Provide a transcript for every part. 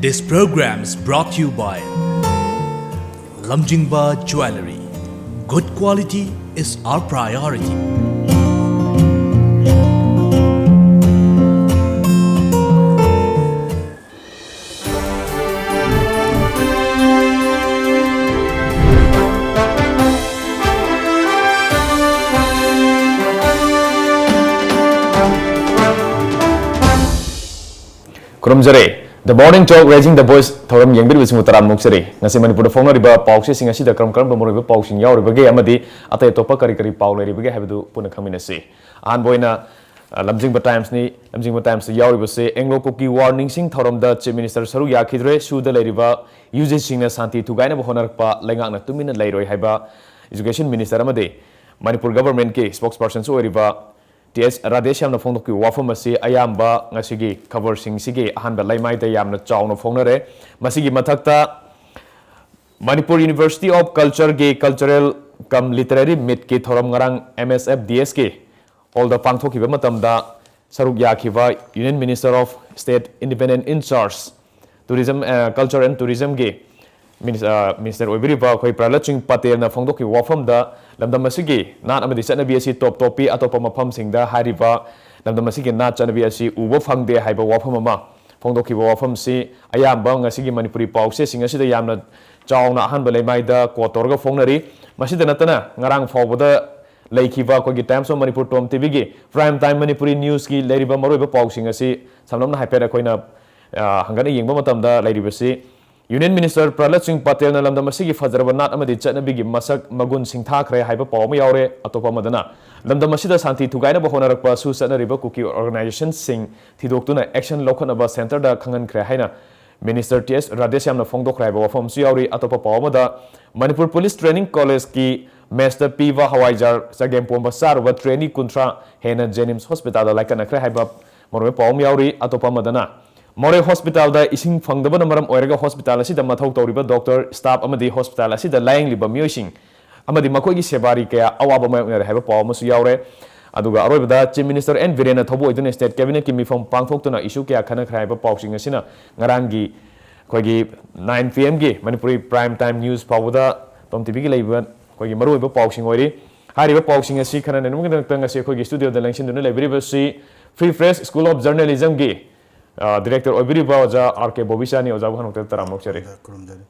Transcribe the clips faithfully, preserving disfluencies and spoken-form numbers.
This program is brought to you by Lamjingba Jewellery. Good quality is our priority. ꯈꯨꯔꯨꯝꯖꯔꯤ꯫ The Morning Talk, Raising the Voice ꯊꯧꯔꯝ ꯌꯦꯡꯕꯤꯔꯤꯕꯁꯤꯡꯕꯨ ꯇꯔꯥꯝꯅ ꯑꯣꯛꯆꯔꯤ꯫ ꯉꯁꯤ ꯃꯅꯤꯄꯨꯔꯗ ꯐꯣꯡꯅꯔꯤꯕ ꯄꯥꯎꯆꯦꯁꯤꯡ ꯑꯁꯤꯗ ꯀꯔꯝ ꯀꯔꯝꯕ ꯃꯔꯨꯑꯣꯏꯕ ꯄꯥꯎꯁꯤꯡ ꯌꯥꯎꯔꯤꯕꯒꯦ ꯑꯃꯗꯤ ꯑꯇꯩ ꯑꯇꯣꯞꯄ ꯀꯔꯤ ꯀꯔꯤ ꯄꯥꯎ ꯂꯩꯔꯤꯕꯒꯦ ꯍꯥꯏꯕꯗꯨ ꯄꯨꯟꯅ ꯈꯪꯃꯤꯟꯅꯁꯤ꯫ ꯑꯍꯥꯟꯕ ꯑꯣꯏꯅ, ꯑ, ꯂꯝꯖꯤꯡꯕ ꯇꯥꯏꯝꯁꯅꯤ꯫ ꯂꯝꯖꯤꯡꯕ ꯇꯥꯏꯝꯁꯇ ꯌꯥꯎꯔꯤꯕꯁꯦ, "ꯑꯦꯡꯒ꯭ꯂꯣ ꯀꯨꯀꯤ ꯋꯥꯔ ꯅꯤꯡꯁꯤꯡ ꯊꯧꯔꯝꯗ ꯆꯤꯐ ꯃꯤꯅꯤꯁꯇꯔ ꯁꯔꯨꯛ ꯌꯥꯈꯤꯗ꯭ꯔꯦ, ꯁꯨꯗ ꯂꯩꯔꯤꯕ ꯌꯨ ꯖꯤꯁꯤꯡꯅ ꯁꯥꯟꯇꯤ ꯊꯨꯒꯥꯏꯅꯕ ꯍꯣꯠꯅꯔꯛꯄ ꯂꯩꯉꯥꯛꯅ ꯇꯨꯃꯤꯟꯅ ꯂꯩꯔꯣꯏ" ꯍꯥꯏꯕ ꯏꯖꯨꯀꯦꯁꯟ ꯃꯤꯅꯤꯁꯇꯔ ꯑꯃꯗꯤ ꯃꯅꯤꯄꯨꯔ ꯒꯚꯔꯟꯃꯦꯟꯠꯀꯤ ꯁ꯭ꯄꯣꯛꯁ ꯄꯔꯁꯟꯁꯨ ꯑꯣꯏꯔꯤꯕ ꯇꯤ ꯑꯦꯁ ꯔꯥꯙꯦꯁ꯭ꯌꯥꯝꯅ ꯐꯣꯡꯗꯣꯛꯈꯤꯕ ꯋꯥꯐꯝ ꯑꯁꯤ ꯑꯌꯥꯝꯕ ꯉꯁꯤꯒꯤ ꯈꯕꯔꯁꯤꯡꯁꯤꯒꯤ ꯑꯍꯥꯟꯕ ꯂꯩꯃꯥꯏꯗ ꯌꯥꯝꯅ ꯆꯥꯎꯅ ꯐꯣꯡꯅꯔꯦ꯫ ꯃꯁꯤꯒꯤ ꯃꯊꯛꯇ, ꯃꯅꯤꯄꯨꯔ ꯌꯨꯅꯤꯚꯔꯁꯤꯇꯤ ꯑꯣꯐ ꯀꯜꯆꯔꯒꯤ ꯀꯜꯆꯔꯦꯜ ꯀꯝ ꯂꯤꯇꯔꯦꯔꯤ ꯃꯤꯠꯀꯤ ꯊꯧꯔꯝ ꯉꯔꯥꯡ ꯑꯦꯝ ꯑꯦꯁ ꯑꯦꯐ ꯗꯤ ꯑꯦꯁꯀꯤ ꯍꯣꯜꯗ ꯄꯥꯡꯊꯣꯛꯈꯤꯕ ꯃꯇꯝꯗ ꯁꯔꯨꯛ ꯌꯥꯈꯤꯕ Union Minister of State Independent in Charge Tourism, ꯑ, Culture and Tourismꯒꯤ ꯃꯤꯅꯤꯁ-, ꯑ, ꯃꯤꯅꯤꯁꯇꯔ ꯑꯣꯏꯕꯤꯔꯤꯕ ꯑꯩꯈꯣꯏ ꯄ꯭ꯔꯍꯂꯠ ꯁꯤꯡ ꯄꯇꯦꯜꯅ ꯐꯣꯡꯗꯣꯛꯈꯤꯕ ꯋꯥꯐꯝꯗ, ꯂꯝꯗꯝ ꯑꯁꯤꯒꯤ ꯅꯥꯠ ꯑꯃꯗꯤ ꯆꯠꯅꯕꯤ ꯑꯁꯤ ꯇꯣꯞ ꯇꯣꯞꯄꯤ, ꯑꯇꯣꯞꯄ ꯃꯐꯝꯁꯤꯡꯗ ꯍꯥꯏꯔꯤꯕ ꯂꯝꯗꯝ ꯑꯁꯤꯒꯤ ꯅꯥꯠ ꯆꯠꯅꯕꯤ ꯑꯁꯤ ꯎꯕ ꯐꯪꯗꯦ ꯍꯥꯏꯕ ꯋꯥꯐꯝ ꯑꯃ ꯐꯣꯡꯗꯣꯛꯈꯤꯕ ꯋꯥꯐꯝꯁꯤ ꯑꯌꯥꯝꯕ ꯉꯁꯤꯒꯤ ꯃꯅꯤꯄꯨꯔꯤ ꯄꯥꯎꯆꯦꯁꯤꯡ ꯑꯁꯤꯗ ꯌꯥꯝꯅ ꯆꯥꯎꯅ ꯑꯍꯥꯟꯕ ꯂꯩꯃꯥꯏꯗ ꯀꯣꯠ ꯇꯧꯔꯒ ꯐꯣꯡꯅꯔꯤ꯫ ꯃꯁꯤꯗ ꯅꯠꯇꯅ ꯉꯔꯥꯡ ꯐꯥꯎꯕꯗ ꯂꯩꯈꯤꯕ ꯑꯩꯈꯣꯏꯒꯤ Times of Manipur Tom ꯇꯤꯚꯤꯒꯤ Prime Time Manipuri Newsꯀꯤ ꯂꯩꯔꯤꯕ ꯃꯔꯨꯑꯣꯏꯕ ꯄꯥꯎꯁꯤꯡ ꯑꯁꯤ ꯁꯝꯂꯞꯅ ꯍꯥꯏꯐꯦꯠ ꯑꯩꯈꯣꯏꯅ, ꯑ, ꯍꯪꯒꯠꯅ ꯌꯦꯡꯕ ꯃꯇꯝꯗ ꯂꯩꯔꯤꯕꯁꯤ, Union Minister ꯄ꯭ꯔꯍꯂꯠ ꯁꯤꯡ ꯄꯇꯦꯜꯅ ꯂꯝꯗꯝ ꯑꯁꯤꯒꯤ ꯐꯖꯔꯕ ꯅꯥꯠ ꯑꯃꯗꯤ ꯆꯠꯅꯕꯤꯒꯤ ꯃꯁꯛ ꯃꯒꯨꯟ ꯁꯤꯡꯊꯥꯈ꯭ꯔꯦ ꯍꯥꯏꯕ ꯄꯥꯎ ꯑꯃ ꯌꯥꯎꯔꯦ꯫ ꯑꯇꯣꯞꯄ ꯑꯃꯗꯅ, ꯂꯝꯗꯝ ꯑꯁꯤꯗ ꯁꯥꯟꯇꯤ ꯊꯨꯒꯥꯏꯅꯕ ꯍꯣꯠꯅꯔꯛꯄ ꯁꯨ ꯆꯠꯅꯔꯤꯕ ꯀꯨꯀꯤ ꯑꯣꯔꯒꯅꯥꯏꯖꯦꯁꯟꯁꯤꯡ ꯊꯤꯗꯣꯛꯇꯨꯅ ꯑꯦꯛꯁꯟ ꯂꯧꯈꯠꯅꯕ ꯁꯦꯟꯇꯔꯗ ꯈꯪꯍꯟꯈ꯭ꯔꯦ ꯍꯥꯏꯅ ꯃꯤꯅꯤꯁꯇꯔ ꯇꯤ ꯑꯦꯁ ꯔꯥꯙꯦꯁ꯭ꯌꯥꯝꯅ ꯐꯣꯡꯗꯣꯛꯈ꯭ꯔꯦ ꯍꯥꯏꯕ ꯋꯥꯐꯝ ꯑꯃꯁꯨ ꯌꯥꯎꯔꯤ꯫ ꯑꯇꯣꯞꯄ ꯄꯥꯎ ꯑꯃꯗ, ꯃꯅꯤꯄꯨꯔ ꯄꯨꯂꯤꯁ ꯇ꯭ꯔꯦꯅꯤꯡ ꯀꯣꯂꯦꯖꯀꯤ ꯃꯦꯁꯇ ꯄꯤꯕ ꯍꯋꯥꯏꯖꯥꯔ ꯆꯒꯦꯝꯄꯣꯝꯕ ꯆꯥꯔꯨꯕ ꯇ꯭ꯔꯦꯅꯤ ꯀꯨꯟꯊ꯭ꯔꯥ ꯍꯦꯟꯅ ꯖꯦꯅꯤꯝꯁ ꯍꯣꯁꯄꯤꯇꯥꯜꯗ ꯂꯥꯏꯀꯠꯅꯈ꯭ꯔꯦ ꯍꯥꯏꯕ ꯃꯔꯨꯑꯣꯏꯕ ꯄꯥꯎ ꯑꯃ ꯌꯥꯎꯔꯤ꯫ ꯑꯇꯣꯞꯄ ꯑꯃꯗꯅ, ꯃꯣꯔꯦ ꯍꯣꯁꯄꯤꯇꯥꯜꯗ ꯏꯁꯤꯡ ꯐꯪꯗꯕꯅ ꯃꯔꯝ ꯑꯣꯏꯔꯒ ꯍꯣꯁꯄꯤꯇꯥꯜ ꯑꯁꯤꯗ ꯃꯊꯧ ꯇꯧꯔꯤꯕ ꯗꯣꯛꯇꯔ, ꯁ꯭ꯇꯥꯐ ꯑꯃꯗꯤ ꯍꯣꯁꯄꯤꯇꯥꯜ ꯑꯁꯤꯗ ꯂꯥꯌꯦꯡꯂꯤꯕ ꯃꯤꯑꯣꯏꯁꯤꯡ ꯑꯃꯗꯤ ꯃꯈꯣꯏꯒꯤ ꯁꯦꯕꯥꯔꯤ ꯀꯌꯥ ꯑꯋꯥꯕ ꯃꯥꯌꯣꯛꯅꯔꯦ ꯍꯥꯏꯕ ꯄꯥꯎ ꯑꯃꯁꯨ ꯌꯥꯎꯔꯦ꯫ ꯑꯗꯨꯒ ꯑꯔꯣꯏꯕꯗ, ꯆꯤꯐ ꯃꯤꯅꯤꯁꯇꯔ ꯑꯦꯟ ꯕꯤꯔꯦꯟꯅ ꯊꯧꯕꯨ ꯑꯣꯏꯗꯨꯅ ꯁ꯭ꯇꯦꯠ ꯀꯦꯕꯤꯅꯦꯠꯀꯤ ꯃꯤꯐꯝ ꯄꯥꯡꯊꯣꯛꯇꯨꯅ ꯏꯁꯨ ꯀꯌꯥ ꯈꯟꯅꯈ꯭ꯔꯦ ꯍꯥꯏꯕ ꯄꯥꯎꯁꯤꯡ ꯑꯁꯤꯅ ꯉꯔꯥꯡꯒꯤ ꯑꯩꯈꯣꯏꯒꯤ nine P M ꯒꯤ ꯃꯅꯤꯄꯨꯔꯤ prime time news ꯐꯥꯎꯕꯗ ꯇꯣꯝ ꯇꯤꯚꯤꯒꯤ ꯂꯩꯕ ꯑꯩꯈꯣꯏꯒꯤ ꯃꯔꯨꯑꯣꯏꯕ ꯄꯥꯎꯁꯤꯡ ꯑꯣꯏꯔꯤ꯫ ꯍꯥꯏꯔꯤꯕ ꯄꯥꯎꯁꯤꯡ ꯑꯁꯤ ꯈꯟꯅ ꯅꯩꯅꯕꯒꯤꯗꯃꯛꯇ ꯉꯁꯤ ꯑꯩꯈꯣꯏꯒꯤ studioꯗ ꯂꯦꯡꯁꯤꯟꯗꯨꯅ ꯂꯩꯕꯤꯔꯤꯕꯁꯤ Free Press School of Journalismꯒꯤ, ꯑ, director ꯑꯣꯏꯕꯤꯔꯤꯕ ꯑꯣꯖꯥ R K ꯕꯣꯕꯤꯆꯥꯅꯤ꯫ ꯑꯣꯖꯥꯕꯨ ꯍꯥꯟꯅꯃꯛꯇ ꯇꯔꯥꯝꯅ ꯑꯣꯛꯆꯔꯤ꯫ ꯈꯨꯔꯨꯝꯖꯔꯤ꯫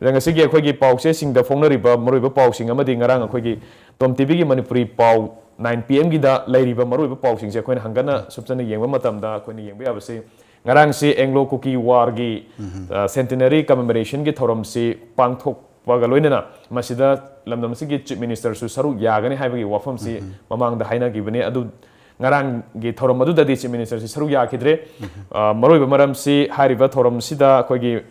ꯑꯗ ꯉꯁꯤꯒꯤ ꯑꯩꯈꯣꯏꯒꯤ ꯄꯥꯎꯆꯦꯁꯤꯡꯗ ꯐꯣꯡꯅꯔꯤꯕ ꯃꯔꯨꯑꯣꯏꯕ ꯄꯥꯎꯁꯤꯡ ꯑꯃꯗꯤ ꯉꯔꯥꯡ ꯑꯩꯈꯣꯏꯒꯤ ꯇꯣꯝ ꯇꯤꯚꯤꯒꯤ ꯃꯅꯤꯄꯨꯔꯤ ꯄꯥꯎ nine P M ꯒꯤꯗ ꯂꯩꯔꯤꯕ ꯃꯔꯨꯑꯣꯏꯕ ꯄꯥꯎꯁꯤꯡꯁꯦ ꯑꯩꯈꯣꯏꯅ ꯍꯪꯒꯠꯅ ꯁꯨꯞꯆꯟꯅ ꯌꯦꯡꯕ ꯃꯇꯝꯗ ꯑꯩꯈꯣꯏꯅ ꯌꯦꯡꯕ ꯌꯥꯕꯁꯤ, ꯉꯔꯥꯡꯁꯤ Anglo Kuki Warꯒꯤ, ꯑ, centenary commemorationꯒꯤ ꯊꯧꯔꯝꯁꯤ ꯄꯥꯡꯊꯣꯛꯄꯒ ꯂꯣꯏꯅꯅ ꯃꯁꯤꯗ ꯂꯝꯗꯝ ꯑꯁꯤꯒꯤ Chief Ministerꯁꯨ ꯁꯔꯨꯛ ꯌꯥꯒꯅꯤ ꯍꯥꯏꯕꯒꯤ ꯋꯥꯐꯝꯁꯤ ꯃꯃꯥꯡꯗ ꯍꯥꯏꯅꯈꯤꯕꯅꯤ꯫ ꯑꯗꯨ ꯉꯔꯥꯡꯒꯤ ꯊꯧꯔꯝ ꯑꯗꯨꯗꯗꯤ Chief Ministerꯁꯤ ꯁꯔꯨꯛ ꯌꯥꯈꯤꯗ꯭ꯔꯦ꯫ ꯑ, ꯃꯔꯨꯑꯣꯏꯕ ꯃꯔꯝꯁꯤ ꯍꯥꯏꯔꯤꯕ ꯊꯧꯔꯝꯁꯤꯗ ꯑꯩꯈꯣꯏꯒꯤ,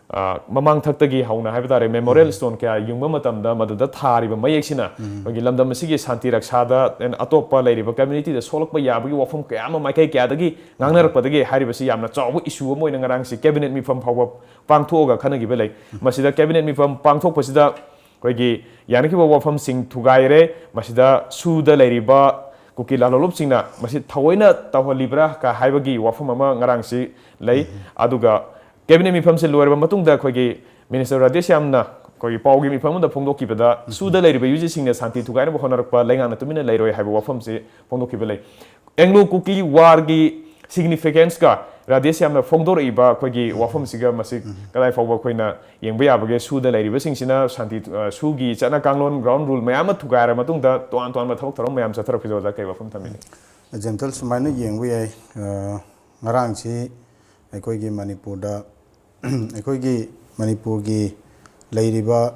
ꯑ, ꯃꯃꯥꯡꯊꯛꯇꯒꯤ ꯍꯧꯅ ꯍꯥꯏꯕ ꯇꯥꯔꯦ, memorial stone ꯀꯌꯥ ꯌꯨꯡꯕ ꯃꯇꯝꯗ ꯃꯗꯨꯗ ꯊꯥꯔꯤꯕ ꯃꯌꯦꯛꯁꯤꯅ ꯑꯩꯈꯣꯏꯒꯤ ꯂꯝꯗꯝ ꯑꯁꯤꯒꯤ ꯁꯥꯟꯇꯤ ꯔꯛꯁꯥꯗ and ꯑꯇꯣꯞꯄ ꯂꯩꯔꯤꯕ communityꯗ ꯁꯣꯛꯂꯛꯄ ꯌꯥꯕꯒꯤ ꯋꯥꯐꯝ ꯀꯌꯥ ꯑꯃ ꯃꯥꯏꯀꯩ ꯀꯌꯥꯗꯒꯤ ꯉꯥꯡꯅꯔꯛꯄꯗꯒꯤ ꯍꯥꯏꯔꯤꯕꯁꯤ ꯌꯥꯝꯅ ꯆꯥꯎꯕ issue ꯑꯃ ꯑꯣꯏꯅ ꯉꯔꯥꯡꯁꯤ cabinet ꯃꯤꯐꯝ ꯐꯥꯎꯕ ꯄꯥꯡꯊꯣꯛꯑꯒ ꯈꯟꯅꯈꯤꯕ ꯂꯩ꯫ ꯃꯁꯤꯗ cabinet ꯃꯤꯐꯝ ꯄꯥꯡꯊꯣꯛꯄꯁꯤꯗ ꯑꯩꯈꯣꯏꯒꯤ ꯌꯥꯅꯈꯤꯕ ꯋꯥꯐꯝꯁꯤꯡ ꯊꯨꯒꯥꯏꯔꯦ꯫ ꯃꯁꯤꯗ ꯁꯨꯗ ꯂꯩꯔꯤꯕ ꯀꯨꯀꯤ ꯂꯥꯂꯣꯡꯂꯨꯞꯁꯤꯡꯅ ꯃꯁꯤ ꯊꯑꯣꯏꯅ ꯇꯧꯍꯜꯂꯤꯕ꯭ꯔꯥ ꯀ ꯍꯥꯏꯕꯒꯤ ꯋꯥꯐꯝ ꯑꯃ ꯉꯔꯥꯡꯁꯤ ꯂꯩ꯫ ꯑꯗꯨꯒ cabinet ꯃꯤꯐꯝꯁꯤ ꯂꯣꯏꯔꯕ ꯃꯇꯨꯡꯗ ꯑꯩꯈꯣꯏꯒꯤ Minister ꯔꯥꯙꯦꯁ꯭ꯌꯥꯝꯅ ꯑꯩꯈꯣꯏꯒꯤ ꯄꯥꯎꯒꯤ ꯃꯤꯐꯝ ꯑꯃꯗ ꯐꯣꯡꯗꯣꯛꯈꯤꯕꯗ, ꯁꯨꯗ ꯂꯩꯔꯤꯕ ꯌꯨꯖꯤꯁꯤꯡꯅ ꯁꯥꯟꯇꯤ ꯊꯨꯒꯥꯏꯅꯕ ꯍꯣꯠꯅꯔꯛꯄ ꯂꯩꯉꯥꯛꯅ ꯇꯨꯃꯤꯟꯅ ꯂꯩꯔꯣꯏ ꯍꯥꯏꯕ ꯋꯥꯐꯝꯁꯤ ꯐꯣꯡꯗꯣꯛꯈꯤꯕ ꯂꯩ꯫ Anglo Kuki Warꯒꯤ significanceꯀ ꯔꯥꯙꯦꯁ꯭ꯌꯥꯝꯅ ꯐꯣꯡꯗꯣꯔꯛꯏꯕ ꯑꯩꯈꯣꯏꯒꯤ ꯋꯥꯐꯝꯁꯤꯒ ꯃꯁꯤ ꯀꯗꯥꯏ ꯐꯥꯎꯕ ꯑꯩꯈꯣꯏꯅ ꯌꯦꯡꯕ ꯌꯥꯕꯒꯦ? ꯁꯨꯗ ꯂꯩꯔꯤꯕꯁꯤꯡꯁꯤꯅ ꯁꯥꯟꯇꯤ, ꯑ, ꯁꯨꯒꯤ ꯆꯠꯅ ꯀꯥꯡꯂꯣꯟ, ground rule ꯃꯌꯥꯝ ꯑꯃ ꯊꯨꯒꯥꯏꯔ ꯃꯇꯨꯡꯗ ꯇꯣꯉꯥꯟ ꯇꯣꯉꯥꯟꯕ ꯊꯕꯛ ꯊꯧꯔꯝ ꯃꯌꯥꯝ ꯆꯠꯊꯔꯛꯄꯁꯦ ꯑꯣꯖꯥ ꯀꯩ ꯋꯥꯐꯝ ꯊꯝꯕꯤꯅꯤ? ꯖꯦꯟꯊꯜ, ꯁꯨꯃꯥꯏꯅ ꯌꯦꯡꯕ ꯌꯥꯏ꯫ ꯑ, ꯉꯔꯥꯡꯁꯤ ꯑꯩꯈꯣꯏꯒꯤ ꯃꯅꯤꯄꯨꯔꯗ, ꯑꯩꯈꯣꯏꯒꯤ ꯃꯅꯤꯄꯨꯔꯒꯤ ꯂꯩꯔꯤꯕ,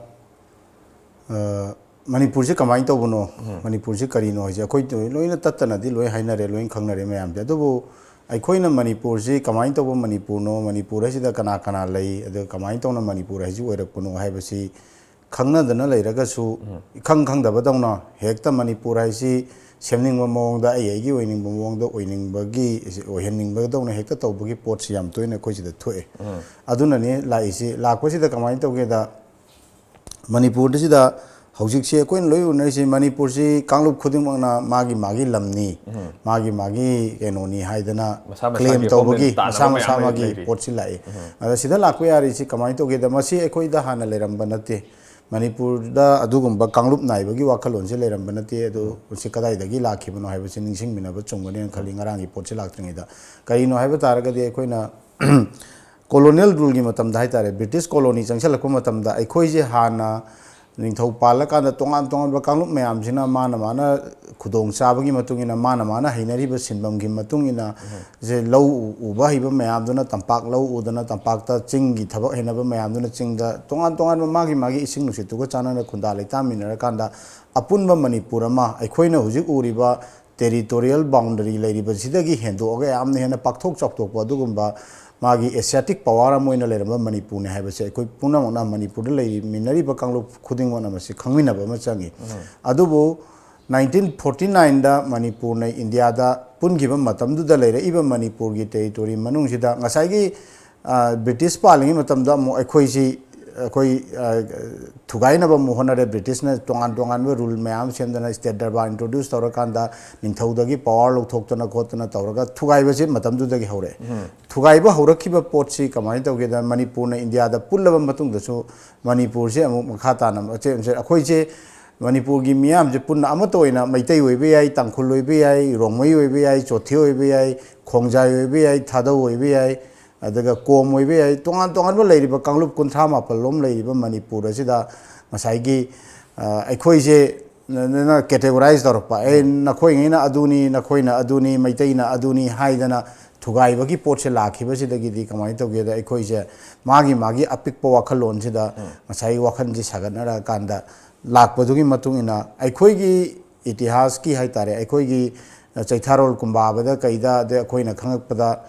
ꯑ, ꯃꯅꯤꯄꯨꯔꯁꯤ ꯀꯃꯥꯏꯅ ꯇꯧꯕꯅꯣ, ꯃꯅꯤꯄꯨꯔꯁꯤ ꯀꯔꯤꯅꯣ ꯍꯥꯏꯁꯦ ꯑꯩꯈꯣꯏ ꯂꯣꯏꯅ ꯇꯠꯇꯅꯗꯤ ꯂꯣꯏ ꯍꯥꯏꯅꯔꯦ, ꯂꯣꯏ ꯈꯪꯅꯔꯦ ꯃꯌꯥꯝꯁꯦ꯫ ꯑꯗꯨꯕꯨ ꯑꯩꯈꯣꯏꯅ ꯃꯅꯤꯄꯨꯔꯁꯤ ꯀꯃꯥꯏꯅ ꯇꯧꯕ ꯃꯅꯤꯄꯨꯔꯅꯣ, ꯃꯅꯤꯄꯨꯔ ꯍꯥꯏꯁꯤꯗ ꯀꯅꯥ ꯀꯅꯥ ꯂꯩ, ꯑꯗꯨꯒ ꯀꯃꯥꯏꯅ ꯇꯧꯅ ꯃꯅꯤꯄꯨꯔ ꯍꯥꯏꯁꯤ ꯑꯣꯏꯔꯛꯄꯅꯣ ꯍꯥꯏꯕꯁꯤ ꯈꯪꯅꯗꯅ ꯂꯩꯔꯒꯁꯨ, ꯏꯈꯪ ꯈꯪꯗꯕꯗꯧꯅ ꯍꯦꯛꯇ ꯃꯅꯤꯄꯨꯔ ꯍꯥꯏꯁꯤ ꯁꯦꯝꯅꯤꯡꯕ ꯃꯑꯣꯡꯗ, ꯑꯩ ꯑꯩꯒꯤ ꯑꯣꯏꯅꯤꯡꯕ ꯃꯑꯣꯡꯗ ꯑꯣꯏꯅꯤꯡꯕꯒꯤ, ꯑꯣꯏꯍꯟꯅꯤꯡꯕꯗꯧꯅ ꯍꯦꯛꯇ ꯇꯧꯕꯒꯤ ꯄꯣꯠꯁꯤ ꯌꯥꯝ ꯇꯣꯏꯅ ꯑꯩꯈꯣꯏ ꯁꯤꯗ ꯊꯣꯛꯑꯦ꯫ ꯑꯗꯨꯅꯅꯤ ꯂꯥꯛꯏꯁꯤ꯫ ꯂꯥꯛꯄꯁꯤꯗ ꯀꯃꯥꯏꯅ ꯇꯧꯒꯦꯗ, ꯃꯅꯤꯄꯨꯔꯗ ꯁꯤꯗ ꯍꯧꯖꯤꯛꯁꯤ ꯑꯩꯈꯣꯏꯅ ꯂꯣꯏ ꯎꯅꯔꯤꯁꯤ, ꯃꯅꯤꯄꯨꯔꯁꯤ ꯀꯥꯡꯂꯨꯞ ꯈꯨꯗꯤꯡꯃꯛꯅ ꯃꯥꯒꯤ ꯃꯥꯒꯤ ꯂꯝꯅꯤ, ꯎꯝ꯫ ꯃꯥꯒꯤ ꯃꯥꯒꯤ ꯀꯩꯅꯣꯅꯤ ꯍꯥꯏꯗꯅ ꯃꯁꯥ ꯃꯁꯥꯒꯤ ꯀ꯭ꯂꯦꯝ ꯇꯧꯕꯒꯤ ꯍꯣꯝꯂꯦꯟ ꯇꯥꯟꯅꯕ ꯃꯁꯥ ꯃꯌꯥꯝ ꯃꯁꯥ ꯃꯥꯒꯤ ꯂꯩꯔꯤ꯫ ꯄꯣꯠꯁꯤ ꯂꯥꯛꯏ꯫ ꯎꯝ꯫ ꯑꯗ ꯁꯤꯗ ꯂꯥꯛꯄ ꯌꯥꯔꯤꯁꯤ ꯀꯃꯥꯏꯅ ꯇꯧꯒꯦꯗ, ꯃꯁꯤ ꯑꯩꯈꯣꯏꯗ ꯍꯥꯟꯅ ꯂꯩꯔꯝꯕ ꯅꯠꯇꯦ꯫ ꯃꯅꯤꯄꯨꯔꯗ ꯑꯗꯨꯒꯨꯝꯕ ꯀꯥꯡꯂꯨꯞ ꯅꯥꯏꯕꯒꯤ ꯋꯥꯈꯜꯂꯣꯟꯁꯦ ꯂꯩꯔꯝꯕ ꯅꯠꯇꯦ꯫ ꯑꯗꯨ ꯎꯝ꯫ ꯁꯤ ꯀꯗꯥꯏꯗꯒꯤ ꯂꯥꯛꯈꯤꯕꯅꯣ ꯍꯥꯏꯕꯁꯤ ꯅꯤꯡꯁꯤꯡꯃꯤꯟꯅꯕ ꯆꯨꯝꯒꯅꯤꯅ ꯈꯜꯂꯤ, ꯉꯔꯥꯡꯒꯤ ꯄꯣꯠꯁꯤ ꯂꯥꯛꯇ꯭ꯔꯤꯉꯩꯗ꯫ ꯀꯔꯤꯅꯣ ꯍꯥꯏꯕ ꯇꯥꯔꯒꯗꯤ, ꯑꯩꯈꯣꯏꯅ ꯀꯣꯂꯣꯅꯤꯌꯦꯜ ꯔꯨꯜꯒꯤ ꯃꯇꯝꯗ ꯍꯥꯏꯇꯥꯔꯦ, ꯕ꯭ꯔꯤꯇꯤꯁ ꯀꯣꯂꯣꯅꯤ ꯆꯪꯁꯤꯜꯂꯛꯄ ꯃꯇꯝꯗ ꯑꯩꯈꯣꯏꯁꯦ ꯍꯥꯟꯅ ꯅꯤꯡꯊꯧ ꯄꯥꯜꯂꯀꯥꯟꯗ ꯇꯣꯉꯥꯟ ꯇꯣꯉꯥꯟꯕ ꯀꯥꯡꯂꯨꯞ ꯃꯌꯥꯝꯁꯤꯅ ꯃꯥꯅ ꯃꯥꯅ ꯈꯨꯗꯣꯡ ꯆꯥꯕꯒꯤ ꯃꯇꯨꯡ ꯏꯟꯅ, ꯃꯥꯅ ꯃꯥꯅ ꯍꯩꯅꯔꯤꯕ ꯁꯤꯟꯐꯝꯒꯤ ꯃꯇꯨꯡ ꯏꯟꯅ, ꯎꯝ꯫ ꯁꯦ ꯂꯧ ꯎ-, ꯎꯕ ꯍꯩꯕ ꯃꯌꯥꯝꯗꯨꯅ ꯇꯝꯄꯥꯛ ꯂꯧ ꯎꯗꯅ, ꯇꯝꯄꯥꯛꯇ ꯆꯤꯡꯒꯤ ꯊꯕꯛ ꯍꯩꯅꯕ ꯃꯌꯥꯝꯗꯨꯅ ꯆꯤꯡꯗ, ꯇꯣꯉꯥꯟ ꯇꯣꯉꯥꯟꯕ ꯃꯥꯒꯤ ꯃꯥꯒꯤ ꯏꯁꯤꯡ ꯅꯨꯡꯁꯤꯠꯇꯨꯒ ꯆꯥꯟꯅꯅ ꯈꯨꯟꯗꯥ ꯂꯩꯇꯥꯃꯤꯟꯅꯔꯀꯥꯟꯗ ꯑꯄꯨꯟꯕ ꯃꯅꯤꯄꯨꯔ ꯑꯃ, ꯑꯩꯈꯣꯏꯅ ꯍꯧꯖꯤꯛ ꯎꯔꯤꯕ ꯇꯦꯔꯤꯇꯣꯔꯤꯌꯦꯜ ꯕꯥꯎꯟꯗꯔꯤ ꯂꯩꯔꯤꯕꯁꯤꯗꯒꯤ ꯍꯦꯟꯗꯣꯛꯑꯒ ꯌꯥꯝꯅ ꯍꯦꯟꯅ ꯄꯥꯛꯊꯣꯛ ꯆꯥꯎꯊꯣꯛꯄ ꯑꯗꯨꯒꯨꯝꯕ ꯃꯥꯒꯤ ꯑꯦꯁꯤꯌꯥꯇꯤꯛ ꯄꯋꯥꯔ ꯑꯃ ꯑꯣꯏꯅ ꯂꯩꯔꯝꯕ ꯃꯅꯤꯄꯨꯔꯅꯤ ꯍꯥꯏꯕꯁꯦ ꯑꯩꯈꯣꯏ ꯄꯨꯝꯅꯃꯛꯅ, ꯃꯅꯤꯄꯨꯔꯗ ꯂꯩꯃꯤꯟꯅꯔꯤꯕ ꯀꯥꯡꯂꯨꯞ ꯈꯨꯗꯤꯡꯃꯛꯅ ꯃꯁꯤ ꯈꯪꯃꯤꯟꯅꯕ ꯑꯃ ꯆꯪꯉꯤ꯫ ꯎꯝ꯫ ꯑꯗꯨꯕꯨ ꯅꯥꯏꯟꯇꯤꯟ ꯐꯣꯔꯇꯤ ꯅꯥꯏꯟꯗ ꯃꯅꯤꯄꯨꯔꯅ ꯏꯟꯗꯤꯌꯥꯗ ꯄꯨꯟꯈꯤꯕ ꯃꯇꯝꯗꯨꯗ ꯂꯩꯔꯛꯏꯕ ꯃꯅꯤꯄꯨꯔꯒꯤ ꯇꯦꯔꯤꯇꯣꯔꯤ ꯃꯅꯨꯡꯁꯤꯗ ꯉꯁꯥꯏꯒꯤ, ꯑ, ꯕ꯭ꯔꯤꯇꯤꯁ ꯄꯥꯜꯂꯤꯉꯩ ꯃꯇꯝꯗ ꯑꯃꯨꯛ ꯑꯩꯈꯣꯏꯁꯤ, ꯑꯩꯈꯣꯏ, ꯑ, ꯊꯨꯒꯥꯏꯅꯕ ꯑꯃꯨꯛ ꯍꯣꯠꯅꯔꯦ꯫ ꯕ꯭ꯔꯤꯇꯤꯁꯅ ꯇꯣꯉꯥꯟ ꯇꯣꯉꯥꯟꯕ ꯔꯨꯜ ꯃꯌꯥꯝ ꯁꯦꯝꯗꯅ, ꯁ꯭ꯇꯦꯠ ꯗꯔꯕꯥꯔ ꯏꯟꯇ꯭ꯔꯣꯗ꯭ꯌꯨꯁ ꯇꯧꯔꯀꯥꯟꯗ ꯅꯤꯡꯊꯧꯗꯒꯤ ꯄꯋꯥꯔ ꯂꯧꯊꯣꯛꯇꯅ ꯈꯣꯠꯇꯅ ꯇꯧꯔꯒ ꯊꯨꯒꯥꯏꯕꯁꯦ ꯃꯇꯝꯗꯨꯗꯒꯤ ꯍꯧꯔꯛꯑꯦ꯫ ꯎꯝ꯫ ꯊꯨꯒꯥꯏꯕ ꯍꯧꯔꯛꯈꯤꯕ ꯄꯣꯠꯁꯤ ꯀꯃꯥꯏꯅ ꯇꯧꯒꯦꯗ, ꯃꯅꯤꯄꯨꯔꯅ ꯏꯟꯗꯤꯌꯥꯗ ꯄꯨꯜꯂꯕ ꯃꯇꯨꯡꯗꯁꯨ ꯃꯅꯤꯄꯨꯔꯁꯦ ꯑꯃꯨꯛ ꯃꯈꯥ ꯇꯥꯅ ꯃꯆꯦꯠ ꯃꯆꯦꯠ ꯑꯩꯈꯣꯏꯁꯦ, ꯃꯅꯤꯄꯨꯔꯒꯤ ꯃꯤꯌꯥꯝꯁꯦ ꯄꯨꯟꯅ ꯑꯃꯠꯇ ꯑꯣꯏꯅ ꯃꯩꯇꯩ ꯑꯣꯏꯕ ꯌꯥꯏ, ꯇꯥꯡꯈꯨꯜ ꯑꯣꯏꯕ ꯌꯥꯏ, ꯔꯣꯡꯃꯩ ꯑꯣꯏꯕ ꯌꯥꯏ, ꯆꯣꯊꯦ ꯑꯣꯏꯕ ꯌꯥꯏ, ꯈꯣꯡꯖꯥꯏ ꯑꯣꯏꯕ ꯌꯥꯏ, ꯊꯥꯗꯧ ꯑꯣꯏꯕ ꯌꯥꯏ, ꯑꯗꯨꯒ ꯀꯣꯝ ꯑꯣꯏꯕ ꯌꯥꯏ, ꯇꯣꯉꯥꯟ ꯇꯣꯉꯥꯟꯕ ꯂꯩꯔꯤꯕ ꯀꯥꯡꯂꯨꯞ ꯀꯨꯟꯊ꯭ꯔꯥ ꯃꯥꯄꯜ ꯂꯣꯝ ꯂꯩꯔꯤꯕ ꯃꯅꯤꯄꯨꯔ ꯑꯁꯤꯗ ꯉꯁꯥꯏꯒꯤ, ꯑ, ꯑꯩꯈꯣꯏꯁꯦ ꯅ-, ꯅ-, ꯅ-, ꯀꯦꯇꯦꯒꯣꯔꯥꯏꯖ ꯇꯧꯔꯛꯄ, "ꯑꯦ, ꯎꯝ꯫ ꯅꯈꯣꯏꯉꯩꯅ ꯑꯗꯨꯅꯤ, ꯅꯈꯣꯏꯅ ꯑꯗꯨꯅꯤ, ꯃꯩꯇꯩꯅ ꯑꯗꯨꯅꯤ" ꯍꯥꯏꯗꯅ ꯊꯨꯒꯥꯏꯕꯒꯤ ꯄꯣꯠꯁꯦ ꯂꯥꯛꯈꯤꯕꯁꯤꯗꯒꯤꯗꯤ ꯀꯃꯥꯏꯅ ꯇꯧꯒꯦꯗ, ꯑꯩꯈꯣꯏꯁꯦ ꯃꯥꯒꯤ ꯃꯥꯒꯤ ꯑꯄꯤꯛꯄ ꯋꯥꯈꯜꯂꯣꯟꯁꯤꯗ ꯎꯝ꯫ ꯉꯁꯥꯏꯒꯤ ꯋꯥꯈꯜꯁꯦ ꯁꯥꯒꯠꯅꯔꯀꯥꯟꯗ ꯂꯥꯛꯄꯗꯨꯒꯤ ꯃꯇꯨꯡ ꯏꯟꯅ ꯑꯩꯈꯣꯏꯒꯤ ꯏꯇꯤꯍꯥꯁꯀꯤ ꯍꯥꯏꯇꯥꯔꯦ, ꯑꯩꯈꯣꯏꯒꯤ ꯆꯩꯊꯥꯔꯣꯜ ꯀꯨꯝꯕꯥꯕꯗ ꯀꯩꯗ, ꯑꯗꯩ ꯑꯩꯈꯣꯏꯅ ꯈꯪꯉꯛꯄꯗ,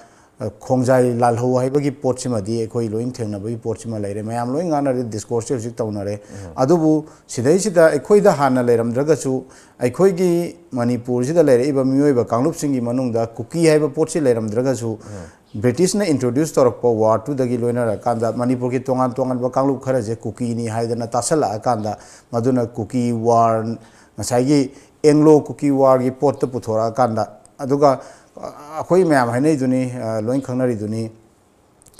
ꯑ, ꯈꯣꯡꯖꯥꯏ ꯂꯥꯜꯍꯧ ꯍꯥꯏꯕꯒꯤ ꯄꯣꯠꯁꯤꯃꯗꯤ ꯑꯩꯈꯣꯏ ꯂꯣꯏ ꯊꯦꯡꯅꯕꯒꯤ ꯄꯣꯠꯁꯤꯃ ꯂꯩꯔꯦ꯫ ꯃꯌꯥꯝ ꯂꯣꯏ ꯉꯥꯡꯅꯔꯦ, ꯗꯤꯁꯀꯣꯔꯁꯁꯦ ꯍꯧꯖꯤꯛ ꯇꯧꯅꯔꯦ꯫ ꯎꯝ꯫ ꯑꯗꯨꯕꯨ ꯁꯤꯗꯩꯁꯤꯗ ꯑꯩꯈꯣꯏꯗ ꯍꯥꯟꯅ ꯂꯩꯔꯝꯗ꯭ꯔꯒꯁꯨ, ꯑꯩꯈꯣꯏꯒꯤ ꯃꯅꯤꯄꯨꯔꯁꯤꯗ ꯂꯩꯔꯛꯏꯕ ꯃꯤꯑꯣꯏꯕ ꯀꯥꯡꯂꯨꯞꯁꯤꯡꯒꯤ ꯃꯅꯨꯡꯗ ꯀꯨꯀꯤ ꯍꯥꯏꯕ ꯄꯣꯠꯁꯤ ꯂꯩꯔꯝꯗ꯭ꯔꯒꯁꯨ, ꯎꯝ꯫ ꯕ꯭ꯔꯤꯇꯤꯁꯅ introduce ꯇꯧꯔꯛꯄ war two ꯗꯒꯤ ꯂꯣꯏꯅꯔꯀꯥꯟꯗ ꯃꯅꯤꯄꯨꯔꯒꯤ ꯇꯣꯉꯥꯟ ꯇꯣꯉꯥꯟꯕ ꯀꯥꯡꯂꯨꯞ ꯈꯔꯁꯦ ꯀꯨꯀꯤꯅꯤ ꯍꯥꯏꯗꯅ ꯇꯥꯁꯜꯂꯛꯑꯀꯥꯟꯗ, ꯃꯗꯨꯅ ꯀꯨꯀꯤ war, ꯉꯁꯥꯏꯒꯤ Anglo Kuki war ꯒꯤ ꯄꯣꯠꯇ ꯄꯨꯊꯣꯔꯛꯑꯀꯥꯟꯗ, ꯑꯗꯨꯒ, ꯑ, ꯑꯩꯈꯣꯏ ꯃꯌꯥꯝ ꯍꯥꯏꯅꯩꯗꯨꯅꯤ, ꯑ, ꯂꯣꯏ ꯈꯪꯅꯔꯤꯗꯨꯅꯤ,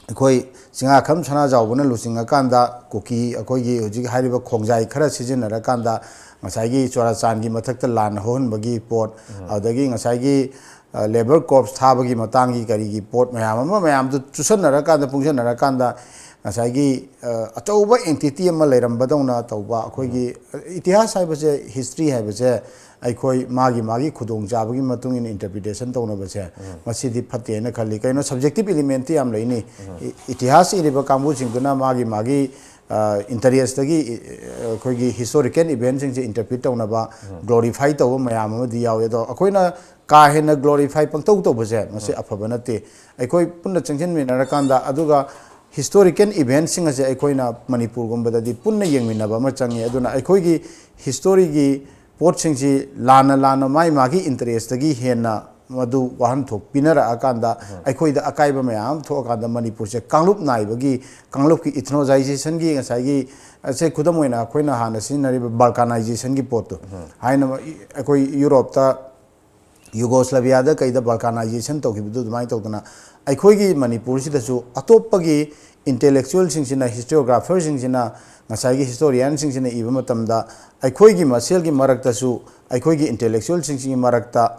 ꯑꯩꯈꯣꯏ ꯆꯤꯡꯉꯥꯈꯝ ꯁꯅꯥꯖꯥꯎꯕꯅ ꯂꯨꯆꯤꯡꯉꯀꯥꯟꯗ ꯀꯨꯀꯤ, ꯑꯩꯈꯣꯏꯒꯤ ꯍꯧꯖꯤꯛ ꯍꯥꯏꯔꯤꯕ ꯈꯣꯡꯖꯥꯏ ꯈꯔ ꯁꯤꯖꯤꯟꯅꯔꯀꯥꯟꯗ ꯉꯁꯥꯏꯒꯤ ꯆꯨꯔꯥꯆꯥꯟꯒꯤ ꯃꯊꯛꯇ ꯂꯥꯟ ꯍꯧꯍꯟꯕꯒꯤ ꯄꯣꯠ, ꯑꯗꯨꯗꯒꯤ ꯉꯁꯥꯏꯒꯤ, ꯑ, labour corps ꯊꯥꯕꯒꯤ ꯃꯇꯥꯡꯒꯤ ꯀꯔꯤꯒꯤ ꯄꯣꯠ ꯃꯌꯥꯝ ꯑꯃ, ꯃꯌꯥꯝꯗꯨ ꯆꯨꯁꯟꯅꯔꯀꯥꯟꯗ, ꯄꯨꯟꯁꯤꯟꯅꯔꯀꯥꯟꯗ ꯉꯁꯥꯏꯒꯤ, ꯑ, ꯑꯆꯧꯕ entity ꯑꯃ ꯂꯩꯔꯝꯕꯗꯧꯅ ꯇꯧꯕ꯫ ꯑꯩꯈꯣꯏꯒꯤ, ꯑ, ꯏꯇꯤꯍꯥꯁ ꯍꯥꯏꯕꯁꯦ, history ꯍꯥꯏꯕꯁꯦ ꯑꯩꯈꯣꯏ ꯃꯥꯒꯤ ꯃꯥꯒꯤ ꯈꯨꯗꯣꯡꯆꯥꯕꯒꯤ ꯃꯇꯨꯡ ꯏꯟꯅ interpretation ꯇꯧꯅꯕꯁꯦ, ꯃꯁꯤꯗꯤ ꯐꯠꯇꯦ ꯍꯥꯏꯅ ꯈꯜꯂꯤ꯫ ꯀꯩꯅꯣ, subjective element ꯇꯤ ꯌꯥꯝ ꯂꯩꯅꯤ꯫ ꯏ-, ꯏꯇꯤꯍꯥꯁ ꯏꯔꯤꯕ ꯀꯥꯡꯕꯨꯁꯤꯡꯗꯨꯅ ꯃꯥꯒꯤ ꯃꯥꯒꯤ, ꯑ, interest ꯇꯒꯤ, ꯏ-, ꯑꯩꯈꯣꯏꯒꯤ historical event ꯁꯤꯡꯁꯦ interpret ꯇꯧꯅꯕ, glorify ꯇꯧꯕ ꯃꯌꯥꯝ ꯑꯃꯗꯤ ꯌꯥꯎꯏ꯫ ꯑꯗꯣ ꯑꯩꯈꯣꯏꯅ ꯀꯥ ꯍꯦꯟꯅ glorify ꯄꯪꯇꯧ ꯇꯧꯕꯁꯦ, ꯃꯁꯤ ꯑꯐꯕ ꯅꯠꯇꯦ꯫ ꯑꯩꯈꯣꯏ ꯄꯨꯟꯅ ꯆꯪꯁꯤꯟꯃꯤꯟꯅꯔꯀꯥꯟꯗ, ꯑꯗꯨꯒ historical event ꯁꯤꯡ ꯑꯁꯦ ꯑꯩꯈꯣꯏꯅ ꯃꯅꯤꯄꯨꯔꯒꯨꯝꯕꯗꯗꯤ ꯄꯨꯟꯅ ꯌꯦꯡꯃꯤꯟꯅꯕ ꯑꯃ ꯆꯪꯉꯤ꯫ ꯑꯗꯨꯅ ꯑꯩꯈꯣꯏꯒꯤ history ꯒꯤ ꯄꯣꯠꯁꯤꯡꯁꯤ ꯂꯥꯟꯅ ꯂꯥꯟꯅ ꯃꯥꯏ ꯃꯥꯒꯤ interest ꯇꯒꯤ ꯍꯦꯟꯅ ꯃꯗꯨ ꯋꯥꯍꯟꯊꯣꯛ ꯄꯤꯅꯔꯛꯑꯀꯥꯟꯗ, ꯑꯩꯈꯣꯏꯗ ꯑꯀꯥꯏꯕ ꯃꯌꯥꯝ ꯑꯃ ꯊꯣꯛꯑꯀꯥꯟꯗ, ꯃꯅꯤꯄꯨꯔꯁꯦ ꯀꯥꯡꯂꯨꯞ ꯅꯥꯏꯕꯒꯤ, ꯀꯥꯡꯂꯨꯞꯀꯤ ethnoization ꯒꯤ ꯉꯁꯥꯏꯒꯤ, ꯑꯁꯦ ꯈꯨꯗꯝ ꯑꯣꯏꯅ ꯑꯩꯈꯣꯏꯅ ꯍꯥꯟꯅ ꯁꯤꯖꯤꯟꯅꯔꯤꯕ balkanization ꯒꯤ ꯄꯣꯠꯇꯣ, ꯍꯥꯏꯅ ꯑꯩꯈꯣꯏ ꯌꯨꯔꯣꯞꯇ ꯌꯨꯒꯣꯁꯂꯥꯚꯤꯌꯥꯗ ꯀꯩꯗ balkanization ꯇꯧꯈꯤꯕꯗꯨ ꯑꯗꯨꯃꯥꯏꯅ ꯇꯧꯗꯅ, ꯑꯩꯈꯣꯏꯒꯤ ꯃꯅꯤꯄꯨꯔꯁꯤꯗꯁꯨ ꯑꯇꯣꯞꯄꯒꯤ intellectual ꯁꯤꯡꯁꯤꯅ, historiographer ꯁꯤꯡꯁꯤꯅ, ꯉꯁꯥꯏꯒꯤ historian ꯁꯤꯡꯁꯤꯅ ꯏꯕ ꯃꯇꯝꯗ, ꯑꯩꯈꯣꯏꯒꯤ ꯃꯁꯦꯜꯒꯤ ꯃꯔꯛꯇꯁꯨ, ꯑꯩꯈꯣꯏꯒꯤ intellectual ꯁꯤꯡꯁꯤꯒꯤ ꯃꯔꯛꯇ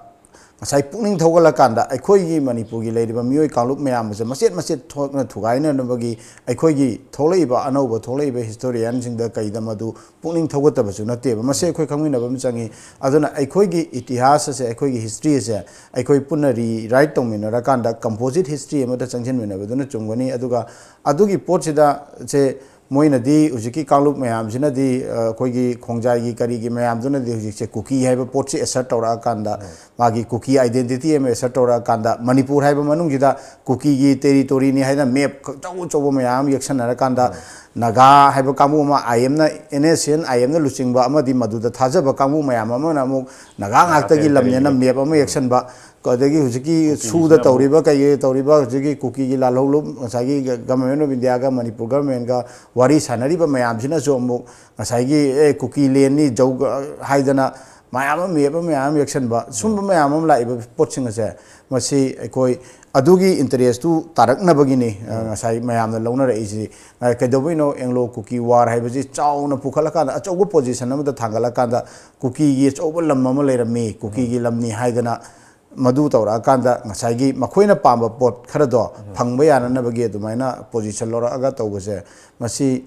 ꯉꯁꯥꯏ ꯄꯨꯛꯅꯤꯡ ꯊꯧꯒꯠꯂꯀꯥꯟꯗ, ꯑꯩꯈꯣꯏꯒꯤ ꯃꯅꯤꯄꯨꯔꯒꯤ ꯂꯩꯔꯤꯕ ꯃꯤꯑꯣꯏ ꯀꯥꯡꯂꯨꯞ ꯃꯌꯥꯝ ꯑꯁꯦ ꯃꯆꯦꯠ ꯃꯆꯦꯠ ꯊꯣꯛꯅ ꯊꯨꯒꯥꯏꯅꯅꯕꯒꯤ ꯑꯩꯈꯣꯏꯒꯤ ꯊꯣꯛꯂꯛꯏꯕ, ꯑꯅꯧꯕ ꯊꯣꯛꯂꯛꯏꯕ historian ꯁꯤꯡꯗ ꯀꯩꯗ ꯃꯗꯨ ꯄꯨꯛꯅꯤꯡ ꯊꯧꯒꯠꯇꯕꯁꯨ ꯅꯠꯇꯦꯕ꯫ ꯃꯁꯤ ꯑꯩꯈꯣꯏ ꯈꯪꯃꯤꯟꯅꯕ ꯑꯃ ꯆꯪꯉꯤ꯫ ꯑꯗꯨꯅ ꯑꯩꯈꯣꯏꯒꯤ ꯏꯇꯤꯍꯥꯁ ꯑꯁꯦ, ꯑꯩꯈꯣꯏꯒꯤ history ꯑꯁꯦ ꯑꯩꯈꯣꯏ ꯄꯨꯟꯅ rewrite ꯇꯧꯃꯤꯟꯅꯔꯀꯥꯟꯗ composite history ꯑꯃꯗ ꯆꯪꯁꯤꯟꯃꯤꯟꯅꯕꯗꯨꯅ ꯆꯨꯝꯒꯅꯤ꯫ ꯑꯗꯨꯒ ꯑꯗꯨꯒꯤ ꯄꯣꯠꯁꯤꯗ ꯁꯦ ꯃꯣꯏꯅꯗꯤ, ꯍꯧꯖꯤꯛꯀꯤ ꯀꯥꯡꯂꯨꯞ ꯃꯌꯥꯝꯁꯤꯅꯗꯤ, ꯑ, ꯑꯩꯈꯣꯏꯒꯤ ꯈꯣꯡꯖꯥꯏꯒꯤ ꯀꯔꯤꯒꯤ ꯃꯌꯥꯝꯗꯨꯅꯗꯤ ꯍꯧꯖꯤꯛꯁꯦ ꯀꯨꯀꯤ ꯍꯥꯏꯕ ꯄꯣꯠꯁꯤ assert ꯇꯧꯔꯛꯑꯀꯥꯟꯗ, ꯃꯥꯒꯤ ꯀꯨꯀꯤ identity ꯑꯃ assert ꯇꯧꯔꯛꯑꯀꯥꯟꯗ, ꯃꯅꯤꯄꯨꯔ ꯍꯥꯏꯕ ꯃꯅꯨꯡꯁꯤꯗ ꯀꯨꯀꯤꯒꯤ territory ꯅꯤ ꯍꯥꯏꯅ map ꯑꯆꯧ ꯑꯆꯧꯕ ꯃꯌꯥꯝ ꯑꯃ ꯌꯦꯛꯁꯟꯅꯔꯀꯥꯟꯗ, ꯅꯥꯒꯥ ꯍꯥꯏꯕ ꯀꯥꯡꯕꯨ ꯑꯃ, I M ꯅ, N S C N I M ꯅ ꯂꯨꯆꯤꯡꯕ ꯑꯃꯗꯤ ꯃꯗꯨꯗ ꯊꯥꯖꯕ ꯀꯥꯡꯕꯨ ꯃꯌꯥꯝ ꯑꯃꯅ ꯑꯃꯨꯛ ꯅꯥꯒꯥ ꯉꯥꯛꯇꯒꯤ territory ꯂꯝꯅꯦꯅ ꯌꯦꯛ- map ꯑꯃ ꯌꯦꯛꯁꯟꯕ, ꯑꯗꯒꯤ ꯍꯧꯖꯤꯛꯀꯤ ꯁꯨꯗ ꯇꯧꯔꯤꯕ, ꯀꯩ ꯇꯧꯔꯤꯕ ꯍꯧꯖꯤꯛꯀꯤ ꯀꯨꯀꯤꯒꯤ ꯂꯥꯜꯍꯧꯂꯨꯞ, ꯉꯁꯥꯏꯒꯤ Government of Indiaꯒ ꯃꯅꯤꯄꯨꯔ Governmentꯒ ꯋꯥꯔꯤ ꯁꯥꯟꯅꯔꯤꯕ ꯃꯌꯥꯝꯁꯤꯅꯁꯨ ꯑꯃꯨꯛ ꯉꯁꯥꯏꯒꯤ, "ꯑꯦ, ꯀꯨꯀꯤ ꯂꯦꯟꯅꯤ, ꯖꯧ" ꯍꯥꯏꯗꯅ ꯃꯌꯥꯝ ꯑꯃ ꯃꯦꯞ ꯑꯃ ꯃꯌꯥꯝ ꯑꯃ ꯌꯦꯛꯁꯟꯕ, ꯁꯨꯝꯕ ꯃꯌꯥꯝ ꯑꯃ ꯂꯥꯛꯏꯕ ꯄꯣꯠꯁꯤꯡ ꯑꯁꯦ, ꯃꯁꯤ ꯑꯩꯈꯣꯏ ꯑꯗꯨꯒꯤ interestꯇꯨ ꯇꯥꯔꯛꯅꯕꯒꯤꯅꯤ, ꯑ, ꯉꯁꯥꯏ ꯃꯌꯥꯝꯅ ꯂꯧꯅꯔꯛꯏꯁꯤ꯫ ꯑ, ꯀꯩꯗꯧꯕꯩꯅꯣ, Anglo Kuki War ꯍꯥꯏꯕꯁꯤ ꯆꯥꯎꯅ ꯄꯨꯈꯠꯂꯀꯥꯟꯗ, ꯑꯆꯧꯕ position ꯑꯃꯗ ꯊꯥꯡꯒꯠꯂꯀꯥꯟꯗ, ꯀꯨꯀꯤꯒꯤ ꯑꯆꯧꯕ ꯂꯝ ꯑꯃ ꯂꯩꯔꯝꯃꯤ, ꯀꯨꯀꯤꯒꯤ ꯂꯝꯅꯤ ꯍꯥꯏꯗꯅ ꯃꯗꯨ ꯇꯧꯔꯛꯑꯀꯥꯟꯗ, ꯉꯁꯥꯏꯒꯤ ꯃꯈꯣꯏꯅ ꯄꯥꯝꯕ ꯄꯣꯠ ꯈꯔꯗꯣ ꯐꯪꯕ ꯌꯥꯅꯅꯕꯒꯤ ꯑꯗꯨꯃꯥꯏꯅ position ꯂꯧꯔꯛꯑꯒ ꯇꯧꯕꯁꯦ, ꯃꯁꯤ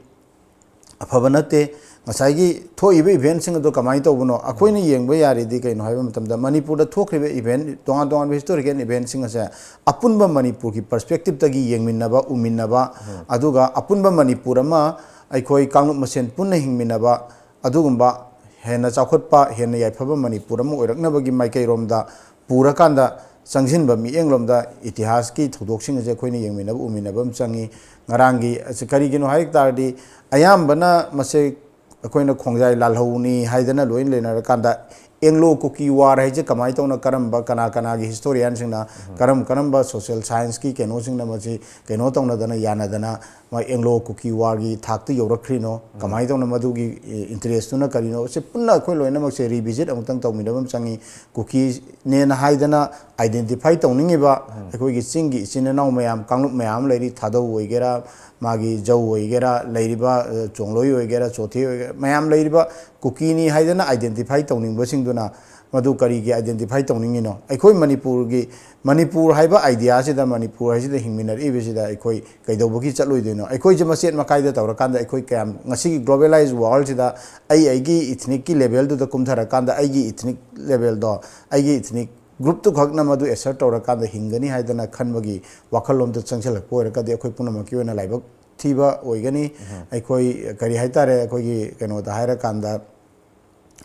ꯑꯐꯕ ꯅꯠꯇꯦ꯫ ꯉꯁꯥꯏꯒꯤ ꯊꯣꯛꯏꯕ eventꯁꯤꯡ ꯑꯗꯣ ꯀꯃꯥꯏꯅ ꯇꯧꯕꯅꯣ? ꯑꯩꯈꯣꯏꯅ ꯌꯦꯡꯕ ꯌꯥꯔꯤꯗꯤ ꯀꯩꯅꯣ ꯍꯥꯏꯕ ꯃꯇꯝꯗ, ꯃꯅꯤꯄꯨꯔꯗ ꯊꯣꯛꯈ꯭ꯔꯤꯕ event, ꯇꯣꯉꯥꯟ ꯇꯣꯉꯥꯟꯕ historical eventꯁꯤꯡ ꯑꯁꯦ ꯑꯄꯨꯟꯕ ꯃꯅꯤꯄꯨꯔꯒꯤ perspectiveꯇꯒꯤ ꯌꯦꯡꯃꯤꯟꯅꯕ, ꯎꯃꯤꯟꯅꯕ, ꯑꯗꯨꯒ ꯑꯄꯨꯟꯕ ꯃꯅꯤꯄꯨꯔ ꯑꯃ, ꯑꯩꯈꯣꯏ ꯀꯥꯡꯂꯨꯞ ꯃꯁꯦꯟ ꯄꯨꯟꯅ ꯍꯤꯡꯃꯤꯟꯅꯕ, ꯑꯗꯨꯒꯨꯝꯕ ꯍꯦꯟꯅ ꯆꯥꯎꯈꯠꯄ, ꯍꯦꯟꯅ ꯌꯥꯏꯐꯕ ꯃꯅꯤꯄꯨꯔ ꯑꯃ ꯑꯣꯏꯔꯛꯅꯕꯒꯤ ꯃꯥꯏꯀꯩꯔꯣꯝꯗ ꯄꯨꯔꯀꯥꯟꯗ ꯆꯪꯁꯤꯟꯕ ꯃꯤꯠꯌꯦꯡꯂꯣꯝꯗ ꯏꯇꯤꯍꯥꯁꯀꯤ ꯊꯧꯗꯣꯛꯁꯤꯡ ꯑꯁꯦ ꯑꯩꯈꯣꯏꯅ ꯌꯦꯡꯃꯤꯟꯅꯕ, ꯎꯃꯤꯟꯅꯕ ꯑꯃ ꯆꯪꯉꯤ꯫ ꯉꯔꯥꯡꯒꯤ ꯑꯁꯤ ꯀꯔꯤꯒꯤꯅꯣ ꯍꯥꯏ ꯇꯥꯔꯗꯤ, ꯑꯌꯥꯝꯕꯅ ꯃꯁꯦ ꯑꯩꯈꯣꯏꯅ ꯈꯣꯡꯖꯥꯏ ꯂꯥꯜꯍꯧꯅꯤ ꯍꯥꯏꯗꯅ ꯂꯣꯏꯅ ꯂꯩꯅꯔꯀꯥꯟꯗ, Anglo Kuki War ꯍꯥꯏꯁꯦ ꯀꯃꯥꯏꯅ ꯇꯧꯅ, ꯀꯔꯝꯕ, ꯀꯅꯥ ꯀꯅꯥꯒꯤ historianꯁꯤꯡꯅ, ꯀꯔꯝ ꯀꯔꯝꯕ social scienceꯀꯤ ꯀꯩꯅꯣꯁꯤꯡꯅ ꯃꯁꯤ ꯀꯩꯅꯣ ꯇꯧꯅꯗꯅ, ꯌꯥꯅꯗꯅ, ꯃꯣꯏ Anglo Kuki Warꯒꯤ ꯊꯥꯛꯇ ꯌꯧꯔꯛꯈ꯭ꯔꯤꯅꯣ, ꯀꯃꯥꯏꯅ ꯇꯧꯅ, ꯃꯗꯨꯒꯤ, ꯑꯦ, interestꯇꯨꯅ ꯀꯔꯤꯅꯣ, ꯁꯤ ꯄꯨꯟꯅ ꯑꯩꯈꯣꯏ ꯂꯣꯏꯅꯃꯛꯁꯦ revisit ꯑꯃꯨꯛꯇꯪ ꯇꯧꯃꯤꯟꯅꯕ ꯑꯃ ꯆꯪꯉꯤ꯫ ꯀꯨꯀꯤꯅꯦꯅ ꯍꯥꯏꯗꯅ identify ꯇꯧꯅꯤꯡꯉꯤꯕ ꯑꯩꯈꯣꯏꯒꯤ ꯆꯤꯡꯒꯤ ꯏꯆꯤꯟ ꯏꯅꯥꯎ ꯃꯌꯥꯝ, ꯀꯥꯡꯂꯨꯞ ꯃꯌꯥꯝ ꯑꯃ ꯂꯩꯔꯤ, ꯊꯥꯗꯧ ꯑꯣꯏꯒꯦꯔꯥ, ꯃꯥꯒꯤ ꯖꯧ ꯑꯣꯏꯒꯦꯔꯥ, ꯂꯩꯔꯤꯕ, ꯑ, ꯆꯣꯡꯂꯣꯏ ꯑꯣꯏꯒꯦꯔꯥ, ꯆꯣꯊꯦ ꯑꯣꯏꯒꯦꯔꯥ, ꯃꯌꯥꯝ ꯂꯩꯔꯤꯕ ꯀꯨꯀꯤꯅꯤ ꯍꯥꯏꯗꯅ identify ꯇꯧꯅꯤꯡꯕꯁꯤꯡꯗꯨꯅ ꯃꯗꯨ ꯀꯔꯤꯒꯤ identify ꯇꯧꯅꯤꯡꯉꯤꯅꯣ? ꯑꯩꯈꯣꯏ ꯃꯅꯤꯄꯨꯔꯒꯤ, ꯃꯅꯤꯄꯨꯔ ꯍꯥꯏꯕ ideaꯁꯤꯗ, ꯃꯅꯤꯄꯨꯔ ꯍꯥꯏꯁꯤꯗ ꯍꯤꯡꯃꯤꯟꯅꯔꯛꯏꯕꯁꯤꯗ ꯑꯩꯈꯣꯏ ꯀꯩꯗꯧꯕꯒꯤ ꯆꯠꯂꯣꯏꯗꯣꯏꯅꯣ? ꯑꯩꯈꯣꯏꯁꯦ ꯃꯆꯦꯠ ꯃꯀꯥꯏꯗ ꯇꯧꯔꯀꯥꯟꯗ, ꯑꯩꯈꯣꯏ ꯀꯌꯥꯝ, ꯉꯁꯤꯒꯤ globalized worldꯁꯤꯗ ꯑꯩ ꯑꯩꯒꯤ ethnicꯀꯤ levelꯗꯨꯗ ꯀꯨꯝꯊꯔꯀꯥꯟꯗ, ꯑꯩꯒꯤ ethnic levelꯗꯣ, ꯑꯩꯒꯤ ethnic groupꯇꯨ ꯈꯛꯅ ꯃꯗꯨ assert ꯇꯧꯔꯀꯥꯟꯗ ꯍꯤꯡꯒꯅꯤ ꯍꯥꯏꯗꯅ ꯈꯟꯕꯒꯤ ꯋꯥꯈꯜꯂꯣꯝꯗ ꯆꯪꯁꯤꯜꯂꯛꯄ ꯑꯣꯏꯔꯒꯗꯤ, ꯑꯩꯈꯣꯏ ꯄꯨꯝꯅꯃꯛꯀꯤ ꯑꯣꯏꯅ ꯂꯥꯏꯕꯛ ꯊꯤꯕ ꯑꯣꯏꯒꯅꯤ꯫ ꯑꯩꯈꯣꯏ, ꯀꯔꯤ ꯍꯥꯏꯇꯥꯔꯦ, ꯑꯩꯈꯣꯏꯒꯤ ꯀꯩꯅꯣꯗ ꯍꯥꯏꯔꯀꯥꯟꯗ,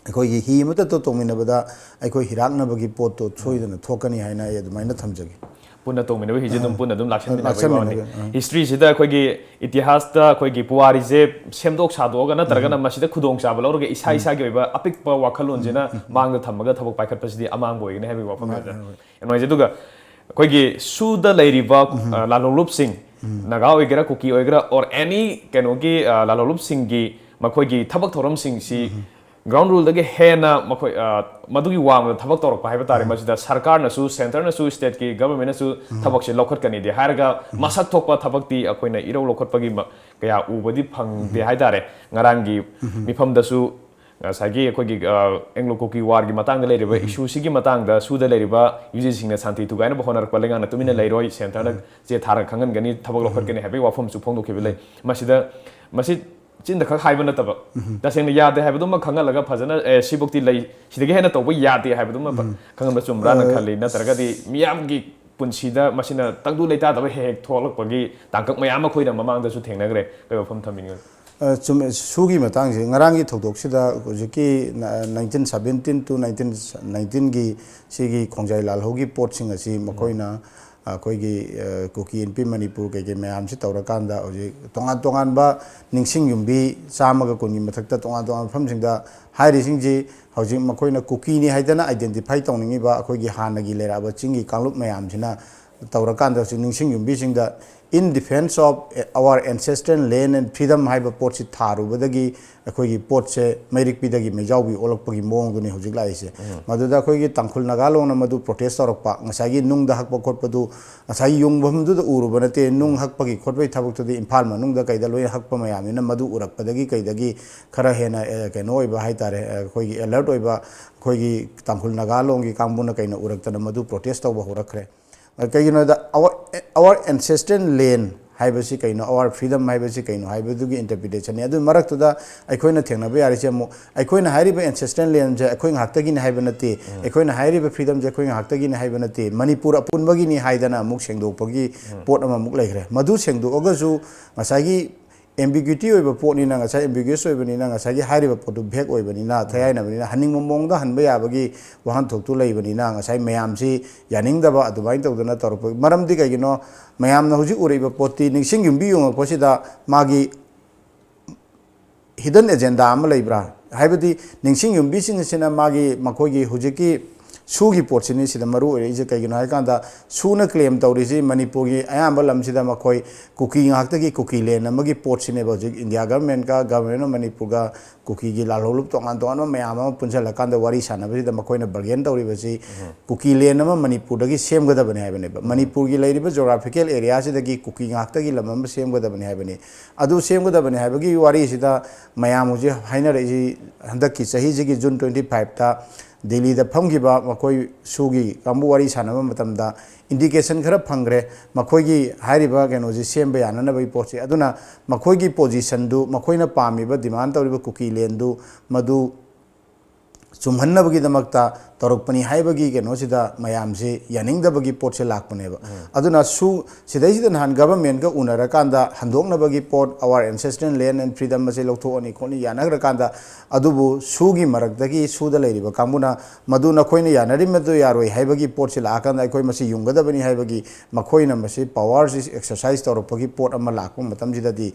ꯑꯩꯈꯣꯏꯒꯤ ꯍꯤ ꯑꯃꯠꯇ ꯇꯣ-, ꯇꯣꯡꯃꯤꯟꯅꯕꯗ ꯑꯩꯈꯣꯏ ꯍꯤꯔꯥꯛꯅꯕꯒꯤ ꯄꯣꯠꯇꯣ ꯁꯣꯏꯗꯅ ꯊꯣꯛꯀꯅꯤ ꯍꯥꯏꯅ ꯑꯩ ꯑꯗꯨꯃꯥꯏꯅ ꯊꯝꯖꯒꯦ꯫ ꯄꯨꯟꯅ ꯇꯣꯡꯃꯤꯟꯅꯕ ꯍꯤꯁꯦ ꯑꯗꯨꯝ ꯄꯨꯟꯅ ꯑꯗꯨꯝ ꯂꯥꯛꯁꯟꯃꯤꯟꯅꯕꯒꯤ ꯋꯥꯅꯤ꯫ ꯂꯥꯛꯁꯟꯃꯤꯟꯅꯕ, ꯑꯥ꯫ ꯍꯤꯁꯇ꯭ꯔꯤꯁꯤꯗ ꯑꯩꯈꯣꯏꯒꯤ ꯏꯇꯤꯍꯥꯁꯇ ꯑꯩꯈꯣꯏꯒꯤ ꯄꯨꯋꯥꯔꯤꯁꯦ ꯁꯦꯝꯗꯣꯛ ꯁꯥꯗꯣꯛꯑꯒ ꯅꯠꯇ꯭ꯔꯒꯅ ꯃꯁꯤꯗ ꯈꯨꯗꯣꯡꯆꯥꯕ ꯂꯧꯔꯒ ꯏꯁꯥ ꯏꯁꯥꯒꯤ ꯑꯣꯏꯕ ꯑꯄꯤꯛꯄ ꯋꯥꯈꯜꯂꯣꯟꯁꯤꯅ ꯃꯥꯡꯗ ꯊꯝꯃꯒ ꯊꯕꯛ ꯄꯥꯏꯈꯠꯄꯁꯤꯗꯤ ꯑꯃꯥꯡꯕ ꯑꯣꯏꯒꯅꯤ ꯍꯥꯏꯕꯒꯤ ꯋꯥꯐꯝ ꯃꯥꯅꯦ, ꯍꯥꯏꯖꯩ꯫ ꯃꯥꯅꯦ꯫ ꯌꯥꯝ ꯅꯨꯡꯉꯥꯏꯖꯩ꯫ ꯑꯗꯨꯒ ꯑꯩꯈꯣꯏꯒꯤ ꯁꯨꯗ ꯂꯩꯔꯤꯕ, ꯑ, ꯂꯥꯜꯍꯧꯂꯨꯞꯁꯤꯡ, ꯅꯥꯒꯥ ꯑꯣꯏꯒꯦꯔꯥ, ꯀꯨꯀꯤ ꯑꯣꯏꯒꯦꯔꯥ, or any ꯀꯩꯅꯣꯒꯤ, ꯑ, ꯂꯥꯜꯍꯧꯂꯨꯞꯁꯤꯡꯒꯤ ꯃꯈꯣꯏꯒꯤ ꯊꯕꯛ ꯊꯧꯔꯝꯁꯤꯡꯁꯤ ground realꯗꯒꯤ ꯍꯦꯟꯅ ꯃꯈꯣꯏ, ꯑ, ꯃꯗꯨꯒꯤ ꯋꯥꯡꯃꯗ ꯊꯕꯛ ꯇꯧꯔꯛꯄ ꯍꯥꯏꯕ ꯇꯥꯔꯦ꯫ ꯃꯁꯤꯗ ꯁꯔꯀꯥꯔꯅꯁꯨ, centreꯅꯁꯨ, stateꯀꯤ governmentꯅꯁꯨ ꯊꯕꯛꯁꯦ ꯂꯧꯈꯠꯀꯅꯤꯗꯤ ꯍꯥꯏꯔꯒ ꯃꯁꯛ ꯊꯣꯛꯄ ꯊꯕꯛꯇꯤ ꯑꯩꯈꯣꯏꯅ ꯏꯔꯧ ꯂꯧꯈꯠꯄꯒꯤ ꯃ-, ꯀꯌꯥ ꯎꯕꯗꯤ ꯐꯪꯗꯦ ꯍꯥꯏ ꯇꯥꯔꯦ꯫ ꯉꯔꯥꯡꯒꯤ ꯃꯤꯐꯝꯗꯁꯨ ꯉꯁꯥꯏꯒꯤ ꯑꯩꯈꯣꯏꯒꯤ, ꯑ, Anglo Kuki Warꯒꯤ ꯃꯇꯥꯡꯗ ꯂꯩꯔꯤꯕ issueꯁꯤꯒꯤ ꯃꯇꯥꯡꯗ ꯁꯨꯗ ꯂꯩꯔꯤꯕ UGꯁꯤꯡꯅ ꯁꯥꯟꯇꯤ ꯊꯨꯒꯥꯏꯅꯕ ꯍꯣꯠꯅꯔꯛꯄ ꯂꯩꯉꯥꯛꯅ ꯇꯨꯃꯤꯟꯅ ꯂꯩꯔꯣꯏ, centreꯅ ꯆꯦ ꯊꯥꯔꯒ ꯈꯪꯍꯟꯒꯅꯤ, ꯊꯕꯛ ꯂꯧꯈꯠꯀꯅꯤ ꯍꯥꯏꯕꯒꯤ ꯋꯥꯐꯝꯁꯨ ꯐꯣꯡꯗꯣꯛꯈꯤꯕ ꯂꯩ꯫ ꯃꯁꯤꯗ, ꯃꯁꯤ ꯆꯤꯟꯗ ꯈꯛ ꯍꯥꯏꯕ ꯅꯠꯇꯕ, ꯇꯁꯦꯡꯅ ꯌꯥꯗꯦ ꯍꯥꯏꯕꯗꯨꯃ ꯈꯪꯍꯜꯂꯒ ꯐꯖꯅ, ꯑꯦ, ꯁꯤꯐꯧꯇꯤ ꯂꯩ, ꯁꯤꯗꯒꯤ ꯍꯦꯟꯅ ꯇꯧꯕ ꯌꯥꯗꯦ ꯍꯥꯏꯕꯗꯨꯃ ꯈꯪꯍꯟꯕ ꯆꯨꯝꯕ꯭ꯔꯥꯅ ꯈꯜꯂꯤ꯫ ꯅꯠꯇ꯭ꯔꯒꯗꯤ ꯃꯤꯌꯥꯝꯒꯤ ꯄꯨꯟꯁꯤꯗ ꯃꯁꯤꯅ ꯇꯪꯗꯨ ꯂꯩꯇꯥꯗꯕ ꯍꯦꯛ ꯍꯦꯛ ꯊꯣꯛꯂꯛꯄꯒꯤ ꯇꯥꯡꯀꯛ ꯃꯌꯥꯝ ꯑꯩꯈꯣꯏꯅ ꯃꯃꯥꯡꯗꯁꯨ ꯊꯦꯡꯅꯈ꯭ꯔꯦ꯫ ꯀꯩ ꯋꯥꯐꯝ ꯊꯝꯕꯤꯅꯤꯡꯉꯤ? ꯑ, ꯆꯨꯝꯃꯦ꯫ ꯁꯨꯒꯤ ꯃꯇꯥꯡꯁꯦ, ꯉꯔꯥꯡꯒꯤ ꯊꯧꯗꯣꯛꯁꯤꯗ ꯍꯧꯖꯤꯛꯀꯤ ꯅ-, nineteen seventeen to nineteen nineteenꯒꯤ ꯁꯤꯒꯤ ꯈꯣꯡꯖꯥꯏ ꯂꯥꯜꯍꯧꯒꯤ ꯄꯣꯠꯁꯤꯡ ꯑꯁꯤ ꯃꯈꯣꯏꯅ ꯑꯩꯈꯣꯏꯒꯤ, ꯑ, ꯀꯨꯀꯤ ꯏꯟꯄꯤ ꯃꯅꯤꯄꯨꯔ ꯀꯩꯀꯩ ꯃꯌꯥꯝꯁꯤ ꯇꯧꯔꯀꯥꯟꯗ ꯍꯧꯖꯤꯛ ꯇꯣꯉꯥꯟ ꯇꯣꯉꯥꯟꯕ ꯅꯤꯡꯁꯤꯡ ꯌꯨꯝꯕꯤ ꯆꯥꯝꯃꯒ ꯀꯨꯟꯒꯤ ꯃꯊꯛꯇ ꯇꯣꯉꯥꯟ ꯇꯣꯉꯥꯟꯕ ꯃꯐꯝꯁꯤꯡꯗ ꯍꯥꯏꯔꯤꯁꯤꯡꯁꯤ ꯍꯧꯖꯤꯛ ꯃꯈꯣꯏꯅ ꯀꯨꯀꯤꯅꯤ ꯍꯥꯏꯗꯅ identify ꯇꯧꯅꯤꯡꯉꯤꯕ ꯑꯩꯈꯣꯏꯒꯤ ꯍꯥꯟꯅꯒꯤ ꯂꯩꯔꯛꯑꯕ ꯆꯤꯡꯒꯤ ꯀꯥꯡꯂꯨꯞ ꯃꯌꯥꯝꯁꯤꯅ ꯇꯧꯔꯀꯥꯟꯗ ꯍꯧꯖꯤꯛ ꯅꯤꯡꯁꯤꯡ ꯌꯨꯝꯕꯤꯁꯤꯡꯗ "In defense of our ancestral land and freedom" ꯍꯥꯏꯕ ꯄꯣꯠꯁꯤ ꯊꯥꯔꯨꯕꯗꯒꯤ ꯑꯩꯈꯣꯏꯒꯤ ꯄꯣꯠꯁꯦ ꯃꯩꯔꯤꯛꯄꯤꯗꯒꯤ ꯃꯩꯖꯥꯎꯕꯤ ꯑꯣꯜꯂꯛꯄꯒꯤ ꯃꯑꯣꯡꯗꯨꯅꯤ ꯍꯧꯖꯤꯛ ꯂꯥꯛꯏꯁꯦ꯫ ꯃꯗꯨꯗ ꯑꯩꯈꯣꯏꯒꯤ ꯇꯥꯡꯈꯨꯜ ꯅꯥꯒꯥ ꯂꯣꯟꯅ ꯃꯗꯨ protest ꯇꯧꯔꯛꯄ, ꯉꯁꯥꯏꯒꯤ ꯅꯨꯡꯗ ꯍꯛꯄ ꯈꯣꯠꯄꯗꯨ, ꯉꯁꯥꯏꯒꯤ ꯌꯨꯡꯐꯝꯗꯨꯗ ꯎꯔꯨꯕ ꯅꯠꯇꯦ, ꯅꯨꯡ ꯍꯛꯄꯒꯤ ꯈꯣꯠꯄꯒꯤ ꯊꯕꯛꯇꯨꯗꯤ ꯏꯝꯐꯥꯜ ꯃꯅꯨꯡꯗ ꯀꯩꯗ ꯂꯣꯏꯅ ꯍꯛꯄ ꯃꯌꯥꯝꯅꯤꯅ ꯃꯗꯨ ꯎꯔꯛꯄꯗꯒꯤ ꯀꯩꯗꯒꯤ ꯈꯔ ꯍꯦꯟꯅ, ꯑꯦ, ꯀꯩꯅꯣ ꯑꯣꯏꯕ ꯍꯥꯏꯇꯥꯔꯦ, ꯑꯩꯈꯣꯏꯒꯤ alert ꯑꯣꯏꯕ ꯑꯩꯈꯣꯏꯒꯤ ꯇꯥꯡꯈꯨꯜ ꯅꯥꯒꯥ ꯂꯣꯟꯒꯤ ꯀꯥꯡꯕꯨꯅ ꯀꯩꯅ ꯎꯔꯛꯇꯅ ꯃꯗꯨ protest ꯇꯧꯕ ꯍꯧꯔꯛꯈ꯭ꯔꯦ꯫ ꯀꯩꯒꯤꯅꯣꯗ our, our ancestral land ꯍꯥꯏꯕꯁꯤ ꯀꯩꯅꯣ, our freedom ꯍꯥꯏꯕꯁꯤ ꯀꯩꯅꯣ ꯍꯥꯏꯕꯗꯨꯒꯤ interpretation ꯅꯤ꯫ ꯑꯗꯨ ꯃꯔꯛꯇꯨꯗ ꯑꯩꯈꯣꯏꯅ ꯊꯦꯡꯅꯕ ꯌꯥꯔꯤꯁꯦ ꯑꯃꯨꯛ, ꯑꯩꯈꯣꯏꯅ ꯍꯥꯏꯔꯤꯕ ancestral land ꯁꯦ ꯑꯩꯈꯣꯏ ꯉꯥꯛꯇꯒꯤꯅꯤ ꯍꯥꯏꯕ ꯅꯠꯇꯦ, ꯑꯩꯈꯣꯏꯅ ꯍꯥꯏꯔꯤꯕ freedom ꯁꯦ ꯑꯩꯈꯣꯏ ꯉꯥꯛꯇꯒꯤꯅꯤ ꯍꯥꯏꯕ ꯅꯠꯇꯦ, ꯃꯅꯤꯄꯨꯔ ꯑꯄꯨꯟꯕꯒꯤꯅꯤ ꯍꯥꯏꯗꯅ ꯑꯃꯨꯛ ꯁꯦꯡꯗꯣꯛꯄꯒꯤ ꯄꯣꯠ ꯑꯃꯃꯨꯛ ꯂꯩꯈ꯭ꯔꯦ꯫ ꯃꯗꯨ ꯁꯦꯡꯗꯣꯛꯑꯒꯁꯨ ꯉꯁꯥꯏꯒꯤ ꯑꯦꯝꯕꯤꯒ꯭ꯌꯨꯇꯤ ꯑꯣꯏꯕ ꯄꯣꯠꯅꯤꯅ, ꯉꯁꯥꯏ ꯑꯦꯝꯕꯤꯒ꯭ꯌꯨꯁ ꯑꯣꯏꯕꯅꯤꯅ, ꯉꯁꯥꯏꯒꯤ ꯍꯥꯏꯔꯤꯕ ꯄꯣꯠꯇꯨ ꯚꯦꯛ ꯑꯣꯏꯕꯅꯤꯅ, ꯊꯩꯍꯥꯏꯅꯕꯅꯤꯅ, ꯍꯟꯅꯤꯡꯕ ꯃꯑꯣꯡꯗ ꯍꯟꯕ ꯌꯥꯕꯒꯤ ꯋꯥꯍꯟꯊꯣꯛꯇꯨ ꯂꯩꯕꯅꯤꯅ, ꯉꯁꯥꯏ ꯃꯌꯥꯝꯁꯤ ꯌꯥꯅꯤꯡꯗꯕ, ꯑꯗꯨꯃꯥꯏꯅ ꯇꯧꯗꯅ ꯇꯧꯔꯛꯄ꯫ ꯃꯔꯝꯗꯤ ꯀꯩꯒꯤꯅꯣ? ꯃꯌꯥꯝꯅ ꯍꯧꯖꯤꯛ ꯎꯔꯛꯏꯕ ꯄꯣꯠꯇꯤ, ꯅꯤꯡꯁꯤꯡ ꯌꯨꯝꯕꯤ ꯌꯦꯡꯉꯛꯄꯁꯤꯗ ꯃꯥꯒꯤ ꯍꯤꯗꯟ ꯑꯦꯖꯦꯟꯗꯥ ꯑꯃ ꯂꯩꯕ꯭ꯔꯥ? ꯍꯥꯏꯕꯗꯤ, ꯅꯤꯡꯁꯤꯡ ꯌꯨꯝꯕꯤꯁꯤꯡꯁꯤꯅ ꯃꯥꯒꯤ, ꯃꯈꯣꯏꯒꯤ ꯍꯧꯖꯤꯛꯀꯤ ꯁꯨꯒꯤ ꯄꯣꯠꯁꯤꯅꯤ ꯁꯤꯗ ꯃꯔꯨ ꯑꯣꯏꯔꯛꯏꯁꯦ꯫ ꯀꯩꯒꯤꯅꯣ ꯍꯥꯏꯀꯥꯟꯗ, ꯁꯨꯅ ꯀ꯭ꯂꯦꯝ ꯇꯧꯔꯤꯁꯤ ꯃꯅꯤꯄꯨꯔꯒꯤ ꯑꯌꯥꯝꯕ ꯂꯝꯁꯤꯗ ꯃꯈꯣꯏ ꯀꯨꯀꯤ ꯉꯥꯛꯇꯒꯤ, ꯀꯨꯀꯤ ꯂꯦꯟ ꯑꯃꯒꯤ ꯄꯣꯠꯁꯤꯅꯦꯕ ꯍꯧꯖꯤꯛ ꯏꯟꯗꯤꯌꯥ ꯒꯚꯔꯟꯃꯦꯟꯠꯀ, ꯒꯚꯔꯟꯃꯦꯟꯠ ꯑꯣꯐ ꯃꯅꯤꯄꯨꯔꯒ ꯀꯨꯀꯤꯒꯤ ꯂꯥꯜꯍꯧꯂꯨꯞ ꯇꯣꯉꯥꯟ ꯇꯣꯉꯥꯟꯕ ꯃꯌꯥꯝ ꯑꯃ ꯄꯨꯟꯁꯤꯜꯂꯀꯥꯟꯗ ꯋꯥꯔꯤ ꯁꯥꯟꯅꯕꯁꯤꯗ ꯃꯈꯣꯏꯅ ꯕꯥꯔꯒꯦꯟ ꯇꯧꯔꯤꯕꯁꯤ ꯀꯨꯀꯤ ꯂꯦꯟ ꯑꯃ ꯃꯅꯤꯄꯨꯔꯗꯒꯤ ꯁꯦꯝꯒꯗꯕꯅꯤ ꯍꯥꯏꯕꯅꯦꯕ꯫ ꯃꯅꯤꯄꯨꯔꯒꯤ ꯂꯩꯔꯤꯕ ꯖꯣꯒ꯭ꯔꯥꯐꯤꯀꯦꯜ ꯑꯦꯔꯤꯌꯥꯁꯤꯗꯒꯤ ꯀꯨꯀꯤ ꯉꯥꯛꯇꯒꯤ ꯂꯝ ꯑꯃ ꯁꯦꯝꯒꯗꯕꯅꯤ ꯍꯥꯏꯕꯅꯤ꯫ ꯑꯗꯨ ꯁꯦꯝꯒꯗꯕꯅꯤ ꯍꯥꯏꯕꯒꯤ ꯋꯥꯔꯤꯁꯤꯗ ꯃꯌꯥꯝ ꯍꯧꯖꯤꯛ ꯍꯥꯏꯅꯔꯛꯏꯁꯤ, ꯍꯟꯗꯛꯀꯤ ꯆꯍꯤꯁꯤꯒꯤ ꯖꯨꯟ ꯇ꯭ꯋꯦꯟꯇꯤ ꯐꯥꯏꯚꯇ ꯗꯤꯜꯂꯤꯗ ꯐꯝꯈꯤꯕ ꯃꯈꯣꯏ ꯁꯨꯒꯤ ꯀꯥꯡꯕꯨ ꯋꯥꯔꯤ ꯁꯥꯟꯅꯕ ꯃꯇꯝꯗ ꯏꯟꯗꯤꯀꯦꯁꯟ ꯈꯔ ꯐꯪꯈ꯭ꯔꯦ, ꯃꯈꯣꯏꯒꯤ ꯍꯥꯏꯔꯤꯕ ꯀꯩꯅꯣꯁꯤ ꯁꯦꯝꯕ ꯌꯥꯅꯅꯕꯒꯤ ꯄꯣꯠꯁꯤ꯫ ꯑꯗꯨꯅ ꯃꯈꯣꯏꯒꯤ ꯄꯣꯖꯤꯁꯟꯗꯨ, ꯃꯈꯣꯏꯅ ꯄꯥꯝꯃꯤꯕ, ꯗꯤꯃꯥꯟ ꯇꯧꯔꯤꯕ ꯀꯨꯀꯤ ꯂꯦꯟꯗꯨ, ꯃꯗꯨ ꯆꯨꯝꯍꯟꯅꯕꯒꯤꯗꯃꯛꯇ ꯇꯧꯔꯛꯄꯅꯤ ꯍꯥꯏꯕꯒꯤ ꯀꯩꯅꯣꯁꯤꯗ ꯃꯌꯥꯝꯁꯤ ꯌꯥꯅꯤꯡꯗꯕꯒꯤ ꯄꯣꯠꯁꯦ ꯂꯥꯛꯄꯅꯦꯕ꯫ ꯑꯗꯨꯅ ꯁꯨ, ꯁꯤꯗꯩꯁꯤꯗ ꯅꯍꯥꯟ ꯒꯚꯔꯟꯃꯦꯟꯠꯀ ꯎꯅꯔꯀꯥꯟꯗ ꯍꯟꯗꯣꯛꯅꯕꯒꯤ ꯄꯣꯠ, "Our ancestral land and freedom ꯑꯁꯦ ꯂꯧꯊꯣꯛꯑꯅꯤ ꯈꯣꯠꯅꯤ" ꯌꯥꯅꯈ꯭ꯔꯀꯥꯟꯗ, ꯑꯗꯨꯕꯨ ꯁꯨꯒꯤ ꯃꯔꯛꯇꯒꯤ ꯁꯨꯗ ꯂꯩꯔꯤꯕ ꯀꯥꯡꯕꯨꯅ ꯃꯗꯨ ꯅꯈꯣꯏꯅ ꯌꯥꯅꯔꯤꯕꯗꯨ ꯌꯥꯔꯣꯏ ꯍꯥꯏꯕꯒꯤ ꯄꯣꯠꯁꯤ ꯂꯥꯛꯑꯀꯥꯟꯗ ꯑꯩꯈꯣꯏ ꯃꯁꯤ ꯌꯨꯡꯒꯗꯕꯅꯤ ꯍꯥꯏꯕꯒꯤ ꯃꯈꯣꯏꯅ ꯃꯁꯤ ꯄꯋꯥꯔꯁꯤ ꯑꯦꯛꯁꯔꯁꯥꯏꯁ ꯇꯧꯔꯛꯄꯒꯤ ꯄꯣꯠ ꯑꯃ ꯂꯥꯛꯄ ꯃꯇꯝꯁꯤꯗꯗꯤ,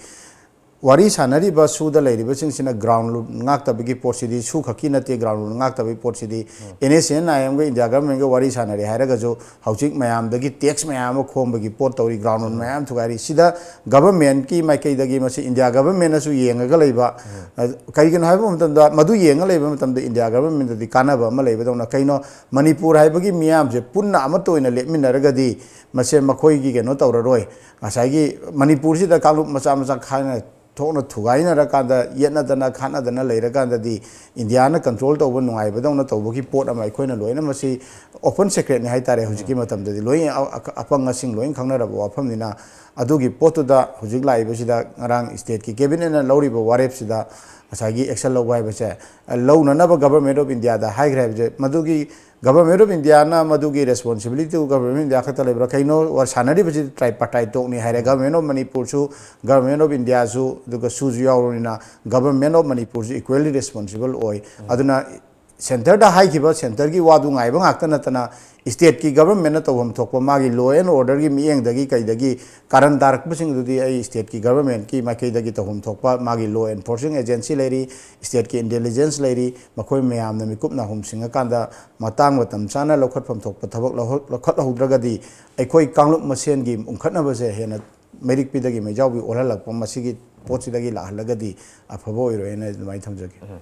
ꯋꯥꯔꯤ ꯁꯥꯟꯅꯔꯤꯕ ꯁꯨꯗ ꯂꯩꯔꯤꯕꯁꯤꯡꯁꯤꯅ ꯒ꯭ꯔꯥꯎꯟ ꯔꯨꯠ ꯉꯥꯛꯇꯕꯒꯤ ꯄꯣꯠꯁꯤꯗꯤ, ꯁꯨ ꯈꯛꯀꯤ ꯅꯠꯇꯦ, ꯒ꯭ꯔꯥꯎꯟ ꯔꯨꯠ ꯉꯥꯛꯇꯕꯒꯤ ꯄꯣꯠꯁꯤꯗꯤ, ꯑꯦꯟ ꯑꯦꯁ ꯑꯦꯟ ꯑꯥꯏ ꯑꯦꯝꯒ ꯏꯟꯗꯤꯌꯥ ꯒꯚꯔꯟꯃꯦꯟꯠꯀ ꯋꯥꯔꯤ ꯁꯥꯟꯅꯔꯦ ꯍꯥꯏꯔꯒꯁꯨ, ꯍꯧꯖꯤꯛ ꯃꯌꯥꯝꯗꯒꯤ ꯇꯦꯛꯁ ꯃꯌꯥꯝ ꯑꯃ ꯈꯣꯝꯕꯒꯤ ꯄꯣꯠ ꯇꯧꯔꯤ, ꯒ꯭ꯔꯥꯎꯟ ꯔꯨꯠ ꯃꯌꯥꯝ ꯊꯨꯒꯥꯏꯔꯤ꯫ ꯁꯤꯗ ꯒꯚꯔꯟꯃꯦꯟꯠꯀꯤ ꯃꯥꯏꯀꯩꯗꯒꯤ ꯃꯁꯤ ꯏꯟꯗꯤꯌꯥ ꯒꯚꯔꯟꯃꯦꯟꯠꯅꯁꯨ ꯌꯦꯡꯉꯒ ꯂꯩꯕ, ꯑ, ꯀꯔꯤꯒꯤꯅꯣ ꯍꯥꯏꯕ ꯃꯇꯝꯗ, ꯃꯗꯨ ꯌꯦꯡꯉ ꯂꯩꯕ ꯃꯇꯝꯗ ꯏꯟꯗꯤꯌꯥ ꯒꯚꯔꯟꯃꯦꯟꯠꯇꯗꯤ ꯀꯥꯟꯅꯕ ꯑꯃ ꯂꯩꯕꯗꯧꯅ꯫ ꯀꯩꯅꯣ, ꯃꯅꯤꯄꯨꯔ ꯍꯥꯏꯕꯒꯤ ꯃꯤꯌꯥꯝꯁꯦ ꯄꯨꯟꯅ ꯑꯃꯠꯇ ꯑꯣꯏꯅ ꯂꯦꯞꯃꯤꯟꯅꯔꯒꯗꯤ ꯃꯁꯦ ꯃꯈꯣꯏꯒꯤ ꯀꯩꯅꯣ ꯇꯧꯔꯔꯣꯏ꯫ ꯉꯁꯥꯏꯒꯤ ꯃꯅꯤꯄꯨꯔꯁꯤꯗ ꯀꯥꯡꯂꯨꯞ ꯃꯆꯥ ꯃꯆꯥ ꯈꯥꯏꯅ ꯊꯣꯛꯅ ꯊꯨꯒꯥꯏꯅꯔꯀꯥꯟꯗ, ꯌꯦꯠꯅꯗꯅ ꯈꯠꯅꯗꯅ ꯂꯩꯔꯀꯥꯟꯗꯗꯤ, ꯏꯟꯗꯤꯌꯥꯅ ꯀꯟꯇ꯭ꯔꯣꯜ ꯇꯧꯕ ꯅꯨꯡꯉꯥꯏꯕꯗꯧꯅ ꯇꯧꯕꯒꯤ ꯄꯣꯠ ꯑꯃ ꯑꯩꯈꯣꯏꯅ ꯂꯣꯏꯅ, ꯃꯁꯤ ꯑꯣꯄꯟ ꯁꯦꯀ꯭ꯔꯦꯠꯅꯤ ꯍꯥꯏꯇꯥꯔꯦ꯫ ꯍꯧꯖꯤꯛꯀꯤ ꯃꯇꯝꯗꯗꯤ ꯂꯣꯏ ꯑ-, ꯑ-, ꯑꯄꯪ ꯑꯁꯤꯡ ꯂꯣꯏ ꯈꯪꯅꯔꯕ ꯋꯥꯐꯝꯅꯤꯅ, ꯑꯗꯨꯒꯤ ꯄꯣꯠꯇꯨꯗ ꯍꯧꯖꯤꯛ ꯂꯥꯛꯏꯕꯁꯤꯗ ꯉꯔꯥꯡ ꯁ꯭ꯇꯦꯠꯀꯤ ꯀꯦꯕꯤꯅꯦꯠꯅ ꯂꯧꯔꯤꯕ ꯋꯥꯔꯦꯞꯁꯤꯗ ꯉꯁꯥꯏꯒꯤ ꯑꯦꯛꯁꯟ ꯂꯧꯕ ꯍꯥꯏꯕꯁꯦ, ꯑ, ꯂꯧꯅꯅꯕ ꯒꯚꯔꯟꯃꯦꯟꯠ ꯑꯣꯐ ꯏꯟꯗꯤꯌꯥꯗ ꯍꯥꯏꯈ꯭ꯔꯦ ꯍꯥꯏꯕꯁꯦ, ꯃꯗꯨꯒꯤ Government of Indiaꯅ ꯃꯗꯨꯒꯤ responsibility Government of India ꯈꯛꯇ ꯂꯩꯕ꯭ꯔꯥ? ꯀꯩꯅꯣ ꯋꯥ ꯁꯥꯟꯅꯔꯤꯕꯁꯤ tripartite talkꯅꯤ ꯍꯥꯏꯔꯦ꯫ Government of ꯃꯅꯤꯄꯨꯔꯁꯨ, Government of Indiaꯁꯨ, ꯑꯗꯨꯒ ꯁꯨꯁꯨ ꯌꯥꯎꯔꯕꯅꯤꯅ Government of ꯃꯅꯤꯄꯨꯔꯁꯨ equally responsible ꯑꯣꯏ꯫ ꯑꯗꯨꯅ centreꯗ ꯍꯥꯏꯈꯤꯕ centreꯒꯤ ꯋꯥꯗꯨ ꯉꯥꯏꯕ ꯉꯥꯛꯇ ꯅꯠꯇꯅ stateꯀꯤ governmentꯅ ꯇꯧꯐꯝ ꯊꯣꯛꯄ ꯃꯥꯒꯤ law and orderꯒꯤ ꯃꯤꯠꯌꯦꯡꯗꯒꯤ ꯀꯩꯗꯒꯤ ꯀꯥꯔꯟ ꯇꯥꯔꯛꯄꯁꯤꯡꯗꯨꯗꯤ ꯑꯩ stateꯀꯤ governmentꯀꯤ ꯃꯥꯏꯀꯩꯗꯒꯤ ꯇꯧꯐꯝ ꯊꯣꯛꯄ ꯃꯥꯒꯤ law enforcing agency ꯂꯩꯔꯤ, stateꯀꯤ intelligence ꯂꯩꯔꯤ, ꯃꯈꯣꯏ ꯃꯌꯥꯝꯅ ꯃꯤꯀꯨꯞ ꯅꯥꯍꯨꯝ ꯁꯤꯡꯉꯀꯥꯟꯗ ꯃꯇꯥꯡ ꯃꯇꯝ ꯆꯥꯅ ꯂꯧꯈꯠꯐꯝ ꯊꯣꯛꯄ ꯊꯕꯛ ꯂꯧꯍ-, ꯂꯧꯈꯠꯍꯧꯗ꯭ꯔꯒꯗꯤ ꯑꯩꯈꯣꯏ ꯀꯥꯡꯂꯨꯞ ꯃꯁꯦꯟꯒꯤ ꯎꯪꯈꯠꯅꯕꯁꯦ ꯍꯦꯟꯅ ꯃꯩꯔꯤꯛꯄꯤꯗꯒꯤ ꯃꯩꯖꯥꯎꯕꯤ ꯑꯣꯜꯍꯜꯂꯛꯄ ꯃꯁꯤꯒꯤ ꯄꯣꯠꯁꯤꯗꯒꯤ ꯂꯥꯛꯍꯜꯂꯒꯗꯤ ꯑꯐꯕ ꯑꯣꯏꯔꯣꯏ ꯍꯥꯏꯅ ꯑꯗꯨꯃꯥꯏꯅ ꯊꯝꯖꯒꯦ꯫ ꯎꯝ꯫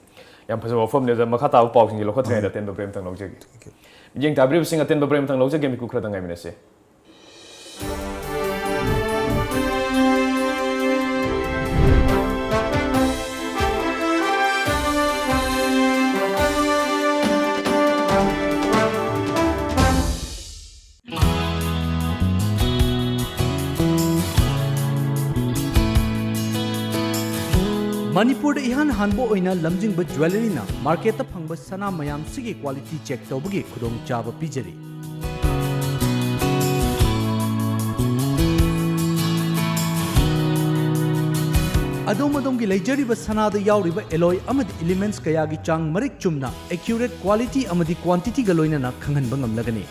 ꯌꯥꯝ ꯐꯖꯕ ꯋꯥꯐꯝꯅꯤ, ꯑꯣꯖꯥ꯫ ꯃꯈꯥ ꯇꯥꯕ ꯄꯥꯎꯁꯤꯡꯁꯦ ꯂꯧꯈꯠꯇ꯭ꯔꯤꯉꯩꯗ ꯑꯇꯦꯟꯕ break ꯑꯃꯇꯪ ꯂꯧꯖꯒꯦ꯫ ꯃꯤꯠꯌꯦꯡ ꯇꯥꯕꯤꯔꯤꯕꯁꯤꯡ, ꯑꯇꯦꯟꯕ break ꯑꯃꯇꯪ ꯂꯧꯖꯒꯦ, ꯃꯤꯀꯨꯞ ꯈꯔꯗꯪ ꯉꯥꯏꯃꯤꯟꯅꯁꯦ꯫ ꯃꯅꯤꯄꯨꯔꯗ ꯏꯍꯥꯟ ꯍꯥꯟꯕ ꯑꯣꯏꯅ ꯂꯝꯖꯤꯡꯕ ꯖ꯭ꯋꯦꯂꯔꯤꯅ ꯃꯥꯔꯀꯦꯠꯇ ꯐꯪꯕ ꯁꯅꯥ ꯃꯌꯥꯝꯁꯤꯒꯤ ꯀ꯭ꯋꯥꯂꯤꯇꯤ ꯆꯦꯛ ꯇꯧꯕꯒꯤ ꯈꯨꯗꯣꯡꯆꯥꯕ ꯄꯤꯖꯔꯤ꯫ ꯑꯗꯣꯝ ꯑꯗꯣꯝꯒꯤ ꯂꯩꯖꯔꯤꯕ ꯁꯅꯥꯗ ꯌꯥꯎꯔꯤꯕ ꯑꯦꯂꯣꯏ ꯑꯃꯗꯤ ꯏꯂꯤꯃꯦꯟꯠꯁ ꯀꯌꯥꯒꯤ ꯆꯥꯡ ꯃꯔꯤꯛ ꯆꯨꯝꯅ, ꯑꯦꯀ꯭ꯌꯨꯔꯦꯠ ꯀ꯭ꯋꯥꯂꯤꯇꯤ ꯑꯃꯗꯤ ꯀ꯭ꯋꯥꯟꯇꯤꯇꯤꯒ ꯂꯣꯏꯅꯅ ꯈꯪꯍꯟꯕ ꯉꯝꯂꯒꯅꯤ꯫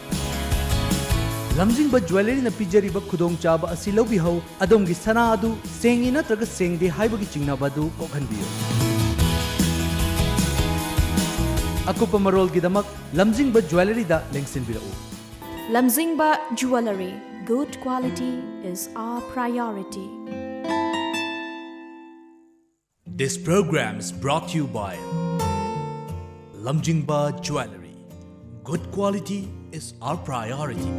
ꯂꯝꯖꯤꯡꯕ ꯖ꯭ꯋꯦꯂꯔꯤꯅ ꯄꯤꯖꯔꯤꯕ ꯈꯨꯗꯣꯡꯆꯥꯕ ꯑꯁꯤ ꯂꯧꯕꯤꯍꯧ꯫ ꯑꯗꯣꯝꯒꯤ ꯁꯅꯥ ꯑꯗꯨ ꯁꯦꯡꯉꯤ ꯅꯠꯇ꯭ꯔꯒ ꯁꯦꯡꯗꯦ ꯍꯥꯏꯕꯒꯤ ꯆꯤꯡꯅꯕ ꯑꯗꯨ ꯀꯣꯛꯍꯟꯕꯤꯌꯨ꯫ ꯑꯀꯨꯞꯄ ꯃꯔꯣꯜꯒꯤꯗꯃꯛ ꯂꯝꯖꯤꯡꯕ ꯖ꯭ꯋꯦꯂꯔꯤꯗ ꯂꯦꯡꯁꯤꯟꯕꯤꯔꯛꯎ꯫ Lamjingba Jewellery, good quality is our priority. This program is brought to you by Lamjingba Jewellery. Good quality is our priority.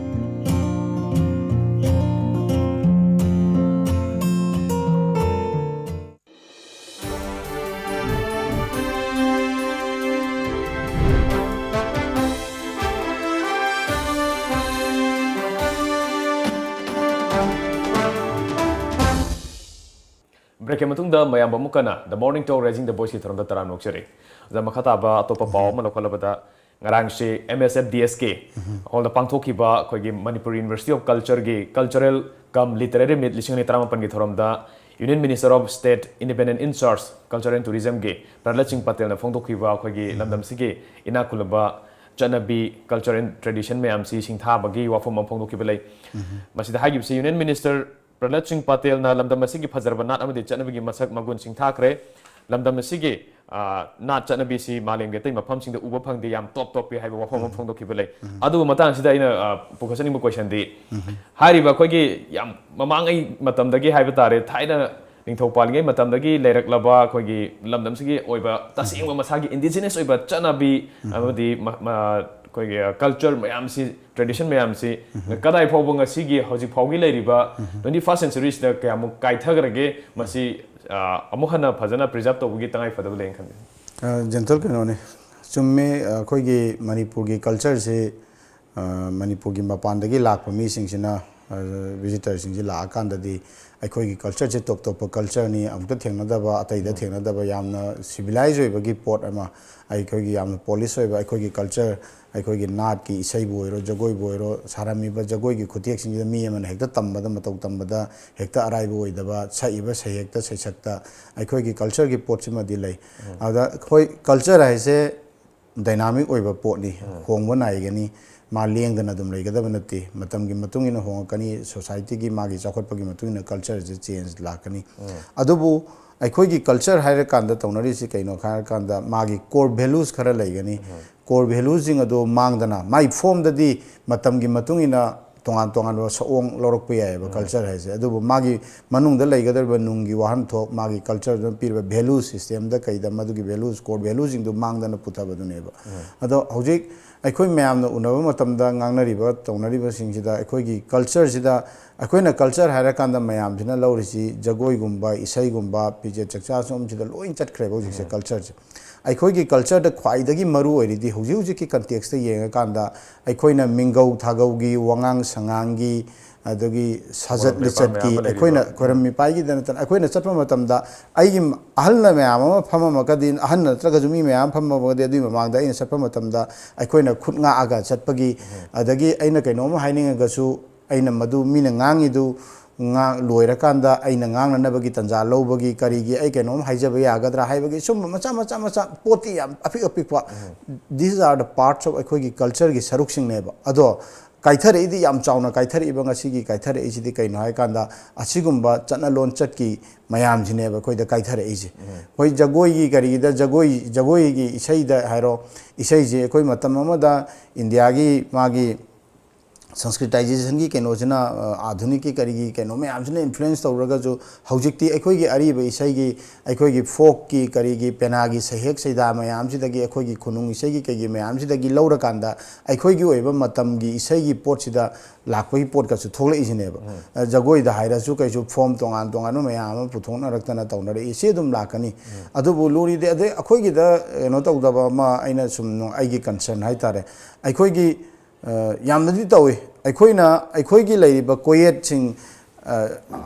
Breakꯀꯤ ꯃꯇꯨꯡꯗ ꯃꯌꯥꯝꯕꯨ ꯑꯃꯨꯛ ꯍꯟꯅ The Morning Talk Raising the Voiceꯀꯤ ꯊꯧꯔꯝꯗ ꯇꯔꯥꯝꯅ ꯑꯣꯛꯆꯔꯤ꯫ ꯑꯣꯖꯥ, ꯃꯈꯥ ꯇꯥꯕ ꯑꯇꯣꯞꯄ ꯄꯥꯎ ꯑꯃ ꯂꯧꯈꯠꯂꯕꯗ, ꯉꯔꯥꯡꯁꯤ M S F D S K ꯍꯣꯜꯗ ꯄꯥꯡꯊꯣꯛꯈꯤꯕ ꯑꯩꯈꯣꯏꯒꯤ Manipur University of Culture ꯒꯤ Cultural cum Literary Meet ꯂꯤꯁꯤꯡ ꯑꯅꯤ ꯇꯔꯥꯃꯥꯄꯟꯒꯤ ꯊꯧꯔꯝꯗ Union Minister of State Independent in Charge Culture and Tourism ꯒꯤ ꯄ꯭ꯔꯍ꯭ꯂꯥꯗ ꯁꯤꯡ ꯄꯇꯦꯜꯅ ꯐꯣꯡꯗꯣꯛꯈꯤꯕ ꯑꯩꯈꯣꯏꯒꯤ ꯂꯝꯗꯝꯁꯤꯒꯤ ꯏꯅꯥꯛ ꯈꯨꯜꯂꯕ ꯆꯠꯅꯕꯤ, culture and tradition ꯃꯌꯥꯝꯁꯤ ꯁꯤꯡꯊꯥꯕꯒꯤ ꯋꯥꯐꯝ ꯑꯃ ꯐꯣꯡꯗꯣꯛꯈꯤꯕ ꯂꯩ꯫ ꯃꯁꯤꯗ ꯍꯥꯏꯈꯤꯕꯁꯤ, Union Minister ꯄ꯭ꯔꯍ꯭ꯂꯥꯗ ꯁꯤꯡ ꯄꯇꯦꯜꯅ ꯂꯝꯗꯝ ꯑꯁꯤꯒꯤ ꯐꯖꯔꯕ ꯅꯥꯠ ꯑꯃꯗꯤ ꯆꯠꯅꯕꯤꯒꯤ ꯃꯁꯛ ꯃꯒꯨꯟ ꯁꯤꯡꯊꯥꯈ꯭ꯔꯦ꯫ ꯂꯝꯗꯝ ꯑꯁꯤꯒꯤ, ꯑ, ꯅꯥꯠ ꯆꯠꯅꯕꯤꯁꯤ ꯃꯥꯂꯦꯝꯒꯤ ꯑꯇꯩ ꯃꯐꯝꯁꯤꯡꯗ ꯎꯕ ꯐꯪꯗꯦ, ꯌꯥꯝ ꯇꯣꯞ ꯇꯣꯞꯄꯤ ꯍꯥꯏꯕ ꯋꯥꯐꯝ ꯑꯃ ꯐꯣꯡꯗꯣꯛꯈꯤꯕ ꯂꯩ꯫ ꯑꯗꯨꯕꯨ ꯃꯇꯥꯡꯁꯤꯗ ꯑꯩꯅ, ꯑ, ꯄꯨꯈꯠꯆꯅꯤꯡꯕ question ꯗꯤ, ꯍꯥꯏꯔꯤꯕ ꯑꯩꯈꯣꯏꯒꯤ ꯌꯥꯝ ꯃꯃꯥꯡꯉꯩ ꯃꯇꯝꯗꯒꯤ ꯍꯥꯏꯕ ꯇꯥꯔꯦ, ꯊꯥꯏꯅ ꯅꯤꯡꯊꯧ ꯄꯥꯜꯂꯤꯉꯩ ꯃꯇꯝꯗꯒꯤ ꯂꯩꯔꯛꯂꯕ ꯑꯩꯈꯣꯏꯒꯤ ꯂꯝꯗꯝꯁꯤꯒꯤ ꯑꯣꯏꯕ ꯇꯁꯦꯡꯕ ꯃꯁꯥꯒꯤ indigenous ꯑꯣꯏꯕ ꯆꯠꯅꯕꯤ ꯑꯃꯗꯤ ꯃ-, ꯃ-, ꯑꯩꯈꯣꯏꯒꯤ, ꯑ, culture ꯃꯌꯥꯝꯁꯤ, tradition ꯃꯌꯥꯝꯁꯤ ꯀꯗꯥꯏ ꯐꯥꯎꯕ ꯉꯁꯤꯒꯤ ꯍꯧꯖꯤꯛ ꯐꯥꯎꯒꯤ ꯂꯩꯔꯤꯕ twenty first century ꯁꯤꯗ ꯀꯌꯥꯃꯨꯛ ꯀꯥꯏꯊꯈ꯭ꯔꯒꯦ, ꯃꯁꯤ, ꯑ, ꯑꯃꯨꯛ ꯍꯟꯅ ꯐꯖꯅ preserve ꯇꯧꯕꯒꯤ ꯇꯉꯥꯏ ꯐꯗꯕ ꯂꯩꯅ ꯈꯟꯕꯤ? ꯑ, gentle ꯀꯩꯅꯣꯅꯤ꯫ ꯆꯨꯝꯃꯦ, ꯑꯩꯈꯣꯏꯒꯤ ꯃꯅꯤꯄꯨꯔꯒꯤ culture ꯁꯤ, ꯑ, ꯃꯅꯤꯄꯨꯔꯒꯤ ꯃꯄꯥꯟꯗꯒꯤ ꯂꯥꯛꯄ ꯃꯤꯁꯤꯡꯁꯤꯅ, ꯑ, visitor ꯁꯤꯡꯁꯤ ꯂꯥꯛꯑꯀꯥꯟꯗꯗꯤ ꯑꯩꯈꯣꯏꯒꯤ culture ꯁꯦ ꯇꯣꯞ ꯇꯣꯞꯄ culture ꯅꯤ, ꯑꯃꯨꯛꯇ ꯊꯦꯡꯅꯗꯕ, ꯑꯇꯩꯗ ꯊꯦꯡꯅꯗꯕ ꯌꯥꯝꯅ civilized ꯑꯣꯏꯕꯒꯤ ꯄꯣꯠ ꯑꯃ, ꯑꯩꯈꯣꯏꯒꯤ ꯌꯥꯝꯅ polish ꯑꯣꯏꯕ ꯑꯩꯈꯣꯏꯒꯤ culture, ꯑꯩꯈꯣꯏꯒꯤ ꯅꯥꯠꯀꯤ ꯏꯁꯩꯕꯨ ꯑꯣꯏꯔꯣ, ꯖꯒꯣꯏꯕꯨ ꯑꯣꯏꯔꯣ, ꯁꯥꯔꯝꯃꯤꯕ ꯖꯒꯣꯏꯒꯤ ꯈꯨꯊꯦꯛꯁꯤꯡꯁꯤꯗ ꯃꯤ ꯑꯃꯅ ꯍꯦꯛꯇ ꯇꯝꯕꯗ, ꯃꯇꯧ ꯇꯝꯕꯗ ꯍꯦꯛꯇ ꯑꯔꯥꯏꯕ ꯑꯣꯏꯗꯕ, ꯁꯛꯏꯕ ꯁꯩꯍꯦꯛꯇ ꯁꯩꯁꯛꯇ ꯑꯩꯈꯣꯏꯒꯤ culture ꯒꯤ ꯄꯣꯠꯁꯤꯃꯗꯤ ꯂꯩ꯫ ꯑꯗ ꯑꯩꯈꯣꯏ culture ꯍꯥꯏꯁꯦ dynamic ꯑꯣꯏꯕ ꯄꯣꯠꯅꯤ, ꯍꯣꯡꯕ ꯅꯥꯏꯒꯅꯤ, ꯃꯥ ꯂꯦꯡꯗꯅ ꯑꯗꯨꯝ ꯂꯩꯒꯗꯕ ꯅꯠꯇꯦ꯫ ꯃꯇꯝꯒꯤ ꯃꯇꯨꯡ ꯏꯟꯅ ꯍꯣꯡꯉꯛꯀꯅꯤ, society ꯒꯤ ꯃꯥꯒꯤ ꯆꯥꯎꯈꯠꯄꯒꯤ ꯃꯇꯨꯡ ꯏꯟꯅ culture ꯁꯦ change ꯂꯥꯛꯀꯅꯤ꯫ ꯑꯗꯨꯕꯨ ꯑꯩꯈꯣꯏꯒꯤ culture ꯍꯥꯏꯔꯀꯥꯟꯗ ꯇꯧꯅꯔꯤꯁꯤ ꯀꯩꯅꯣ ꯍꯥꯏꯔꯀꯥꯟꯗ ꯃꯥꯒꯤ core values ꯈꯔ ꯂꯩꯒꯅꯤ꯫ Core values ꯁꯤꯡ ꯑꯗꯨ ꯃꯥꯡꯗꯅ ꯃꯥꯒꯤ form ꯗꯗꯤ ꯃꯇꯝꯒꯤ ꯃꯇꯨꯡ ꯏꯟꯅ ꯇꯣꯉꯥꯟ ꯇꯣꯉꯥꯟꯕ ꯁꯑꯣꯡ ꯂꯧꯔꯛꯄ ꯌꯥꯏꯑꯕ culture ꯍꯥꯏꯁꯦ꯫ ꯑꯗꯨꯕꯨ ꯃꯥꯒꯤ ꯃꯅꯨꯡꯗ ꯂꯩꯒꯗꯧꯔꯤꯕ ꯅꯨꯡꯒꯤ ꯋꯥꯍꯟꯊꯣꯛ, ꯃꯥꯒꯤ culture ꯗꯨꯅ ꯄꯤꯔꯤꯕ value system ꯗ ꯀꯩꯗ ꯃꯗꯨꯒꯤ values, core values ꯁꯤꯡꯗꯨ ꯃꯥꯡꯗꯅ ꯄꯨꯊꯕꯗꯨꯅꯦꯕ꯫ ꯑꯗꯣ ꯍꯧꯖꯤꯛ ꯑꯩꯈꯣꯏ ꯃꯌꯥꯝꯅ ꯎꯅꯕ ꯃꯇꯝꯗ ꯉꯥꯡꯅꯔꯤꯕ ꯇꯧꯅꯔꯤꯕꯁꯤꯡꯁꯤꯗ ꯑꯩꯈꯣꯏꯒꯤ culture ꯁꯤꯗ, ꯑꯩꯈꯣꯏꯅ culture ꯍꯥꯏꯔꯀꯥꯟꯗ ꯃꯌꯥꯝꯁꯤꯅ ꯂꯧꯔꯤꯁꯤ ꯖꯒꯣꯏꯒꯨꯝꯕ, ꯏꯁꯩꯒꯨꯝꯕ, ꯐꯤꯖꯦꯠ ꯆꯛꯆꯥ ꯁꯨꯝꯁꯤꯗ ꯂꯣꯏ ꯆꯠꯈ꯭ꯔꯦꯕ ꯍꯧꯖꯤꯛꯁꯦ culture ꯁꯦ꯫ ꯑꯩꯈꯣꯏꯒꯤ culture ꯗ ꯈ꯭ꯋꯥꯏꯗꯒꯤ ꯃꯔꯨ ꯑꯣꯏꯔꯤꯗꯤ ꯍꯧꯖꯤꯛ ꯍꯧꯖꯤꯛꯀꯤ context ꯇ ꯌꯦꯡꯉꯀꯥꯟꯗ ꯑꯩꯈꯣꯏꯅ ꯃꯤꯡꯒꯧ ꯊꯥꯒꯧꯒꯤ, ꯋꯥꯉꯥꯡ ꯁꯉꯥꯡꯒꯤ, ꯑꯗꯒꯤ ꯁꯥꯖꯠ ꯈꯣꯏꯔꯝ ꯂꯤꯆꯠꯀꯤ ꯃꯌꯥꯝ ꯑꯃ ꯂꯩꯔꯤꯕ꯫ ꯑꯩꯈꯣꯏꯅ ꯈꯣꯏꯔꯝ ꯃꯤꯄꯥꯏꯒꯤꯗ ꯅꯠꯇꯅ ꯑꯩꯈꯣꯏꯅ ꯆꯠꯄ ꯃꯇꯝꯗ ꯑꯩꯒꯤ ꯑꯍꯜꯅ ꯃꯌꯥꯝ ꯑꯃ ꯐꯝꯃꯝꯃꯒꯗꯤ, ꯑꯍꯜ ꯅꯠꯇ꯭ꯔꯒꯁꯨ ꯃꯤ ꯃꯌꯥꯝ ꯐꯝꯃꯝꯃꯒꯗꯤ, ꯑꯗꯨꯒꯤ ꯃꯃꯥꯡꯗ ꯑꯩꯅ ꯆꯠꯄ ꯃꯇꯝꯗ ꯑꯩꯈꯣꯏꯅ ꯈꯨꯠ ꯉꯥꯛꯑꯒ ꯆꯠꯄꯒꯤ, ꯑꯗꯒꯤ ꯑꯩꯅ ꯀꯩꯅꯣꯝ ꯍꯥꯏꯅꯤꯡꯉꯒꯁꯨ ꯑꯩꯅ ꯃꯗꯨ ꯃꯤꯅ ꯉꯥꯡꯉꯤꯗꯨ ꯉꯥꯡ-, ꯂꯣꯏꯔꯀꯥꯟꯗ ꯑꯩꯅ ꯉꯥꯡꯅꯅꯕꯒꯤ ꯇꯥꯟꯖꯥ ꯂꯧꯕꯒꯤ ꯀꯔꯤꯒꯤ ꯑꯩ ꯀꯩꯅꯣꯝ ꯍꯥꯏꯖꯕ ꯌꯥꯒꯗ꯭ꯔꯥ ꯍꯥꯏꯕꯒꯤ ꯁꯨꯝꯕ ꯃꯆꯥ ꯃꯆꯥ ꯃꯆꯥ ꯄꯣꯠꯇꯤ ꯌꯥꯝ ꯑꯄꯤꯛ ꯑꯄꯤꯛꯄ, these are the parts of ꯑꯩꯈꯣꯏꯒꯤ cultureꯒꯤ ꯁꯔꯨꯛꯁꯤꯡꯅꯦꯕ꯫ ꯑꯗꯣ ꯀꯥꯏꯊꯔꯛꯏꯗꯤ ꯌꯥꯝ ꯆꯥꯎꯅ ꯀꯥꯏꯊꯔꯛꯏꯕ ꯉꯁꯤꯒꯤ ꯀꯥꯏꯊꯔꯛꯏꯁꯤꯗꯤ ꯀꯩꯅꯣ ꯍꯥꯏꯀꯥꯟꯗ ꯑꯁꯤꯒꯨꯝꯕ ꯆꯠꯅ ꯂꯣꯟꯆꯠꯀꯤ ꯃꯌꯥꯝꯁꯤꯅꯦꯕ ꯑꯩꯈꯣꯏꯗ ꯀꯥꯏꯊꯔꯛꯏꯁꯦ꯫ ꯑꯩꯈꯣꯏ ꯖꯒꯣꯏꯒꯤ ꯀꯔꯤꯒꯤꯗ ꯖꯒꯣꯏ, ꯖꯒꯣꯏꯒꯤ ꯏꯁꯩꯗ ꯍꯥꯏꯔꯣ, ꯏꯁꯩꯁꯦ ꯑꯩꯈꯣꯏ ꯃꯇꯝ ꯑꯃꯗ ꯏꯟꯗꯤꯌꯥꯒꯤ ꯃꯥꯒꯤ ꯁꯪꯁꯀ꯭ꯔꯤꯇꯥꯏꯖꯦꯁꯟꯒꯤ ꯀꯩꯅꯣꯁꯤꯅ, ꯑ, ꯑꯥꯙꯨꯅꯤꯛꯀꯤ ꯀꯔꯤꯒꯤ ꯀꯩꯅꯣ ꯃꯌꯥꯝꯁꯤꯅ ꯏꯟꯐ꯭ꯂꯨꯌꯦꯟꯁ ꯇꯧꯔꯒꯁꯨ ꯍꯧꯖꯤꯛꯇꯤ ꯑꯩꯈꯣꯏꯒꯤ ꯑꯔꯤꯕ ꯏꯁꯩꯒꯤ, ꯑꯩꯈꯣꯏꯒꯤ ꯐꯣꯛꯀꯤ ꯀꯔꯤꯒꯤ ꯄꯦꯅꯥꯒꯤ ꯁꯩꯍꯦꯛ ꯁꯩꯗꯥ ꯃꯌꯥꯝꯁꯤꯗꯒꯤ, ꯑꯩꯈꯣꯏꯒꯤ ꯈꯨꯅꯨꯡ ꯏꯁꯩꯒꯤ ꯀꯩꯒꯤ ꯃꯌꯥꯝꯁꯤꯗꯒꯤ ꯂꯧꯔꯀꯥꯟꯗ ꯑꯩꯈꯣꯏꯒꯤ ꯑꯣꯏꯕ ꯃꯇꯝꯒꯤ ꯏꯁꯩꯒꯤ ꯄꯣꯠꯁꯤꯗ ꯂꯥꯛꯄꯒꯤ ꯄꯣꯠꯀꯁꯨ ꯊꯣꯛꯂꯛꯏꯁꯤꯅꯦꯕ꯫ ꯑ, ꯖꯒꯣꯏꯗ ꯍꯥꯏꯔꯁꯨ ꯀꯩꯁꯨ ꯐꯣꯝ ꯇꯣꯉꯥꯟ ꯇꯣꯉꯥꯟꯕ ꯃꯌꯥꯝ ꯑꯃ ꯄꯨꯊꯣꯛꯅꯔꯛꯇꯅ ꯇꯧꯅꯔꯛꯏ꯫ ꯁꯤ ꯑꯗꯨꯝ ꯂꯥꯛꯀꯅꯤ꯫ ꯑꯗꯨꯕꯨ ꯂꯨꯔꯤꯗꯤ ꯑꯗꯩ ꯑꯩꯈꯣꯏꯒꯤꯗ ꯀꯩꯅꯣ ꯇꯧꯗꯕ ꯑꯃ ꯑꯩꯅ ꯁꯨꯝ ꯅꯨꯡ-, ꯑꯩꯒꯤ ꯀꯟꯁꯔꯟ ꯍꯥꯏꯇꯥꯔꯦ꯫ ꯑꯩꯈꯣꯏꯒꯤ ꯑ, ꯌꯥꯝꯅꯗꯤ ꯇꯧꯏ꯫ ꯑꯩꯈꯣꯏꯅ, ꯑꯩꯈꯣꯏꯒꯤ ꯂꯩꯔꯤꯕ ꯀꯣꯌꯦꯠꯁꯤꯡ, ꯑ,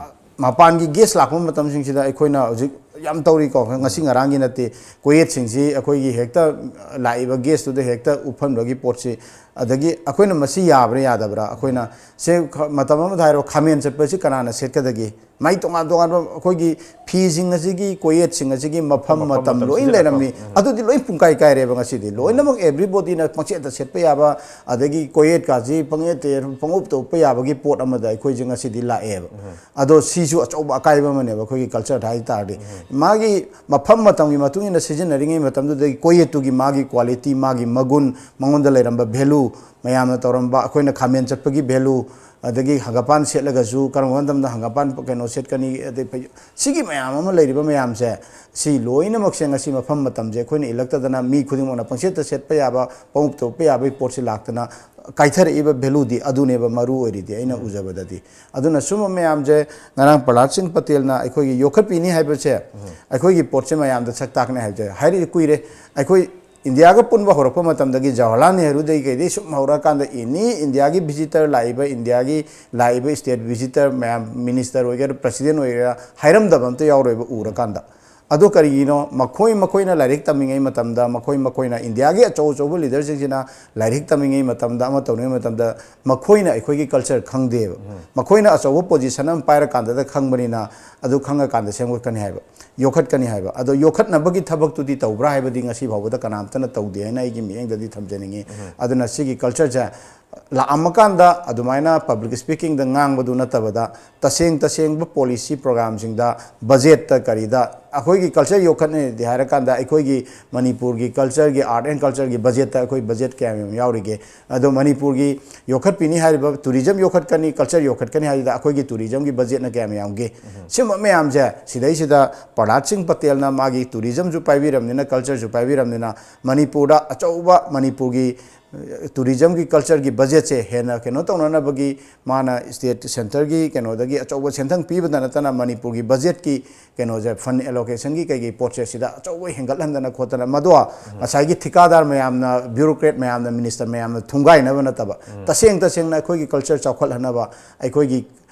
ꯃꯄꯥꯟꯒꯤ ꯒꯦꯁ ꯂꯥꯛꯄ ꯃꯇꯝꯁꯤꯡꯁꯤꯗ ꯑꯩꯈꯣꯏꯅ ꯍꯧꯖꯤꯛ ꯌꯥꯝ ꯇꯧꯔꯤꯀꯣ, ꯉꯁꯤ ꯉꯔꯥꯡꯒꯤ ꯅꯠꯇꯦ꯫ ꯀꯣꯌꯦꯠꯁꯤꯡꯁꯤ ꯑꯩꯈꯣꯏꯒꯤ ꯍꯦꯛꯇ ꯂꯥꯛꯏꯕ ꯒꯦꯁꯇꯨꯗ ꯍꯦꯛꯇ ꯎꯞꯍꯟꯕꯒꯤ ꯄꯣꯠꯁꯤ, ꯑꯗꯒꯤ ꯑꯩꯈꯣꯏꯅ ꯃꯁꯤ ꯌꯥꯕ꯭ꯔꯥ ꯌꯥꯗꯕ꯭ꯔꯥ? ꯑꯩꯈꯣꯏꯅ ꯁꯦ ꯈ-, ꯃꯇꯝ ꯑꯃꯗ ꯍꯥꯏꯔꯣ, ꯈꯥꯃꯦꯟ ꯆꯠꯄꯁꯤ ꯀꯅꯥꯅ ꯁꯦꯠꯀꯗꯒꯦ? ꯃꯥꯏ ꯇꯣꯉꯥꯟ ꯇꯣꯉꯥꯟꯕ ꯑꯩꯈꯣꯏꯒꯤ ꯐꯤꯁꯤꯡ ꯑꯁꯤꯒꯤ, ꯀꯣꯌꯦꯠꯁꯤꯡ ꯑꯁꯤꯒꯤ ꯃꯐꯝ ꯃꯐꯝ ꯃꯇꯝ ꯃꯇꯝ ꯂꯣꯏ ꯁꯤꯖꯤꯟꯅꯐꯝ꯫ ꯂꯩꯔꯝꯃꯤ꯫ ꯎꯝ꯫ ꯑꯗꯨꯗꯤ ꯂꯣꯏ ꯄꯨꯡꯀꯥꯏ ꯀꯥꯏꯔꯦꯕ ꯉꯁꯤꯗꯤ꯫ ꯂꯣꯏꯅꯃꯛ everybodyꯅ ꯄꯪꯁꯦꯠꯇ ꯁꯦꯠꯄ ꯌꯥꯕ, ꯑꯗꯒꯤ ꯀꯣꯌꯦꯠꯀꯥꯁꯤ ꯄꯪꯌꯦꯠꯇ ꯌꯦꯠ-, ꯄꯪꯎꯞꯇ ꯎꯞꯄ ꯌꯥꯕꯒꯤ ꯄꯣꯠ ꯑꯃꯗ ꯑꯩꯈꯣꯏꯁꯦ ꯉꯁꯤꯗꯤ ꯂꯥꯛꯑꯦꯕ꯫ ꯑꯗꯣ ꯁꯤꯁꯨ ꯑꯆꯧꯕ ꯑꯀꯥꯏꯕ ꯑꯃꯅꯦꯕ ꯑꯩꯈꯣꯏꯒꯤ ꯀꯜꯆꯔꯗ ꯍꯥꯏ ꯇꯥꯔꯗꯤ꯫ ꯃꯥꯒꯤ ꯃꯐꯝ ꯃꯇꯝꯒꯤ ꯃꯇꯨꯡ ꯏꯟꯅ ꯁꯤꯖꯤꯟꯅꯔꯤꯉꯩ ꯃꯇꯝꯗꯨꯗꯒꯤ ꯀꯣꯌꯦꯠꯇꯨꯒꯤ ꯃꯥꯒꯤ quality, ꯃꯥꯒꯤ ꯃꯒꯨꯟ, ꯃꯉꯣꯟꯗ ꯂꯩꯔꯝꯕ value, ꯃꯌꯥꯝꯅ ꯇꯧꯔꯝꯕ, ꯑꯩꯈꯣꯏꯅ ꯈꯥꯃꯦꯟ ꯆꯠꯄꯒꯤ value, ꯑꯗꯒꯤ ꯍꯪꯒꯄꯥꯟ ꯁꯦꯠꯂꯒꯁꯨ ꯀꯔꯝꯕ ꯃꯇꯝꯗ ꯍꯪꯒꯄꯥꯟ ꯀꯩꯅꯣ ꯁꯦꯠꯀꯅꯤ, ꯑꯗꯩ ꯐꯩ-, ꯁꯤꯒꯤ ꯃꯌꯥꯝ ꯑꯃ ꯂꯩꯔꯤꯕ ꯃꯌꯥꯝꯁꯦ, ꯁꯤ ꯂꯣꯏꯅꯃꯛꯁꯦ ꯉꯁꯤ ꯃꯐꯝ ꯃꯇꯝꯁꯦ ꯑꯩꯈꯣꯏꯅ ꯏꯜꯂꯛꯇꯗꯅ ꯃꯤ ꯈꯨꯗꯤꯡꯃꯛꯅ ꯄꯪꯁꯦꯠꯇ ꯁꯦꯠꯄ ꯌꯥꯕ, ꯄꯪꯎꯞꯇ ꯎꯞꯄ ꯌꯥꯕꯒꯤ ꯄꯣꯠꯁꯤ ꯂꯥꯛꯇꯅ ꯀꯥꯏꯊꯔꯛꯏꯕ valueꯗꯤ ꯑꯗꯨꯅꯦꯕ ꯃꯔꯨ ꯑꯣꯏꯔꯤꯗꯤ ꯑꯩꯅ ꯎꯖꯕꯗꯗꯤ꯫ ꯑꯗꯨꯅ ꯁꯨꯝꯕ ꯃꯌꯥꯝꯁꯦ ꯉꯔꯥꯡ ꯄ꯭ꯔꯍꯂꯥꯗ ꯁꯤꯡ ꯄꯇꯦꯜꯅ ꯑꯩꯈꯣꯏꯒꯤ ꯌꯣꯛꯈꯠꯄꯤꯅꯤ ꯍꯥꯏꯕꯁꯦ ꯑꯩꯈꯣꯏꯒꯤ ꯄꯣꯠꯁꯦ ꯃꯌꯥꯝꯗ ꯁꯛ ꯇꯥꯛꯅꯤ ꯍꯥꯏꯕꯁꯦ ꯍꯥꯏꯔꯛꯏ ꯀꯨꯏꯔꯦ꯫ ꯑꯩꯈꯣꯏ ꯏꯟꯗꯤꯌꯥꯒ ꯄꯨꯟꯕ ꯍꯧꯔꯛꯄ ꯃꯇꯝꯗꯒꯤ ꯖꯋꯥꯍꯔꯂꯥꯜ ꯅꯦꯍꯔꯨꯗꯒꯤ ꯀꯩꯗꯒꯤ ꯁꯨꯝ ꯍꯧꯔꯛꯑꯀꯥꯟꯗ ꯑꯦꯅꯤ ꯏꯟꯗꯤꯌꯥꯒꯤ ꯚꯤꯖꯤꯇꯔ ꯂꯥꯛꯏꯕ, ꯏꯟꯗꯤꯌꯥꯒꯤ ꯂꯥꯛꯏꯕ ꯁ꯭ꯇꯦꯠ ꯚꯤꯖꯤꯇꯔ ꯃꯌꯥꯝ, ꯃꯤꯅꯤꯁꯇꯔ ꯑꯣꯏꯒꯦꯔꯥ, ꯄ꯭ꯔꯁꯤꯗꯦꯟ ꯑꯣꯏꯒꯦꯔꯥ, ꯍꯥꯏꯔꯝꯗꯕ ꯑꯝꯇ ꯌꯥꯎꯔꯣꯏꯕ ꯎꯔꯀꯥꯟꯗ꯫ ꯑꯗꯣ ꯀꯔꯤꯒꯤꯅꯣ? ꯃꯈꯣꯏ ꯃꯈꯣꯏꯅ ꯂꯥꯏꯔꯤꯛ ꯇꯝꯃꯤꯉꯩ ꯃꯇꯝꯗ, ꯃꯈꯣꯏ ꯃꯈꯣꯏꯅ ꯏꯟꯗꯤꯌꯥꯒꯤ ꯑꯆꯧ ꯑꯆꯧꯕ ꯂꯤꯗꯔꯁꯤꯡꯁꯤꯅ ꯂꯥꯏꯔꯤꯛ ꯇꯝꯃꯤꯉꯩ ꯃꯇꯝꯗ, ꯑꯃ ꯇꯧꯔꯤꯉꯩ ꯃꯇꯝꯗ, ꯃꯈꯣꯏꯅ ꯑꯩꯈꯣꯏꯒꯤ ꯀꯜꯆꯔ ꯈꯪꯗꯦꯕ꯫ ꯃꯈꯣꯏꯅ ꯑꯆꯧꯕ ꯄꯣꯖꯤꯁꯟ ꯑꯃ ꯄꯥꯏꯔꯀꯥꯟꯗꯗ ꯈꯪꯕꯅꯤꯅ, ꯑꯗꯨ ꯈꯪꯉꯀꯥꯟꯗ ꯁꯦꯝꯒꯠꯀꯅꯤ ꯍꯥꯏꯕ, ꯌꯣꯛꯈꯠꯀꯅꯤ ꯍꯥꯏꯕ꯫ ꯑꯗꯣ ꯌꯣꯛꯈꯠꯅꯕꯒꯤ ꯊꯕꯛꯇꯨꯗꯤ ꯇꯧꯕ꯭ꯔꯥ ꯍꯥꯏꯕꯗꯤ ꯉꯁꯤ ꯐꯥꯎꯕꯗ ꯀꯅꯥꯝꯇꯅ ꯇꯧꯗꯦ ꯍꯥꯏꯅ ꯑꯩꯒꯤ ꯃꯤꯠꯌꯦꯡꯗꯗꯤ ꯊꯝꯖꯅꯤꯡꯉꯤ꯫ ꯑꯗꯨꯅ ꯁꯤꯒꯤ ꯀꯜꯆꯔꯁꯦ ꯂꯥꯛꯑꯝꯃꯀꯥꯟꯗ ꯑꯗꯨꯃꯥꯏꯅ ꯄꯕ꯭ꯂꯤꯛ ꯁ꯭ꯄꯤꯀꯤꯡꯗ ꯉꯥꯡꯕꯗꯨ ꯅꯠꯇꯕꯗ, ꯇꯁꯦꯡ ꯇꯁꯦꯡꯕ ꯄꯣꯂꯤꯁꯤ ꯄ꯭ꯔꯣꯒ꯭ꯔꯥꯝꯁꯤꯡꯗ, ꯕꯖꯦꯠꯇ ꯀꯔꯤꯗ ꯑꯩꯈꯣꯏꯒꯤ ꯀꯜꯆꯔ ꯌꯣꯛꯈꯠꯅꯦꯗꯤ ꯍꯥꯏꯔꯀꯥꯟꯗ, ꯑꯩꯈꯣꯏꯒꯤ ꯃꯅꯤꯄꯨꯔꯒꯤ ꯀꯜꯆꯔꯒꯤ, ꯑꯥꯔꯠ ꯑꯦꯟ ꯀꯜꯆꯔꯒꯤ ꯕꯖꯦꯠꯇ ꯑꯩꯈꯣꯏ ꯕꯖꯦꯠ ꯀꯌꯥꯝ ꯌꯥꯝ ꯌꯥꯎꯔꯤꯒꯦ? ꯑꯗꯣ ꯃꯅꯤꯄꯨꯔꯒꯤ ꯌꯣꯛꯈꯠꯄꯤꯅꯤ ꯍꯥꯏꯔꯤꯕ, ꯇꯨꯔꯤꯖꯝ ꯌꯣꯛꯈꯠꯀꯅꯤ, ꯀꯜꯆꯔ ꯌꯣꯛꯈꯠꯀꯅꯤ ꯍꯥꯏꯗꯨꯗ ꯑꯩꯈꯣꯏꯒꯤ ꯇꯨꯔꯤꯖꯝꯒꯤ ꯕꯖꯦꯠꯅ ꯀꯌꯥꯝ ꯌꯥꯝꯒꯦ? ꯁꯤꯒꯨꯝꯕ ꯃꯌꯥꯝꯁꯦ, ꯁꯤꯗꯩꯁꯤꯗ ꯄ꯭ꯔꯍꯂꯥꯗ ꯁꯤꯡ ꯄꯇꯦꯜꯅ ꯃꯥꯒꯤ ꯇꯨꯔꯤꯖꯝꯁꯨ ꯄꯥꯏꯕꯤꯔꯕꯅꯤꯅ, ꯀꯜꯆꯔꯁꯨ ꯄꯥꯏꯕꯤꯔꯕꯅꯤꯅ, ꯃꯅꯤꯄꯨꯔꯗ ꯑꯆꯧꯕ ꯃꯅꯤꯄꯨꯔꯒꯤ, ꯑ, ꯇꯨꯔꯤꯖꯝꯒꯤ ꯀꯜꯆꯔꯒꯤ ꯕꯖꯦꯠꯁꯦ ꯍꯦꯟꯅ ꯀꯩꯅꯣ ꯇꯧꯅꯅꯕꯒꯤ ꯃꯥꯅ ꯁ꯭ꯇꯦꯠ ꯁꯦꯟꯇꯔꯒꯤ ꯀꯩꯅꯣꯗꯒꯤ ꯑꯆꯧꯕ ꯁꯦꯟꯊꯪ ꯄꯤꯕꯗ ꯅꯠꯇꯅ, ꯃꯅꯤꯄꯨꯔꯒꯤ ꯕꯖꯦꯠꯀꯤ ꯀꯩꯅꯣꯁꯦ, ꯐꯟ ꯑꯦꯂꯣꯀꯦꯁꯟꯒꯤ ꯀꯩꯒꯤ ꯄꯣꯠꯁꯦ ꯁꯤꯗ ꯑꯆꯧꯕ ꯍꯦꯟꯒꯠꯍꯟꯗꯅ ꯈꯣꯠꯇꯅ, ꯃꯗꯣ ꯉꯁꯥꯏꯒꯤ ꯊꯤꯀꯥꯗꯥꯔ ꯃꯌꯥꯝꯅ, ꯕ꯭ꯌꯨꯔꯣꯀ꯭ꯔꯦꯠ ꯃꯌꯥꯝꯅ, ꯃꯤꯅꯤꯁꯇꯔ ꯃꯌꯥꯝꯅ ꯊꯨꯡꯒꯥꯏꯅꯕ ꯅꯠꯇꯕ, ꯇꯁꯦꯡ ꯇꯁꯦꯡꯅ ꯑꯩꯈꯣꯏꯒꯤ ꯀꯜꯆꯔ ꯆꯥꯎꯈꯠꯍꯟꯅꯕ, ꯑꯩꯈꯣꯏꯒꯤ,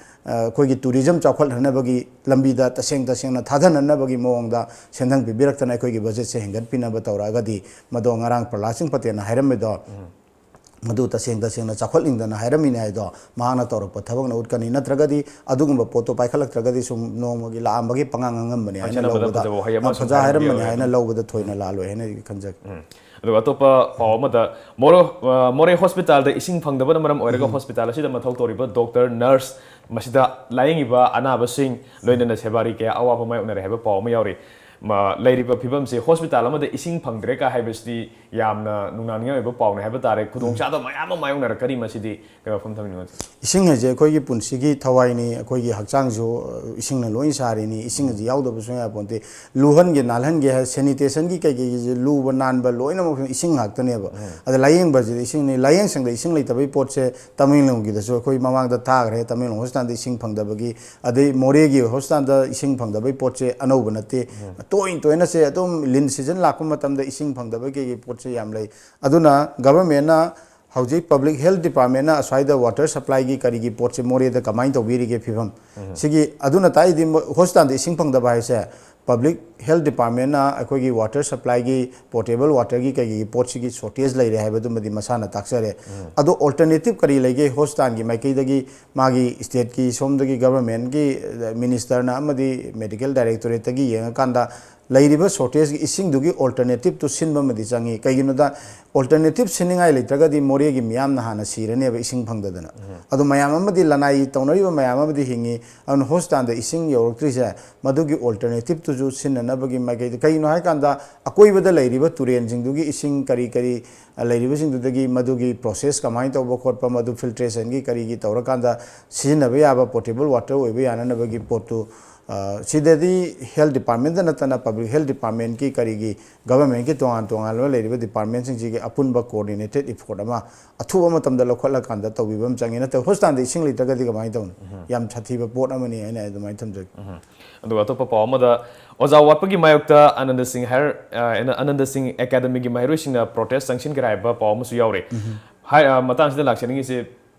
ꯑ, ꯑꯩꯈꯣꯏꯒꯤ ꯇꯨꯔꯤꯖꯝ ꯆꯥꯎꯈꯠꯍꯟꯅꯕꯒꯤ ꯂꯝꯕꯤꯗ ꯇꯁꯦꯡ ꯇꯁꯦꯡꯅ ꯊꯥꯗꯅꯅꯕꯒꯤ ꯃꯑꯣꯡꯗ ꯁꯦꯟꯊꯪ ꯄꯤꯕꯤꯔꯛꯇꯅ ꯑꯩꯈꯣꯏꯒꯤ ꯕꯖꯦꯠꯁꯦ ꯍꯦꯟꯒꯠꯄꯤꯅꯕ ꯇꯧꯔꯛꯑꯒꯗꯤ, ꯃꯗꯣ ꯉꯔꯥꯡ ꯄ꯭ꯔꯍꯂꯥꯗ ꯁꯤꯡ ꯄꯇꯦꯜꯅ ꯍꯥꯏꯔꯝꯃꯤꯗꯣ, ꯃꯗꯨ ꯇꯁꯦꯡ ꯇꯁꯦꯡꯅ ꯆꯥꯎꯈꯠꯅꯤꯡꯗꯅ ꯍꯥꯏꯔꯝꯃꯤꯅꯦ ꯍꯥꯏꯗꯣ ꯃꯍꯥꯛꯅ ꯇꯧꯔꯛꯄ ꯊꯕꯛꯅ ꯎꯠꯀꯅꯤ꯫ ꯅꯠꯇ꯭ꯔꯒꯗꯤ ꯑꯗꯨꯒꯨꯝꯕ ꯄꯣꯠꯇꯣ ꯄꯥꯏꯈꯠꯂꯛꯇ꯭ꯔꯒꯗꯤ ꯁꯨꯝ ꯅꯣꯡꯃꯒꯤ ꯂꯥꯛꯑꯝꯕꯒꯤ ꯄꯉꯥꯡ ꯉꯥꯡꯉꯝꯕꯅꯤ ꯍꯥꯏꯅ ꯍꯥꯏꯁꯟꯅꯕꯗ ꯂꯧꯕꯗ, ꯐꯖꯕ ꯋꯥꯍꯩ ꯑꯃ ꯑ, ꯁꯨꯝ ꯐꯖ ꯍꯥꯏꯔꯝꯕꯅꯤ ꯍꯥꯏꯔꯝꯕꯤꯔꯣꯏ ꯍꯥꯏꯅ ꯑꯗꯨꯝ꯫ ꯂꯧꯕꯗ ꯊꯣꯏꯅ ꯂꯥꯜꯂꯣꯏ ꯍꯥꯏꯅ ꯑꯩ ꯈꯟꯖꯒꯦ꯫ ꯎꯝ꯫ ꯑꯗꯨꯒ ꯑꯇꯣꯞꯄ ꯄꯥꯎ ꯑꯃꯗ, ꯃꯣꯔꯣ-, ꯑ, ꯃꯣꯔꯦ ꯍꯣꯁꯄꯤꯇꯥꯜꯗ ꯏꯁꯤꯡ ꯐꯪꯗꯕꯅ ꯃꯔꯝ ꯑꯣꯏꯔꯒ ꯍꯣꯁꯄꯤꯇꯥꯜ ꯑꯁꯤꯗ ꯃꯊꯧ ꯇꯧꯔꯤꯕ ꯗꯣꯛꯇꯔ, ꯅꯔꯁ, ꯃꯁꯤꯗ ꯂꯥꯌꯦꯡꯉꯤꯕ ꯑꯅꯥꯕꯁꯤꯡ, ꯂꯣꯏꯅꯅ ꯁꯦꯕꯥꯔꯤ ꯀꯌꯥ ꯑꯋꯥꯕ ꯃꯥꯌꯣꯛꯅꯔꯦ ꯍꯥꯏꯕ ꯄꯥꯎ ꯑꯃ ꯌꯥꯎꯔꯤ꯫ ꯃ-, ꯂꯩꯔꯤꯕ ꯐꯤꯕꯝꯁꯤ, ꯍꯣꯁꯄꯤꯇꯥꯜ ꯑꯃꯗ ꯏꯁꯤꯡ ꯐꯪꯗ꯭ꯔꯦ ꯀ ꯍꯥꯏꯕꯁꯤꯗꯤ ꯌꯥꯝꯅ ꯅꯨꯡꯅꯥꯡꯅꯤꯡꯉꯥꯏ ꯑꯣꯏꯕ ꯄꯥꯎꯅꯤ ꯍꯥꯏꯕ ꯇꯥꯔꯦ꯫ ꯈꯨꯗꯣꯡꯆꯥꯗꯕ ꯃꯌꯥꯝ ꯑꯃ ꯃꯥꯌꯣꯛꯅꯔꯛꯀꯅꯤ꯫ ꯃꯁꯤꯗꯤ ꯀꯩ ꯋꯥꯐꯝ ꯊꯝꯕꯤꯅꯤꯡꯕ? ꯏꯁꯤꯡ ꯍꯥꯏꯁꯦ ꯑꯩꯈꯣꯏꯒꯤ ꯄꯨꯟꯁꯤꯒꯤ ꯊꯋꯥꯏꯅꯤ, ꯑꯩꯈꯣꯏꯒꯤ ꯍꯛꯆꯥꯡꯁꯨ ꯏꯁꯤꯡꯅ ꯂꯣꯏ ꯁꯥꯔꯤꯅꯤ꯫ ꯏꯁꯤꯡ ꯑꯁꯤ ꯌꯥꯎꯗꯕ ꯁꯨꯡꯌꯥ ꯌꯥꯄꯣꯟꯇꯦ꯫ ꯂꯨꯍꯟꯒꯦ ꯅꯥꯜꯍꯟꯒꯦ ꯍꯥꯏ, ꯁꯦꯅꯤꯇꯦꯁꯟꯒꯤ ꯀꯩꯀꯩꯒꯤꯁꯦ, ꯂꯨꯕ ꯅꯥꯟꯕ ꯂꯣꯏꯅꯃꯛ ꯏꯁꯤꯡ ꯉꯥꯛꯇꯅꯦꯕ꯫ ꯑꯗ ꯂꯥꯏꯌꯦꯡꯕꯁꯤꯗ ꯏꯁꯤꯡꯅꯤ꯫ ꯂꯥꯏꯌꯦꯡ ꯁꯪꯗ ꯏꯁꯤꯡ ꯂꯩꯇꯕꯒꯤ ꯄꯣꯠꯁꯦ ꯇꯃꯦꯡꯂꯣꯡꯒꯤꯗꯁꯨ ꯑꯩꯈꯣꯏ ꯃꯃꯥꯡꯗ ꯊꯥꯈ꯭ꯔꯦ꯫ ꯇꯃꯦꯡꯂꯣꯡ ꯍꯣꯁꯄꯤꯇꯥꯜꯗ ꯏꯁꯤꯡ ꯐꯪꯗꯕꯒꯤ, ꯑꯗꯩ ꯃꯣꯔꯦꯒꯤ ꯍꯣꯁꯄꯤꯇꯥꯜꯗ ꯏꯁꯤꯡ ꯐꯪꯗꯕꯒꯤ ꯄꯣꯠꯁꯦ ꯑꯅꯧꯕ ꯅꯠꯇꯦ꯫ ꯇꯣꯏꯅ ꯇꯣꯏꯅꯁꯦ ꯑꯗꯨꯝ ꯂꯤꯟ ꯁꯤꯖꯟ ꯂꯥꯛꯄ ꯃꯇꯝꯗ ꯏꯁꯤꯡ ꯐꯪꯗꯕꯒꯤ ꯀꯩꯒꯤ ꯄꯣꯠꯁꯦ ꯌꯥꯝ ꯂꯩ꯫ ꯑꯗꯨꯅ ꯒꯚꯔꯟꯃꯦꯟꯅ ꯍꯧꯖꯤꯛ ꯄꯕ꯭ꯂꯤꯛ ꯍꯦꯜꯊ ꯗꯤꯄꯥꯔꯠꯃꯦꯟꯅ ꯑꯁ꯭ꯋꯥꯏꯗ ꯋꯥꯇꯔ ꯁꯄ꯭ꯂꯥꯏꯒꯤ ꯀꯔꯤꯒꯤ ꯄꯣꯠꯁꯦ ꯃꯣꯔꯦꯗ ꯀꯃꯥꯏꯅ ꯇꯧꯕꯤꯔꯤꯒꯦ ꯐꯤꯕꯝ? ꯁꯤꯒꯤ ꯑꯗꯨꯅ ꯇꯥꯛꯏꯗꯤ ꯃꯣ-, ꯍꯣꯁꯄꯤꯇꯥꯜꯗ ꯏꯁꯤꯡ ꯐꯪꯗꯕ ꯍꯥꯏꯁꯦ ꯄꯕ꯭ꯂꯤꯛ ꯍꯦꯜꯊ ꯗꯤꯄꯥꯔꯠꯃꯦꯟꯅ ꯑꯩꯈꯣꯏꯒꯤ ꯋꯥꯇꯔ ꯁꯄ꯭ꯂꯥꯏꯒꯤ ꯄꯣꯔꯇꯦꯕꯜ ꯋꯥꯇꯔꯒꯤ ꯀꯩꯒꯤ ꯄꯣꯠꯁꯤꯒꯤ ꯁꯣꯔꯇꯦꯖ ꯂꯩꯔꯦ ꯍꯥꯏꯕꯗꯨꯃꯗꯤ ꯃꯁꯥꯅ ꯇꯥꯛꯆꯔꯦ꯫ ꯑꯗꯣ ꯑꯣꯜꯇꯔꯅꯦꯇꯤꯞ ꯀꯔꯤ ꯂꯩꯒꯦ ꯍꯣꯁꯄꯤꯇꯥꯜꯒꯤ ꯃꯥꯏꯀꯩꯗꯒꯤ? ꯃꯥꯒꯤ ꯁ꯭ꯇꯦꯠꯀꯤ ꯁꯣꯝꯗꯒꯤ ꯒꯚꯔꯟꯃꯦꯟꯠꯀꯤ ꯃꯤꯅꯤꯁꯇꯔꯅ ꯑꯃꯗꯤ ꯃꯦꯗꯤꯀꯦꯜ ꯗꯥꯏꯔꯦꯛꯇꯣꯔꯦꯠꯇꯒꯤ ꯌꯦꯡꯉꯀꯥꯟꯗ ꯂꯩꯔꯤꯕ ꯁꯣꯔꯇꯦꯖꯀꯤ ꯏꯁꯤꯡꯗꯨꯒꯤ ꯑꯣꯜꯇꯔꯅꯦꯇꯤꯞꯇꯨ ꯁꯤꯟꯕ ꯑꯃꯗꯤ ꯆꯪꯉꯤ꯫ ꯀꯩꯒꯤꯅꯣꯗ ꯑꯣꯜꯇꯔꯅꯦꯇꯤꯞ ꯁꯤꯟꯅꯤꯡꯉꯥꯏ ꯂꯩꯇ꯭ꯔꯒꯗꯤ ꯃꯣꯔꯦꯒꯤ ꯃꯤꯌꯥꯝꯅ ꯍꯥꯟꯅ ꯁꯤꯔꯅꯦꯕ ꯏꯁꯤꯡ ꯐꯪꯗꯗꯅ꯫ ꯑꯗꯣ ꯃꯌꯥꯝ ꯑꯃꯗꯤ ꯂꯅꯥꯏ ꯇꯧꯅꯔꯤꯕ ꯃꯌꯥꯝ ꯑꯃꯗꯤ ꯍꯤꯡꯉꯤ꯫ ꯑꯗꯨꯅ ꯍꯣꯁꯄꯤꯇꯥꯜꯗ ꯏꯁꯤꯡ ꯌꯧꯔꯛꯇ꯭ꯔꯤꯁꯦ ꯃꯗꯨꯒꯤ ꯑꯣꯜꯇꯔꯅꯦꯇꯤꯞꯇꯨꯁꯨ ꯁꯤꯟꯅꯅꯕꯒꯤ ꯃꯥꯏꯀꯩꯗ꯫ ꯀꯩꯒꯤꯅꯣ ꯍꯥꯏꯀꯥꯟꯗ ꯑꯀꯣꯏꯕꯗ ꯂꯩꯔꯤꯕ ꯇꯨꯔꯦꯟꯁꯤꯡꯗꯨꯒꯤ ꯏꯁꯤꯡ ꯀꯔꯤ ꯀꯔꯤ ꯂꯩꯔꯤꯕꯁꯤꯡꯗꯨꯗꯒꯤ ꯃꯗꯨꯒꯤ ꯄ꯭ꯔꯣꯁꯦꯁ ꯀꯃꯥꯏꯅ ꯇꯧꯕ ꯈꯣꯠꯄ, ꯃꯗꯨ ꯐꯤꯜꯇ꯭ꯔꯦꯁꯟꯒꯤ ꯀꯔꯤꯒꯤ ꯇꯧꯔꯀꯥꯟꯗ ꯁꯤꯖꯤꯟꯅꯕ ꯌꯥꯕ ꯄꯣꯔꯇꯦꯕꯜ ꯋꯥꯇꯔ ꯑꯣꯏꯕ ꯌꯥꯅꯅꯕꯒꯤ ꯄꯣꯠꯇꯨ, ꯑ, ꯁꯤꯗꯗꯤ ꯍꯦꯜꯊ ꯗꯤꯄꯥꯔꯠꯃꯦꯟꯇ ꯅꯠꯇꯅ ꯄꯕ꯭ꯂꯤꯛ ꯍꯦꯜꯊ ꯗꯤꯄꯥꯔꯠꯃꯦꯟꯀꯤ ꯀꯔꯤꯒꯤ ꯒꯚꯔꯟꯃꯦꯟꯀꯤ ꯇꯣꯉꯥꯟ ꯇꯣꯉꯥꯟꯕ ꯂꯩꯔꯤꯕ ꯗꯤꯄꯥꯔꯠꯃꯦꯟꯁꯤꯡꯁꯤꯒꯤ ꯑꯄꯨꯟꯕ ꯀꯣꯑꯣꯔꯗꯤꯅꯦꯇꯦꯗ ꯏꯐꯣꯔꯠ ꯑꯃ ꯑꯊꯨꯕ ꯃꯇꯝꯗ ꯂꯧꯈꯠꯂꯀꯥꯟꯗ ꯇꯧꯕꯤꯕ ꯑꯃ ꯆꯪꯉꯤ꯫ ꯅꯠꯇ꯭ꯔꯒ ꯍꯣꯁꯄꯤꯇꯥꯜꯗ ꯏꯁꯤꯡ ꯂꯩꯇ꯭ꯔꯒꯗꯤ ꯀꯃꯥꯏꯅ ꯇꯧꯅꯤ? ꯌꯥꯝ ꯁꯥꯊꯤꯕ ꯄꯣꯠ ꯑꯃꯅꯤ ꯍꯥꯏꯅ ꯑꯩ ꯑꯗꯨꯃꯥꯏꯅ ꯊꯝꯖꯒꯦ꯫ ꯑꯗꯨꯒ ꯑꯇꯣꯞꯄ ꯄꯥꯎ ꯑꯃꯗ, ꯑꯣꯖꯥ ꯋꯥꯠꯄꯒꯤ ꯃꯥꯌꯣꯛꯇ ꯑꯅꯟꯗ ꯁꯤꯡ ꯍꯥꯌꯔ, ꯑ, ꯑꯅꯟꯗ ꯁꯤꯡ ꯑꯦꯀꯥꯗꯃꯤꯒꯤ ꯃꯍꯩꯔꯣꯏꯁꯤꯡꯅ ꯄ꯭ꯔꯣꯇꯦꯁ ꯆꯪꯁꯤꯟꯈ꯭ꯔꯦ ꯍꯥꯏꯕ ꯄꯥꯎ ꯑꯃꯁꯨ ꯌꯥꯎꯔꯤ꯫ ꯍꯥꯏ-, ꯑ, ꯃꯇꯥꯡꯁꯤꯗ ꯂꯥꯛꯆꯅꯤꯡꯉꯤꯁꯤ,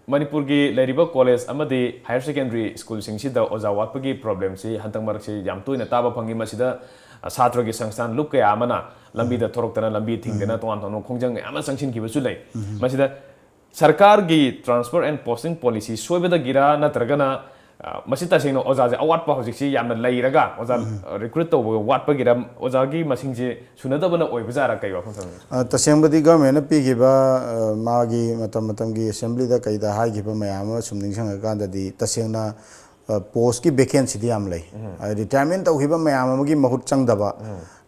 ꯃꯅꯤꯄꯨꯔꯒꯤ ꯂꯩꯔꯤꯕ ꯀꯣꯂꯦꯖ ꯑꯃꯗꯤ ꯍꯥꯌꯔ ꯁꯦꯀꯦꯟꯗꯔꯤ ꯁ꯭ꯀꯨꯜꯁꯤꯡꯁꯤꯗ ꯑꯣꯖꯥ ꯋꯥꯠꯄꯒꯤ ꯄ꯭ꯔꯣꯕ꯭ꯂꯦꯝꯁꯤ ꯍꯟꯗꯛ ꯃꯔꯛꯁꯤ ꯌꯥꯝ ꯇꯣꯏꯅ ꯇꯥꯕ ꯐꯪꯉꯤ꯫ ꯃꯁꯤꯗ, ꯑ, ꯁꯥꯇ꯭ꯔꯒꯤ ꯁꯪꯁꯊꯥꯟ ꯂꯨꯞ ꯀꯌꯥ ꯑꯃꯅ ꯂꯝꯕꯤꯗ ꯊꯣꯔꯛꯇꯅ, ꯂꯝꯕꯤ ꯊꯤꯡꯗꯅ, ꯇꯣꯉꯥꯟ ꯇꯣꯉꯥꯟꯕ ꯈꯣꯡꯖꯪ ꯃꯌꯥꯝ ꯑꯃ ꯆꯪꯁꯤꯟꯈꯤꯕꯁꯨ ꯂꯩ꯫ ꯃꯁꯤꯗ ꯁꯔꯀꯥꯔꯒꯤ transfer and posting policy ꯁꯣꯏꯕꯗꯒꯤꯔ, ꯅꯠꯇ꯭ꯔꯒꯅ, ꯑ, ꯃꯁꯤ ꯇꯁꯦꯡꯅ ꯑꯣꯖꯥꯁꯦ ꯑꯋꯥꯠꯄ ꯍꯧꯖꯤꯛꯁꯤ ꯌꯥꯝꯅ ꯂꯩꯔꯒ, ꯑꯣꯖꯥ, ꯑ, ꯔꯤꯀ꯭ꯔꯨꯠ ꯇꯧꯕ ꯋꯥꯠꯄꯒꯤꯔ, ꯑꯣꯖꯥꯒꯤ ꯃꯁꯤꯡꯁꯦ ꯁꯨꯅꯗꯕꯅ ꯑꯣꯏꯕꯖꯥꯠꯔ, ꯀꯩ ꯋꯥꯐꯝ ꯊꯝꯕꯤꯒꯦ? ꯑ, ꯇꯁꯦꯡꯕꯗꯤ ꯒꯚꯔꯟꯃꯦꯟꯅ ꯄꯤꯈꯤꯕ, ꯑ, ꯃꯥꯒꯤ ꯃꯇꯝ ꯃꯇꯝꯒꯤ ꯑꯦꯁꯦꯝꯕ꯭ꯂꯤꯗ ꯀꯩꯗ ꯍꯥꯏꯈꯤꯕ ꯃꯌꯥꯝ ꯑꯃ ꯁꯨꯝ ꯅꯤꯡꯁꯤꯡꯉꯀꯥꯟꯗꯗꯤ, ꯇꯁꯦꯡꯅ ꯄꯣꯁꯀꯤ ꯚꯦꯀꯦꯟꯁꯤꯗꯤ ꯌꯥꯝ ꯂꯩ꯫ ꯔꯤꯇꯥꯌꯔꯃꯦꯟ ꯇꯧꯈꯤꯕ ꯃꯌꯥꯝ ꯑꯃꯒꯤ ꯃꯍꯨꯠ ꯆꯪꯗꯕ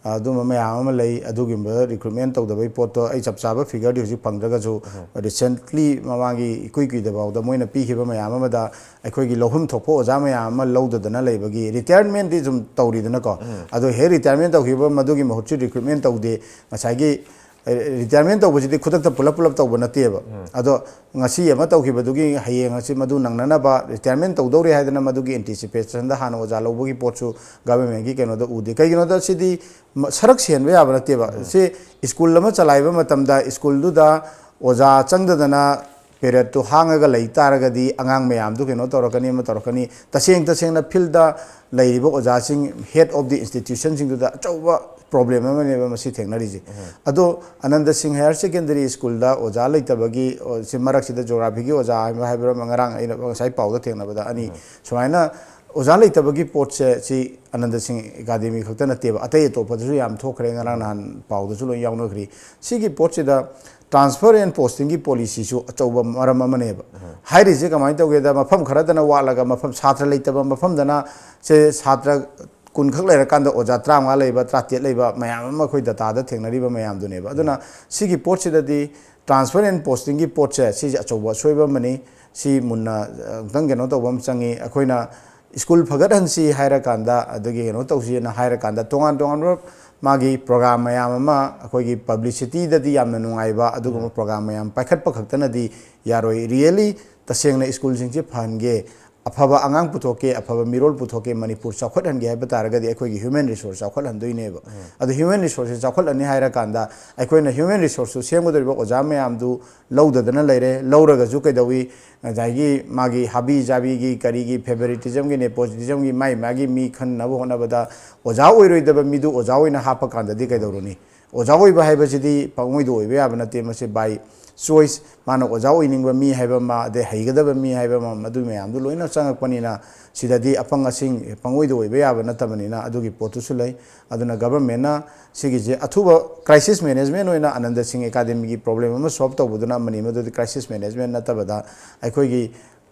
ꯑꯗꯨꯝꯕ ꯃꯌꯥꯝ ꯑꯃ ꯂꯩ꯫ ꯑꯗꯨꯒꯨꯝꯕ ꯔꯤꯀ꯭ꯔꯨꯠꯃꯦꯟ ꯇꯧꯗꯕꯒꯤ ꯄꯣꯠꯇꯣ ꯑꯩ ꯆꯞ ꯆꯥꯕ ꯐꯤꯒꯔꯗꯤ ꯍꯧꯖꯤꯛ ꯐꯪꯗ꯭ꯔꯒꯁꯨ, ꯔꯤꯁꯦꯟꯠꯂꯤ ꯃꯃꯥꯡꯒꯤ ꯏꯀꯨꯏ ꯀꯨꯏꯗꯐꯥꯎꯗ ꯃꯣꯏꯅ ꯄꯤꯈꯤꯕ ꯃꯌꯥꯝ ꯑꯃꯗ ꯑꯩꯈꯣꯏꯒꯤ ꯂꯧꯐꯝ ꯊꯣꯛꯄ ꯑꯣꯖꯥ ꯃꯌꯥꯝ ꯑꯃ ꯂꯧꯗꯗꯅ ꯂꯩꯕꯒꯤ, ꯔꯤꯇꯥꯌꯔꯃꯦꯟꯗꯤ ꯁꯨꯝ ꯇꯧꯔꯤꯗꯅꯀꯣ꯫ ꯑꯗꯣ ꯍꯦꯛ ꯔꯤꯇꯥꯌꯔꯃꯦꯟ ꯇꯧꯈꯤꯕ ꯃꯗꯨꯒꯤ ꯃꯍꯨꯠꯁꯨ ꯔꯤꯀ꯭ꯔꯨꯠꯃꯦꯟ ꯇꯧꯗꯦ꯫ ꯉꯁꯥꯏꯒꯤ ꯔꯤꯇꯥꯌꯔꯃꯦꯟ ꯇꯧꯕꯁꯤꯗꯤ ꯈꯨꯗꯛꯇ ꯄꯨꯂꯞ ꯄꯨꯂꯞ ꯇꯧꯕ ꯅꯠꯇꯦꯕ꯫ ꯑꯗꯣ ꯉꯁꯤ ꯑꯃ ꯇꯧꯈꯤꯕꯗꯨꯒꯤ ꯍꯌꯦꯡ ꯑꯁꯤ ꯃꯗꯨ ꯅꯪꯅꯅꯕ, ꯔꯤꯇꯥꯌꯔꯃꯦꯟ ꯇꯧꯗꯧꯔꯦ ꯍꯥꯏꯗꯅ ꯃꯗꯨꯒꯤ ꯑꯦꯟꯇꯤꯁꯤꯄꯦꯁꯟꯗ ꯍꯥꯟꯅ ꯑꯣꯖꯥ ꯂꯧꯕꯒꯤ ꯄꯣꯠꯁꯨ ꯒꯚꯔꯟꯃꯦꯟꯒꯤ ꯀꯩꯅꯣꯗ ꯎꯗꯦ꯫ ꯀꯩꯒꯤꯅꯣꯗ ꯁꯤꯗꯤ ꯃ-, ꯁꯔꯛ ꯁꯦꯟꯕ ꯌꯥꯕ ꯅꯠꯇꯦꯕ꯫ ꯁꯤ ꯁ꯭ꯀꯨꯜ ꯑꯃ ꯆꯂꯥꯏꯕ ꯃꯇꯝꯗ ꯁ꯭ꯀꯨꯜꯗꯨꯗ ꯑꯣꯖꯥ ꯆꯪꯗꯗꯅ ꯄꯦꯔꯦꯠꯇꯨ ꯍꯥꯡꯉꯒ ꯂꯩ ꯇꯥꯔꯒꯗꯤ ꯑꯉꯥꯡ ꯃꯌꯥꯝꯗꯨ ꯀꯩꯅꯣ ꯇꯧꯔꯛꯀꯅꯤ, ꯑꯃ ꯇꯧꯔꯛꯀꯅꯤ꯫ ꯇꯁꯦꯡ ꯇꯁꯦꯡꯅ ꯐꯤꯜꯗ ꯂꯩꯔꯤꯕ ꯑꯣꯖꯥꯁꯤꯡ, ꯍꯦꯗ ꯑꯣꯐ ꯗꯤ ꯏꯟꯁꯇꯤꯇ꯭ꯌꯨꯁꯟꯁꯤꯡꯗꯨꯗ ꯑꯆꯧꯕ ꯄ꯭ꯔꯣꯕ꯭ꯂꯦꯝ ꯑꯃꯅꯦꯕ ꯃꯁꯤ ꯊꯦꯡꯅꯔꯤꯁꯦ꯫ ꯑꯗꯣ ꯑꯅꯟꯗ ꯁꯤꯡ ꯍꯥꯌꯔ ꯁꯦꯀꯦꯟꯗꯔꯤ ꯁ꯭ꯀꯨꯜꯗ ꯑꯣꯖꯥ ꯂꯩꯇꯕꯒꯤ, ꯑꯣ, ꯁꯤ ꯃꯔꯛꯁꯤꯗ ꯖꯣꯒ꯭ꯔꯥꯐꯤꯒꯤ ꯑꯣꯖꯥ ꯍꯥꯏꯕ, ꯍꯥꯏꯕ ꯑꯃ ꯉꯔꯥꯡ ꯑꯩꯅ ꯉꯁꯥꯏ ꯄꯥꯎꯗ ꯊꯦꯡꯅꯕꯗ ꯑꯅꯤ ꯁꯨꯃꯥꯏꯅ ꯑꯣꯖꯥ ꯂꯩꯇꯕꯒꯤ ꯄꯣꯠꯁꯦ ꯁꯤ ꯑꯅꯟꯗ ꯁꯤꯡ ꯑꯦꯀꯥꯗꯃꯤ ꯈꯛꯇ ꯅꯠꯇꯦꯕ, ꯑꯇꯩ ꯑꯇꯣꯞꯄꯗꯁꯨ ꯌꯥꯝ ꯊꯣꯛꯈ꯭ꯔꯦ, ꯉꯔꯥꯡ ꯅꯍꯥꯟ ꯄꯥꯎꯗꯁꯨ ꯂꯣꯏ ꯌꯥꯎꯅꯈ꯭ꯔꯤ꯫ ꯁꯤꯒꯤ ꯄꯣꯠꯁꯤꯗ transfer and posting ꯒꯤ ꯄꯣꯂꯤꯁꯤꯁꯨ ꯑꯆꯧꯕ ꯃꯔꯝ ꯑꯃꯅꯦꯕ꯫ ꯍꯥꯏꯔꯤꯁꯦ ꯀꯃꯥꯏꯅ ꯇꯧꯒꯦꯗ, ꯃꯐꯝ ꯈꯔꯗꯅ ꯋꯥꯠꯂꯒ, ꯃꯐꯝ ꯁꯥꯇ꯭ꯔ ꯂꯩꯇꯕ ꯃꯐꯝꯗꯅ ꯁꯦ ꯁꯥꯇ꯭ꯔ ꯀꯨꯟ ꯈꯛ ꯂꯩꯔꯀꯥꯟꯗ ꯑꯣꯖꯥ ꯇꯔꯥꯃꯉꯥ ꯂꯩꯕ, ꯇꯔꯥꯇꯔꯦꯠ ꯂꯩꯕ ꯃꯌꯥꯝ ꯑꯃ ꯑꯩꯈꯣꯏ ꯗꯇꯥꯗ ꯊꯦꯡꯅꯔꯤꯕ ꯃꯌꯥꯝꯗꯨꯅꯦꯕ꯫ ꯑꯗꯨꯅ ꯁꯤꯒꯤ ꯄꯣꯠꯁꯤꯗꯗꯤ transfer and posting ꯒꯤ ꯄꯣꯠꯁꯦ ꯁꯤꯁꯦ ꯑꯆꯧꯕ ꯑꯁꯣꯏꯕ ꯑꯃꯅꯤ꯫ ꯁꯤ ꯃꯨꯟꯅ, ꯑ, ꯑꯃꯨꯛꯇꯪ ꯀꯩꯅꯣ ꯇꯧꯕ ꯑꯃ ꯆꯪꯉꯤ꯫ ꯑꯩꯈꯣꯏꯅ ꯁ꯭ꯀꯨꯜ ꯐꯒꯠꯍꯟꯁꯤ ꯍꯥꯏꯔꯀꯥꯟꯗ, ꯑꯗꯒꯤ ꯀꯩꯅꯣ ꯇꯧꯁꯤꯅ ꯍꯥꯏꯔꯀꯥꯟꯗ, ꯇꯣꯉꯥꯟ ꯇꯣꯉꯥꯟꯕ ꯃꯥꯒꯤ ꯄ꯭ꯔꯣꯒ꯭ꯔꯥꯝ ꯃꯌꯥꯝ ꯑꯃ, ꯑꯩꯈꯣꯏꯒꯤ ꯄꯕ꯭ꯂꯤꯁꯤꯇꯤꯗꯗꯤ ꯌꯥꯝꯅ ꯅꯨꯡꯉꯥꯏꯕ ꯑꯗꯨꯒꯨꯝꯕ ꯄ꯭ꯔꯣꯒ꯭ꯔꯥꯝ ꯃꯌꯥꯝ ꯄꯥꯏꯈꯠꯄ ꯈꯛꯇꯅꯗꯤ ꯌꯥꯔꯣꯏ꯫ ꯔꯤꯌꯦꯂꯤ ꯇꯁꯦꯡꯅ ꯁ꯭ꯀꯨꯜꯁꯤꯡꯁꯤ ꯐꯍꯟꯒꯦ, ꯑꯐꯕ ꯑꯉꯥꯡ ꯄꯨꯊꯣꯛꯀꯦ, ꯑꯐꯕ ꯃꯤꯔꯣꯜ ꯄꯨꯊꯣꯛꯀꯦ, ꯃꯅꯤꯄꯨꯔ ꯆꯥꯎꯈꯠꯍꯟꯒꯦ ꯍꯥꯏꯕ ꯇꯥꯔꯒꯗꯤ ꯑꯩꯈꯣꯏꯒꯤ ꯍ꯭ꯌꯨꯃꯦꯟ ꯔꯤꯁꯣꯔꯁ ꯆꯥꯎꯈꯠꯍꯟꯗꯣꯏꯅꯦꯕ꯫ ꯑꯗꯨ ꯍ꯭ꯌꯨꯃꯦꯟ ꯔꯤꯁꯣꯔꯁꯁꯦ ꯆꯥꯎꯈꯠꯍꯟꯅꯤ ꯍꯥꯏꯔꯀꯥꯟꯗ ꯑꯩꯈꯣꯏꯅ ꯍ꯭ꯌꯨꯃꯦꯟ ꯔꯤꯁꯣꯔꯁꯇꯨ ꯁꯦꯝꯒꯗꯧꯔꯤꯕ ꯑꯣꯖꯥ ꯃꯌꯥꯝꯗꯨ ꯂꯧꯗꯗꯅ ꯂꯩꯔꯦ꯫ ꯂꯧꯔꯒꯁꯨ ꯀꯩꯗꯧꯏ? ꯉꯁꯥꯏꯒꯤ ꯃꯥꯒꯤ ꯍꯥꯕꯤ ꯖꯥꯕꯤꯒꯤ, ꯀꯔꯤꯒꯤ, ꯐꯦꯚꯔꯤꯇꯤꯖꯝꯒꯤ, ꯅꯦꯄꯣꯇꯤꯖꯝꯒꯤ, ꯃꯥꯏ ꯃꯥꯒꯤ ꯃꯤ ꯈꯟꯅꯕ ꯍꯣꯠꯅꯕꯗ ꯑꯣꯖꯥ ꯑꯣꯏꯔꯣꯏꯗꯕ ꯃꯤꯗꯨ ꯑꯣꯖꯥ ꯑꯣꯏꯅ ꯍꯥꯞꯄ ꯀꯥꯟꯗꯗꯤ ꯀꯩꯗꯧꯔꯨꯅꯤ? ꯑꯣꯖꯥ ꯑꯣꯏꯕ ꯍꯥꯏꯕꯁꯤꯗꯤ ꯄꯪꯑꯣꯏꯗ ꯑꯣꯏꯕ ꯌꯥꯕ ꯅꯠꯇꯦ꯫ ꯃꯁꯤ by choice, ꯃꯥꯅ ꯑꯣꯖꯥ ꯑꯣꯏꯅꯤꯡꯕ ꯃꯤ ꯍꯥꯏꯕ ꯑꯃ, ꯑꯗꯩ ꯍꯩꯒꯗꯕ ꯃꯤ ꯍꯥꯏꯕ ꯑꯃ, ꯃꯗꯨ ꯃꯌꯥꯝꯗꯨ ꯂꯣꯏꯅ ꯆꯪꯉꯛꯄꯅꯤꯅ ꯁꯤꯗꯗꯤ ꯑꯄꯪ ꯑꯁꯤꯡ ꯄꯪꯑꯣꯏꯗ ꯑꯣꯏꯕ ꯌꯥꯕ ꯅꯠꯇꯕꯅꯤꯅ ꯑꯗꯨꯒꯤ ꯄꯣꯠꯇꯨꯁꯨ ꯂꯩ꯫ ꯑꯗꯨꯅ ꯒꯚꯔꯟꯃꯦꯟꯠꯅ ꯁꯤꯒꯤꯁꯦ ꯑꯊꯨꯕ crisis management ꯑꯣꯏꯅ ꯑꯅꯟꯗ ꯁꯤꯡ ꯑꯦꯀꯥꯗꯃꯤꯒꯤ ꯄ꯭ꯔꯣꯕ꯭ꯂꯦꯝ ꯑꯃ ꯁꯣꯜꯕ ꯇꯧꯕꯗꯨꯅ ꯑꯃꯅꯤ, ꯃꯗꯨꯗꯤ crisis management ꯅꯠꯇꯕꯗ ꯑꯩꯈꯣꯏꯒꯤ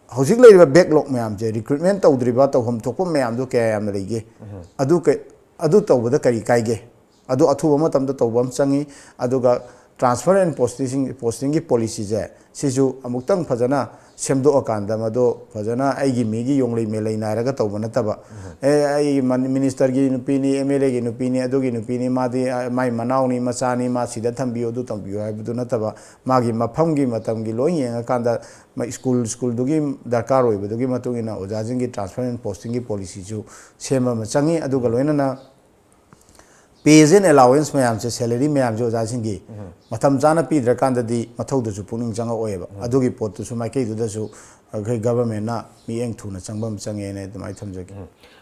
ꯍꯧꯖꯤꯛ ꯂꯩꯔꯤꯕ backlog ꯃꯌꯥꯝꯁꯦ, recruitment ꯇꯧꯗ꯭ꯔꯤꯕ, ꯇꯧꯐꯝ ꯊꯣꯛꯄ ꯃꯌꯥꯝꯗꯣ ꯀꯌꯥ ꯌꯥꯝꯅ ꯂꯩꯒꯦ? ꯑꯗꯨ ꯀ-, ꯑꯗꯨ ꯇꯧꯕꯗ ꯀꯔꯤ ꯀꯥꯏꯒꯦ? ꯑꯗꯨ ꯑꯊꯨꯕ ꯃꯇꯝꯗ ꯇꯧꯕ ꯑꯃ ꯆꯪꯉꯤ꯫ ꯑꯗꯨꯒ transfer and posting, posting ꯒꯤ policy ꯁꯦ, ꯁꯤꯁꯨ ꯑꯃꯨꯛꯇꯪ ꯐꯖꯅ ꯁꯦꯝꯗꯣꯛꯑꯀꯥꯟꯗ, ꯃꯗꯣ ꯐꯖꯅ ꯑꯩꯒꯤ ꯃꯤꯒꯤ ꯌꯣꯡꯂꯩ ꯃꯦꯂꯩ ꯅꯥꯏꯔꯒ ꯇꯧꯕ ꯅꯠꯇꯕ, ꯑꯦ, ꯑꯩ ꯃꯟ-, minister ꯒꯤ ꯅꯨꯄꯤꯅꯤ, M L A ꯒꯤ ꯅꯨꯄꯤꯅꯤ, ꯑꯗꯨꯒꯤ ꯅꯨꯄꯤꯅꯤ, ꯃꯥꯗꯤ, ꯑ, ꯃꯥꯏ ꯃꯅꯥꯎꯅꯤ, ꯃꯆꯥꯅꯤ, ꯃꯥ ꯁꯤꯗ ꯊꯝꯕꯤꯌꯨ, ꯑꯗꯨ ꯊꯝꯕꯤꯌꯨ ꯍꯥꯏꯕꯗꯨ ꯅꯠꯇꯕ, ꯃꯥꯒꯤ ꯃꯐꯝꯒꯤ ꯃꯇꯝꯒꯤ ꯂꯣꯏ ꯌꯦꯡꯉꯀꯥꯟꯗ, ꯃ-, school, school ꯗꯨꯒꯤ ꯗꯔꯀꯥꯔ ꯑꯣꯏꯕꯗꯨꯒꯤ ꯃꯇꯨꯡ ꯏꯟꯅ ꯑꯣꯖꯥꯁꯤꯡꯒꯤ transfer and posting ꯒꯤ policy ꯁꯨ ꯁꯦꯝꯕ ꯑꯃ ꯆꯪꯉꯤ꯫ ꯑꯗꯨꯒ ꯂꯣꯏꯅꯅ pays and allowance ꯃꯌꯥꯝꯁꯦ, salary ꯃꯌꯥꯝꯁꯦ ꯑꯣꯖꯥꯁꯤꯡꯒꯤ ꯃꯇꯝ ꯆꯥꯅ ꯄꯤꯗ꯭ꯔꯀꯥꯟꯗꯗꯤ ꯃꯊꯧꯗꯨꯁꯨ ꯄꯨꯛꯅꯤꯡ ꯆꯪꯉꯛꯑꯣꯏꯕ꯫ ꯑꯗꯨꯒꯤ ꯄꯣꯠꯇꯨꯁꯨ ꯃꯥꯏꯀꯩꯗꯨꯗꯁꯨ ꯑꯩꯈꯣꯏ government ꯅ ꯃꯤꯠꯌꯦꯡ ꯊꯨꯅ ꯆꯪꯕ ꯑꯃ ꯆꯪꯉꯦꯅ ꯑꯗꯨꯃꯥꯏꯅ ꯊꯝꯖꯒꯦ꯫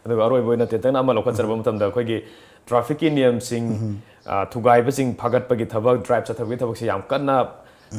ꯑꯗꯨꯒ ꯑꯔꯣꯏꯕ ꯑꯣꯏꯅ ꯇꯦꯟꯇꯛꯅ ꯑꯃ ꯂꯧꯈꯠꯆꯔꯕ ꯃꯇꯝꯗ, ꯑꯩꯈꯣꯏꯒꯤ traffic ꯀꯤ ꯅꯤꯌꯝꯁꯤꯡ, ꯑ, ꯊꯨꯒꯥꯏꯕꯁꯤꯡ ꯐꯥꯒꯠꯄꯒꯤ ꯊꯕꯛ, drive ꯆꯠꯊꯕꯒꯤ ꯊꯕꯛꯁꯤ ꯌꯥꯝ ꯀꯟꯅ,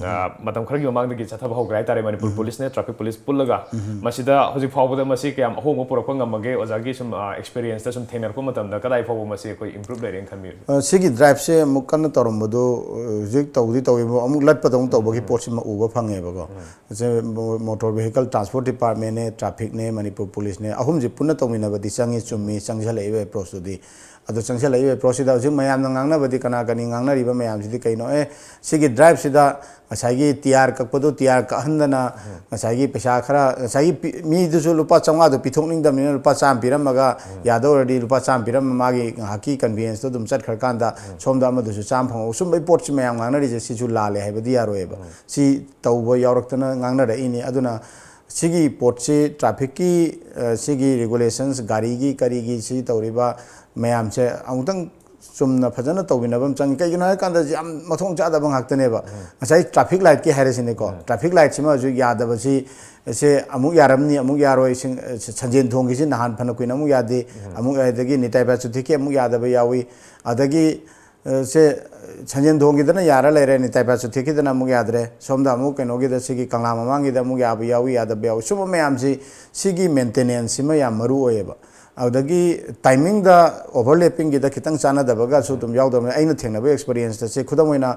ꯑ, ꯃꯇꯝ ꯈꯔꯒꯤ ꯃꯃꯥꯡꯗꯒꯤ ꯆꯠꯊꯕ ꯍꯧꯈ꯭ꯔꯦ ꯍꯥꯏꯇꯥꯔꯦ꯫ ꯃꯅꯤꯄꯨꯔ police ꯅꯦ traffic police ꯄꯨꯜꯂꯒ꯫ ꯃꯁꯤꯗ ꯍꯧꯖꯤꯛ ꯐꯥꯎꯕꯗ ꯃꯁꯤ ꯀꯌꯥꯝ ꯑꯍꯣꯡꯕ ꯄꯨꯔꯛꯄ ꯉꯝꯃꯒꯦ? ꯑꯣꯖꯥꯒꯤ ꯁꯨꯝ, ꯑ, experience ꯇ ꯁꯨꯝ ꯊꯦꯡꯅꯔꯛꯄ ꯃꯇꯝꯗ ꯀꯗꯥꯏ ꯐꯥꯎꯕ ꯃꯁꯤ ꯑꯩꯈꯣꯏ improve ꯂꯩꯔꯦꯅ ꯈꯟꯕꯤꯕꯒꯦ? ꯑ, ꯁꯤꯒꯤ drive ꯁꯦ ꯑꯃꯨꯛ ꯀꯟꯅ ꯇꯧꯔꯝꯕꯗꯣ, ꯑ, ꯍꯧꯖꯤꯛ ꯇꯧꯗꯤ ꯇꯧꯋꯦꯕꯨ, ꯑꯃꯨꯛ ꯂꯠꯄꯗꯧꯅ ꯇꯧꯕꯒꯤ ꯄꯣꯠꯁꯤꯃ ꯎꯕ ꯐꯪꯉꯦꯕꯀꯣ꯫ ꯁꯦ ꯃꯣ-, motor vehicle transport department ꯅꯦ, traffic ꯅꯦ, ꯃꯅꯤꯄꯨꯔ police ꯅꯦ, ꯑꯍꯨꯝꯁꯤ ꯄꯨꯟꯅ ꯇꯧꯃꯤꯟꯅꯕꯗꯤ ꯆꯪꯉꯤ, ꯆꯨꯝꯃꯤ, ꯆꯪꯁꯤꯜꯂꯛꯏꯕ approach ꯇꯨꯗꯤ꯫ ꯑꯗꯣ ꯆꯪꯁꯤꯜꯂꯛꯏꯕ approach ꯁꯤꯗ ꯍꯧꯖꯤꯛ ꯃꯌꯥꯝꯅ ꯉꯥꯡꯅꯕꯗꯤ, ꯀꯅꯥ ꯀꯅꯤ ꯉꯥꯡꯅꯔꯤꯕ ꯃꯌꯥꯝꯁꯤꯗꯤ ꯀꯩꯅꯣ? ꯑꯦ, ꯁꯤꯒꯤ drive ꯁꯤꯗ ꯉꯁꯥꯏꯒꯤ ꯇꯤꯌꯥꯔ ꯀꯛꯄꯗꯨ ꯇꯤꯌꯥꯔ ꯀꯛꯍꯟꯗꯅ, ꯉꯁꯥꯏꯒꯤ ꯄꯩꯁꯥ ꯈꯔ, ꯉꯁꯥꯏꯒꯤ ꯄꯤ-, ꯃꯤꯗꯨꯁꯨ ꯂꯨꯄꯥ ꯆꯥꯝꯃꯉꯥꯗꯣ ꯄꯤꯊꯣꯛꯅꯤꯡꯗꯕꯅꯤꯅ ꯂꯨꯄꯥ ꯆꯥꯝꯃ ꯄꯤꯔꯝꯃꯒ, ꯌꯥꯗꯧꯔꯗꯤ ꯂꯨꯄꯥ ꯆꯥꯝꯃ ꯄꯤꯔꯝꯃ ꯃꯥꯒꯤ ꯉꯥꯏꯍꯥꯛꯀꯤ convenience ꯇꯣ ꯑꯗꯨꯝ ꯆꯠꯈ꯭ꯔꯀꯥꯟꯗ, ꯁꯣꯝꯗ ꯑꯃꯗꯨꯁꯨ ꯆꯥꯝꯃ ꯐꯪꯍꯧ꯫ ꯁꯨꯝꯕꯩ ꯄꯣꯠꯁꯤ ꯃꯌꯥꯝ ꯉꯥꯡꯅꯔꯤꯁꯦ, ꯁꯤꯁꯨ ꯂꯥꯜꯂꯦ ꯍꯥꯏꯕꯗꯤ ꯌꯥꯔꯣꯏꯕ꯫ ꯁꯤ ꯇꯧꯕ ꯌꯥꯎꯔꯛꯇꯅ ꯉꯥꯡꯅꯔꯛꯏꯅꯤ꯫ ꯑꯗꯨꯅ ꯁꯤꯒꯤ ꯄꯣꯠꯁꯤ traffic ꯀꯤ, ꯑ, ꯁꯤꯒꯤ regulations, ꯒꯥꯔꯤꯒꯤ ꯀꯔꯤꯒꯤ ꯁꯤ ꯇꯧꯔꯤꯕ ꯃꯌꯥꯝꯁꯦ ꯑꯃꯨꯛꯇꯪ ꯆꯨꯝꯅ ꯐꯖꯅ ꯇꯧꯃꯤꯟꯅꯕ ꯑꯃ ꯆꯪꯉꯤ꯫ ꯀꯩꯒꯤꯅꯣ ꯍꯥꯏꯔꯀꯥꯟꯗ ꯌꯥꯝ ꯃꯊꯣꯡ ꯆꯥꯗꯕ ꯉꯥꯛꯇꯅꯦꯕ꯫ ꯉꯁꯥꯏ traffic light ꯀꯤ ꯍꯥꯏꯔꯁꯤꯅꯦꯀꯣ, traffic light ꯁꯤꯃꯁꯨ ꯌꯥꯗꯕꯁꯤ, ꯁꯦ ꯑꯃꯨꯛ ꯌꯥꯔꯝꯅꯤ, ꯑꯃꯨꯛ ꯌꯥꯔꯣꯏ, ꯁꯤꯡ-, ꯑ, ꯁ-, ꯁꯟꯖꯦꯟ ꯊꯣꯡꯒꯤꯁꯤ ꯅꯍꯥꯟ ꯐꯅ ꯀꯨꯏꯅ ꯑꯃꯨꯛ ꯌꯥꯗꯦ, ꯑꯃꯨꯛ, ꯑꯗꯒꯤ ꯅꯤꯇꯥꯏ ꯕꯥꯆꯨꯊꯤꯛꯀꯤ ꯑꯃꯨꯛ ꯌꯥꯗꯕ ꯌꯥꯎꯏ, ꯑꯗꯒꯤ, ꯑ, ꯁꯦ ꯁꯟꯖꯦꯟ ꯊꯣꯡꯒꯤꯗꯅ ꯌꯥꯔ ꯂꯩꯔꯦ, ꯅꯤꯇꯥꯏ ꯕꯥꯆꯨꯊꯤꯛꯀꯤꯗꯅ ꯑꯃꯨꯛ ꯌꯥꯗ꯭ꯔꯦ, ꯁꯣꯝꯗ ꯑꯃꯨꯛ ꯀꯩꯅꯣꯒꯤꯗ, ꯁꯤꯒꯤ ꯀꯪꯂꯥ ꯃꯃꯥꯡꯒꯤꯗ ꯑꯃꯨꯛ ꯌꯥꯕ ꯌꯥꯎꯏ, ꯌꯥꯗꯕ ꯌꯥꯎꯏ꯫ ꯁꯨꯝꯕ ꯃꯌꯥꯝꯁꯤ, ꯁꯤꯒꯤ maintenance ꯁꯤꯃ ꯌꯥꯝ ꯃꯔꯨ ꯑꯣꯏꯌꯦꯕ꯫ ꯑꯗꯨꯗꯒꯤ ꯇꯥꯏꯃꯤꯡꯗ ꯑꯣꯚꯔꯂꯦꯞꯄꯤꯡꯒꯤꯗ ꯈꯤꯇꯪ ꯆꯥꯟꯅꯗꯕꯒꯁꯨ ꯑꯗꯨꯝ ꯌꯥꯎꯗꯕꯅꯤ꯫ ꯑꯩꯅ ꯊꯦꯡꯅꯕ ꯑꯦꯛꯁꯄꯤꯔꯤꯌꯦꯟꯁꯇ ꯁꯤ ꯈꯨꯗꯝ ꯑꯣꯏꯅ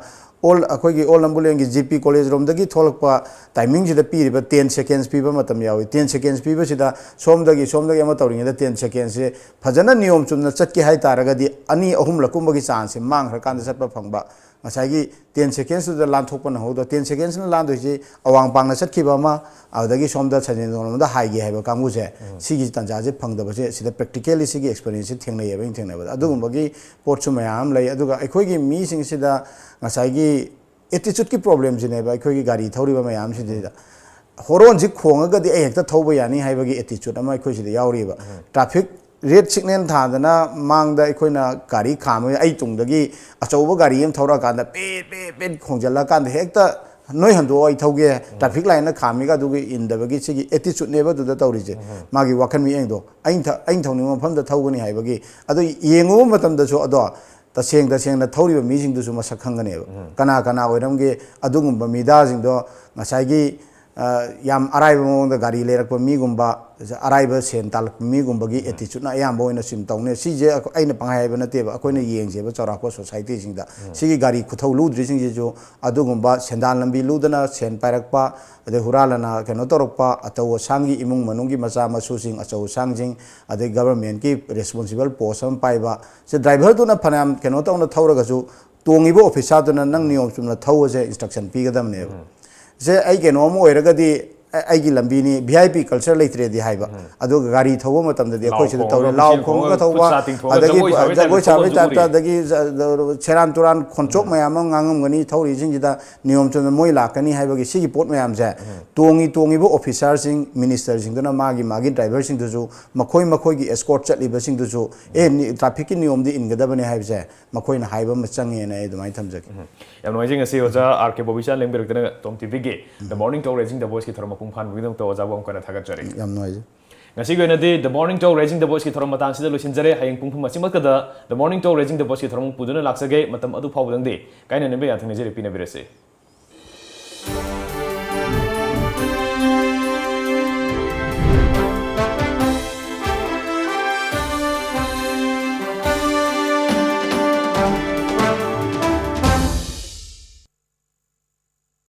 ꯑꯣꯜ ꯑꯩꯈꯣꯏꯒꯤ ꯑꯣꯜ ꯅꯝꯕꯨꯂꯦꯟꯒꯤ ꯖꯤ ꯄꯤ ꯀꯣꯂꯦꯖ ꯔꯣꯝꯗꯒꯤ ꯊꯣꯛꯂꯛꯄ ꯇꯥꯏꯃꯤꯡꯁꯤꯗ ꯄꯤꯔꯤꯕ ꯇꯦꯟ ꯁꯦꯀꯦꯟꯁ ꯄꯤꯕ ꯃꯇꯝ ꯌꯥꯎꯏ꯫ ꯇꯦꯟ ꯁꯦꯀꯦꯟꯁ ꯄꯤꯕꯁꯤꯗ ꯁꯣꯝꯗꯒꯤ ꯁꯣꯝꯗꯒꯤ ꯑꯃ ꯇꯧꯔꯤꯉꯩꯗ ꯇꯦꯟ ꯁꯦꯀꯦꯟꯁꯁꯦ ꯐꯖꯅ ꯅꯤꯌꯣꯝ ꯆꯨꯝꯅ ꯆꯠꯀꯦ ꯍꯥꯏ ꯇꯥꯔꯒꯗꯤ ꯑꯅꯤ ꯑꯍꯨꯝꯂꯛ ꯀꯨꯝꯕꯒꯤ ꯆꯥꯟꯁꯁꯦ ꯃꯥꯡꯈ꯭ꯔꯀꯥꯟꯗ ꯆꯠꯄ ꯐꯪꯕ꯫ ꯉꯁꯥꯏꯒꯤ ꯇꯦꯟ ꯁꯦꯀꯦꯟꯁꯇꯨꯗ ꯂꯥꯟꯊꯣꯛꯄ ꯅꯪꯍꯧꯗꯕ, ꯇꯦꯟ ꯁꯦꯀꯦꯟꯁꯅ ꯂꯥꯟꯗꯣꯏꯁꯤ ꯑꯋꯥꯡ ꯄꯥꯡꯅ ꯆꯠꯈꯤꯕ ꯑꯃ, ꯑꯗꯨꯗꯒꯤ ꯁꯣꯝꯗ ꯁꯟꯖꯦꯟ ꯊꯣꯡꯂꯣꯝꯗ ꯍꯥꯏꯒꯦ ꯍꯥꯏꯕ ꯀꯥꯡꯕꯨꯁꯦ, ꯁꯤꯒꯤ ꯇꯥꯟꯖꯥꯁꯦ ꯐꯪꯗꯕꯁꯦ ꯁꯤꯗ ꯄ꯭ꯔꯦꯛꯇꯤꯀꯦꯜꯂꯤ ꯁꯤꯒꯤ ꯑꯦꯛꯁꯄꯤꯔꯤꯌꯦꯟꯁꯁꯤ ꯊꯦꯡꯅꯩꯌꯦꯕ, ꯑꯩꯅ ꯊꯦꯡꯅꯕꯗ꯫ ꯑꯗꯨꯒꯨꯝꯕꯒꯤ ꯄꯣꯠꯁꯨ ꯃꯌꯥꯝ ꯑꯃ ꯂꯩ꯫ ꯑꯗꯨꯒ ꯑꯩꯈꯣꯏꯒꯤ ꯃꯤꯁꯤꯡꯁꯤꯗ ꯉꯁꯥꯏꯒꯤ ꯑꯦꯇꯤꯆꯨꯠꯀꯤ ꯄ꯭ꯔꯣꯕ꯭ꯂꯦꯝꯁꯤꯅꯦꯕ ꯑꯩꯈꯣꯏꯒꯤ ꯒꯥꯔꯤ ꯊꯧꯔꯤꯕ ꯃꯌꯥꯝꯁꯤꯗꯩꯗ꯫ ꯍꯣꯔꯣꯟꯁꯤ ꯈꯣꯡꯉꯒꯗꯤ ꯑꯩ ꯍꯦꯛꯇ ꯊꯧꯕ ꯌꯥꯅꯤ ꯍꯥꯏꯕꯒꯤ ꯑꯦꯇꯤꯆꯨꯠ ꯑꯃ ꯑꯩꯈꯣꯏ ꯁꯤꯗ ꯌꯥꯎꯔꯤꯕ꯫ ꯇ꯭ꯔꯥꯐꯤꯛ ꯔꯦꯗ ꯁꯤꯒꯅꯦꯜ ꯊꯥꯗꯅ ꯃꯥꯡꯗ ꯑꯩꯈꯣꯏꯅ ꯒꯥꯔꯤ ꯈꯥꯝꯃ, ꯑꯩ ꯇꯨꯡꯗꯒꯤ ꯑꯆꯧꯕ ꯒꯥꯔꯤ ꯑꯃ ꯊꯧꯔꯛꯑꯀꯥꯟꯗ ꯄꯦꯠ ꯄꯦꯠ ꯄꯦꯠ ꯈꯣꯡꯖꯤꯜꯂꯀꯥꯟꯗ ꯍꯦꯛꯇ ꯅꯣꯏ ꯍꯟꯗꯣꯛꯑꯣ, ꯑꯩ ꯊꯧꯒꯦ, ꯇ꯭ꯔꯥꯐꯤꯛ ꯂꯥꯏꯟꯅ ꯈꯥꯝꯃꯤꯒ ꯑꯗꯨꯒꯤ ꯏꯟꯗꯕꯒꯤ ꯁꯤꯒꯤ ꯑꯦꯇꯤꯆꯨꯠꯅꯦꯕ ꯑꯗꯨꯗ ꯇꯧꯔꯤꯁꯦ꯫ ꯃꯥꯒꯤ ꯋꯥꯈꯜ ꯃꯤꯠꯌꯦꯡꯗꯣ, ꯑꯩꯅ ꯊ-, ꯑꯩꯅ ꯊꯧꯅꯤꯡꯕ ꯃꯐꯝꯗ ꯊꯧꯒꯅꯤ ꯍꯥꯏꯕꯒꯤ꯫ ꯑꯗꯣ ꯌꯦꯡꯉꯨꯕ ꯃꯇꯝꯗꯁꯨ ꯑꯗꯣ ꯇꯁꯦꯡ ꯇꯁꯦꯡꯅ ꯊꯧꯔꯤꯕ ꯃꯤꯁꯤꯡꯗꯨꯁꯨ ꯃꯁꯛ ꯈꯪꯒꯅꯦꯕ꯫ ꯀꯅꯥ ꯀꯅꯥ ꯑꯣꯏꯔꯝꯒꯦ? ꯑꯗꯨꯒꯨꯝꯕ ꯃꯤꯗꯥꯁꯤꯡꯗꯣ ꯉꯁꯥꯏꯒꯤ, ꯑ, ꯌꯥꯝ ꯑꯔꯥꯏꯕ ꯃꯑꯣꯡꯗ ꯒꯥꯔꯤ ꯂꯩꯔꯛꯄ ꯃꯤꯒꯨꯝꯕ, ꯑꯔꯥꯏꯕ ꯁꯦꯟ ꯇꯥꯜꯂꯛꯄ ꯃꯤꯒꯨꯝꯕꯒꯤ ꯑꯦꯇꯤꯆꯨꯠꯅ ꯑꯌꯥꯝꯕ ꯑꯣꯏꯅ ꯁꯨꯝ ꯇꯧꯅꯩ꯫ ꯁꯤꯁꯦ ꯑꯩꯈꯣꯏ, ꯑꯩꯅ ꯄꯪꯍꯥꯏ ꯍꯥꯏꯕ ꯅꯠꯇꯦꯕ, ꯑꯩꯈꯣꯏꯅ ꯌꯦꯡꯖꯦꯕ ꯆꯥꯎꯔꯥꯛꯄ ꯁꯣꯁꯥꯏꯇꯤꯁꯤꯡꯗ꯫ ꯁꯤꯒꯤ ꯒꯥꯔꯤ ꯈꯨꯊꯧ ꯂꯨꯗ꯭ꯔꯤꯁꯤꯡꯁꯤꯁꯨ ꯑꯗꯨꯒꯨꯝꯕ ꯁꯦꯟꯗꯥꯟ ꯂꯝꯕꯤ ꯂꯨꯗꯅ ꯁꯦꯟ ꯄꯥꯏꯔꯛꯄ, ꯑꯗꯩ ꯍꯨꯔꯥꯜꯂꯅ ꯀꯩꯅꯣ ꯇꯧꯔꯛꯄ, ꯑꯆꯧ ꯑꯁꯥꯡꯒꯤ ꯏꯃꯨꯡ ꯃꯅꯨꯡꯒꯤ ꯃꯆꯥ ꯃꯁꯨꯁꯤꯡ, ꯑꯆꯧ ꯑꯁꯥꯡꯁꯤꯡ, ꯑꯗꯩ ꯒꯚꯔꯟꯃꯦꯟꯠꯀꯤ ꯔꯦꯁꯄꯣꯟꯁꯤꯕꯜ ꯄꯣꯁ ꯑꯃ ꯄꯥꯏꯕ, ꯁꯦ ꯗ꯭ꯔꯥꯏꯚꯔꯗꯨꯅ ꯐꯅꯌꯥꯝ ꯀꯩꯅꯣ ꯇꯧꯅ ꯊꯧꯔꯒꯁꯨ ꯇꯣꯡꯉꯤꯕ ꯑꯣꯐꯤꯁꯥꯔꯗꯨꯅ ꯅꯪ ꯅꯤꯌꯣꯝ ꯆꯨꯝꯅ ꯊꯧꯕꯁꯦ ꯏꯟꯁꯇ꯭ꯔꯛꯁꯟ ꯄꯤꯒꯗꯕꯅꯦꯕ꯫ ꯁꯦ ꯑꯩ ꯀꯩꯅꯣ ꯑꯃ ꯑꯣꯏꯔꯒꯗꯤ ꯑ-, ꯑꯩꯒꯤ ꯂꯝꯕꯤꯅꯤ, ꯚꯤ ꯑꯥꯏ ꯄꯤ ꯀꯜꯆꯔ ꯂꯩꯇ꯭ꯔꯦꯗꯤ ꯍꯥꯏꯕ꯫ ꯑꯗꯨꯒ ꯒꯥꯔꯤ ꯊꯧꯕ ꯃꯇꯝꯗꯗꯤ ꯂꯥꯎ ꯑꯩꯈꯣꯏ ꯁꯤꯗ ꯈꯣꯡꯉꯒ, ꯇꯧꯔꯦ, ꯂꯥꯎ ꯃꯆꯤꯟ ꯈꯣꯡꯉꯒ ꯈꯣꯡꯉꯒ, ꯊꯧꯕ, ꯈꯨꯠ ꯁꯥ ꯇꯤꯡꯊꯣꯛꯑꯒ ꯑꯗꯒꯤ ꯖꯒꯣꯏ ꯁꯥꯕꯩ ꯖꯒꯣꯏ ꯇꯥꯏꯞꯇ ꯁꯥꯕꯩ ꯊꯧꯕꯁꯨ ꯇꯥꯏꯞꯇ, ꯎꯔꯤ꯫ ꯑꯗꯒꯤ ꯖ-, ꯖ-, ꯁꯦꯔꯥꯟ ꯇꯨꯔꯥꯟ ꯈꯣꯟꯆꯣꯞ ꯃꯌꯥꯝ ꯑꯃ ꯉꯥꯡꯉꯝꯒꯅꯤ ꯊꯧꯔꯤꯁꯤꯡꯁꯤꯗ, ꯅꯤꯌꯣꯝ ꯆꯨꯝꯅ ꯃꯣꯏ ꯂꯥꯛꯀꯅꯤ ꯍꯥꯏꯕꯒꯤ ꯁꯤꯒꯤ ꯄꯣꯠ ꯃꯌꯥꯝꯁꯦ ꯇꯣꯡꯉꯤ ꯇꯣꯡꯉꯤꯕ ꯑꯣꯐꯤꯁꯥꯔꯁꯤꯡ, ꯃꯤꯅꯤꯁꯇꯔꯁꯤꯡꯗꯨꯅ ꯃꯥꯒꯤ ꯃꯥꯒꯤ ꯗ꯭ꯔꯥꯏꯚꯔꯁꯤꯡꯗꯨꯁꯨ ꯃꯈꯣꯏ ꯃꯈꯣꯏꯒꯤ ꯑꯦꯁꯀꯣꯔꯠ ꯆꯠꯂꯤꯕꯁꯤꯡꯗꯨꯁꯨ, "ꯑꯦ, ꯅꯤ-, ꯇ꯭ꯔꯥꯐꯤꯛꯀꯤ ꯅꯤꯌꯣꯝꯗꯤ ꯏꯟꯒꯗꯕꯅꯦ" ꯍꯥꯏꯕꯁꯦ ꯃꯈꯣꯏꯅ ꯍꯥꯏꯕ ꯑꯃ ꯆꯪꯉꯦꯅ ꯑꯩ ꯑꯗꯨꯃꯥꯏꯅ ꯊꯝꯖꯒꯦ꯫ ꯌꯥꯝ ꯅꯨꯡꯉꯥꯏꯖꯩ ꯉꯁꯤ ꯑꯣꯖꯥ ꯑꯥꯔ ꯀꯦ ꯕꯣꯕꯤꯆꯥꯟ ꯂꯦꯡꯕꯤꯔꯛꯇꯅ ꯇꯣꯝ ꯇꯤꯚꯤꯒꯤ The Morning Talk Raising the Voiceꯀꯤ ꯊꯧꯔꯝ ꯃꯄꯨꯡ ꯐꯥꯍꯟꯕꯒꯤꯗꯃꯛꯇ ꯑꯣꯖꯥꯕꯨ ꯑꯃꯨꯛ ꯍꯟꯅ ꯊꯥꯒꯠꯆꯔꯤ꯫ ꯌꯥꯝ ꯅꯨꯡꯉꯥꯏꯖꯩ꯫ ꯉꯁꯤꯒꯤ ꯑꯣꯏꯅꯗꯤ The Morning Talk Raising the Voiceꯀꯤ ꯊꯧꯔꯝ ꯃꯇꯥꯡꯁꯤꯗ ꯂꯣꯏꯁꯤꯟꯖꯔꯦ꯫ ꯍꯌꯦꯡ ꯄꯨꯡ ꯄꯨꯝ ꯑꯁꯤꯃꯛꯇꯗ The Morning Talk Raising the Voiceꯀꯤ ꯊꯧꯔꯝ ꯄꯨꯗꯨꯅ ꯂꯥꯛꯆꯒꯦ꯫ ꯃꯇꯝ ꯑꯗꯨ ꯐꯥꯎꯕꯗꯪꯗꯤ ꯀꯥꯏꯅꯅꯕ ꯌꯥꯊꯪ ꯅꯤꯖꯔꯤ, ꯄꯤꯅꯕꯤꯔꯁꯤ꯫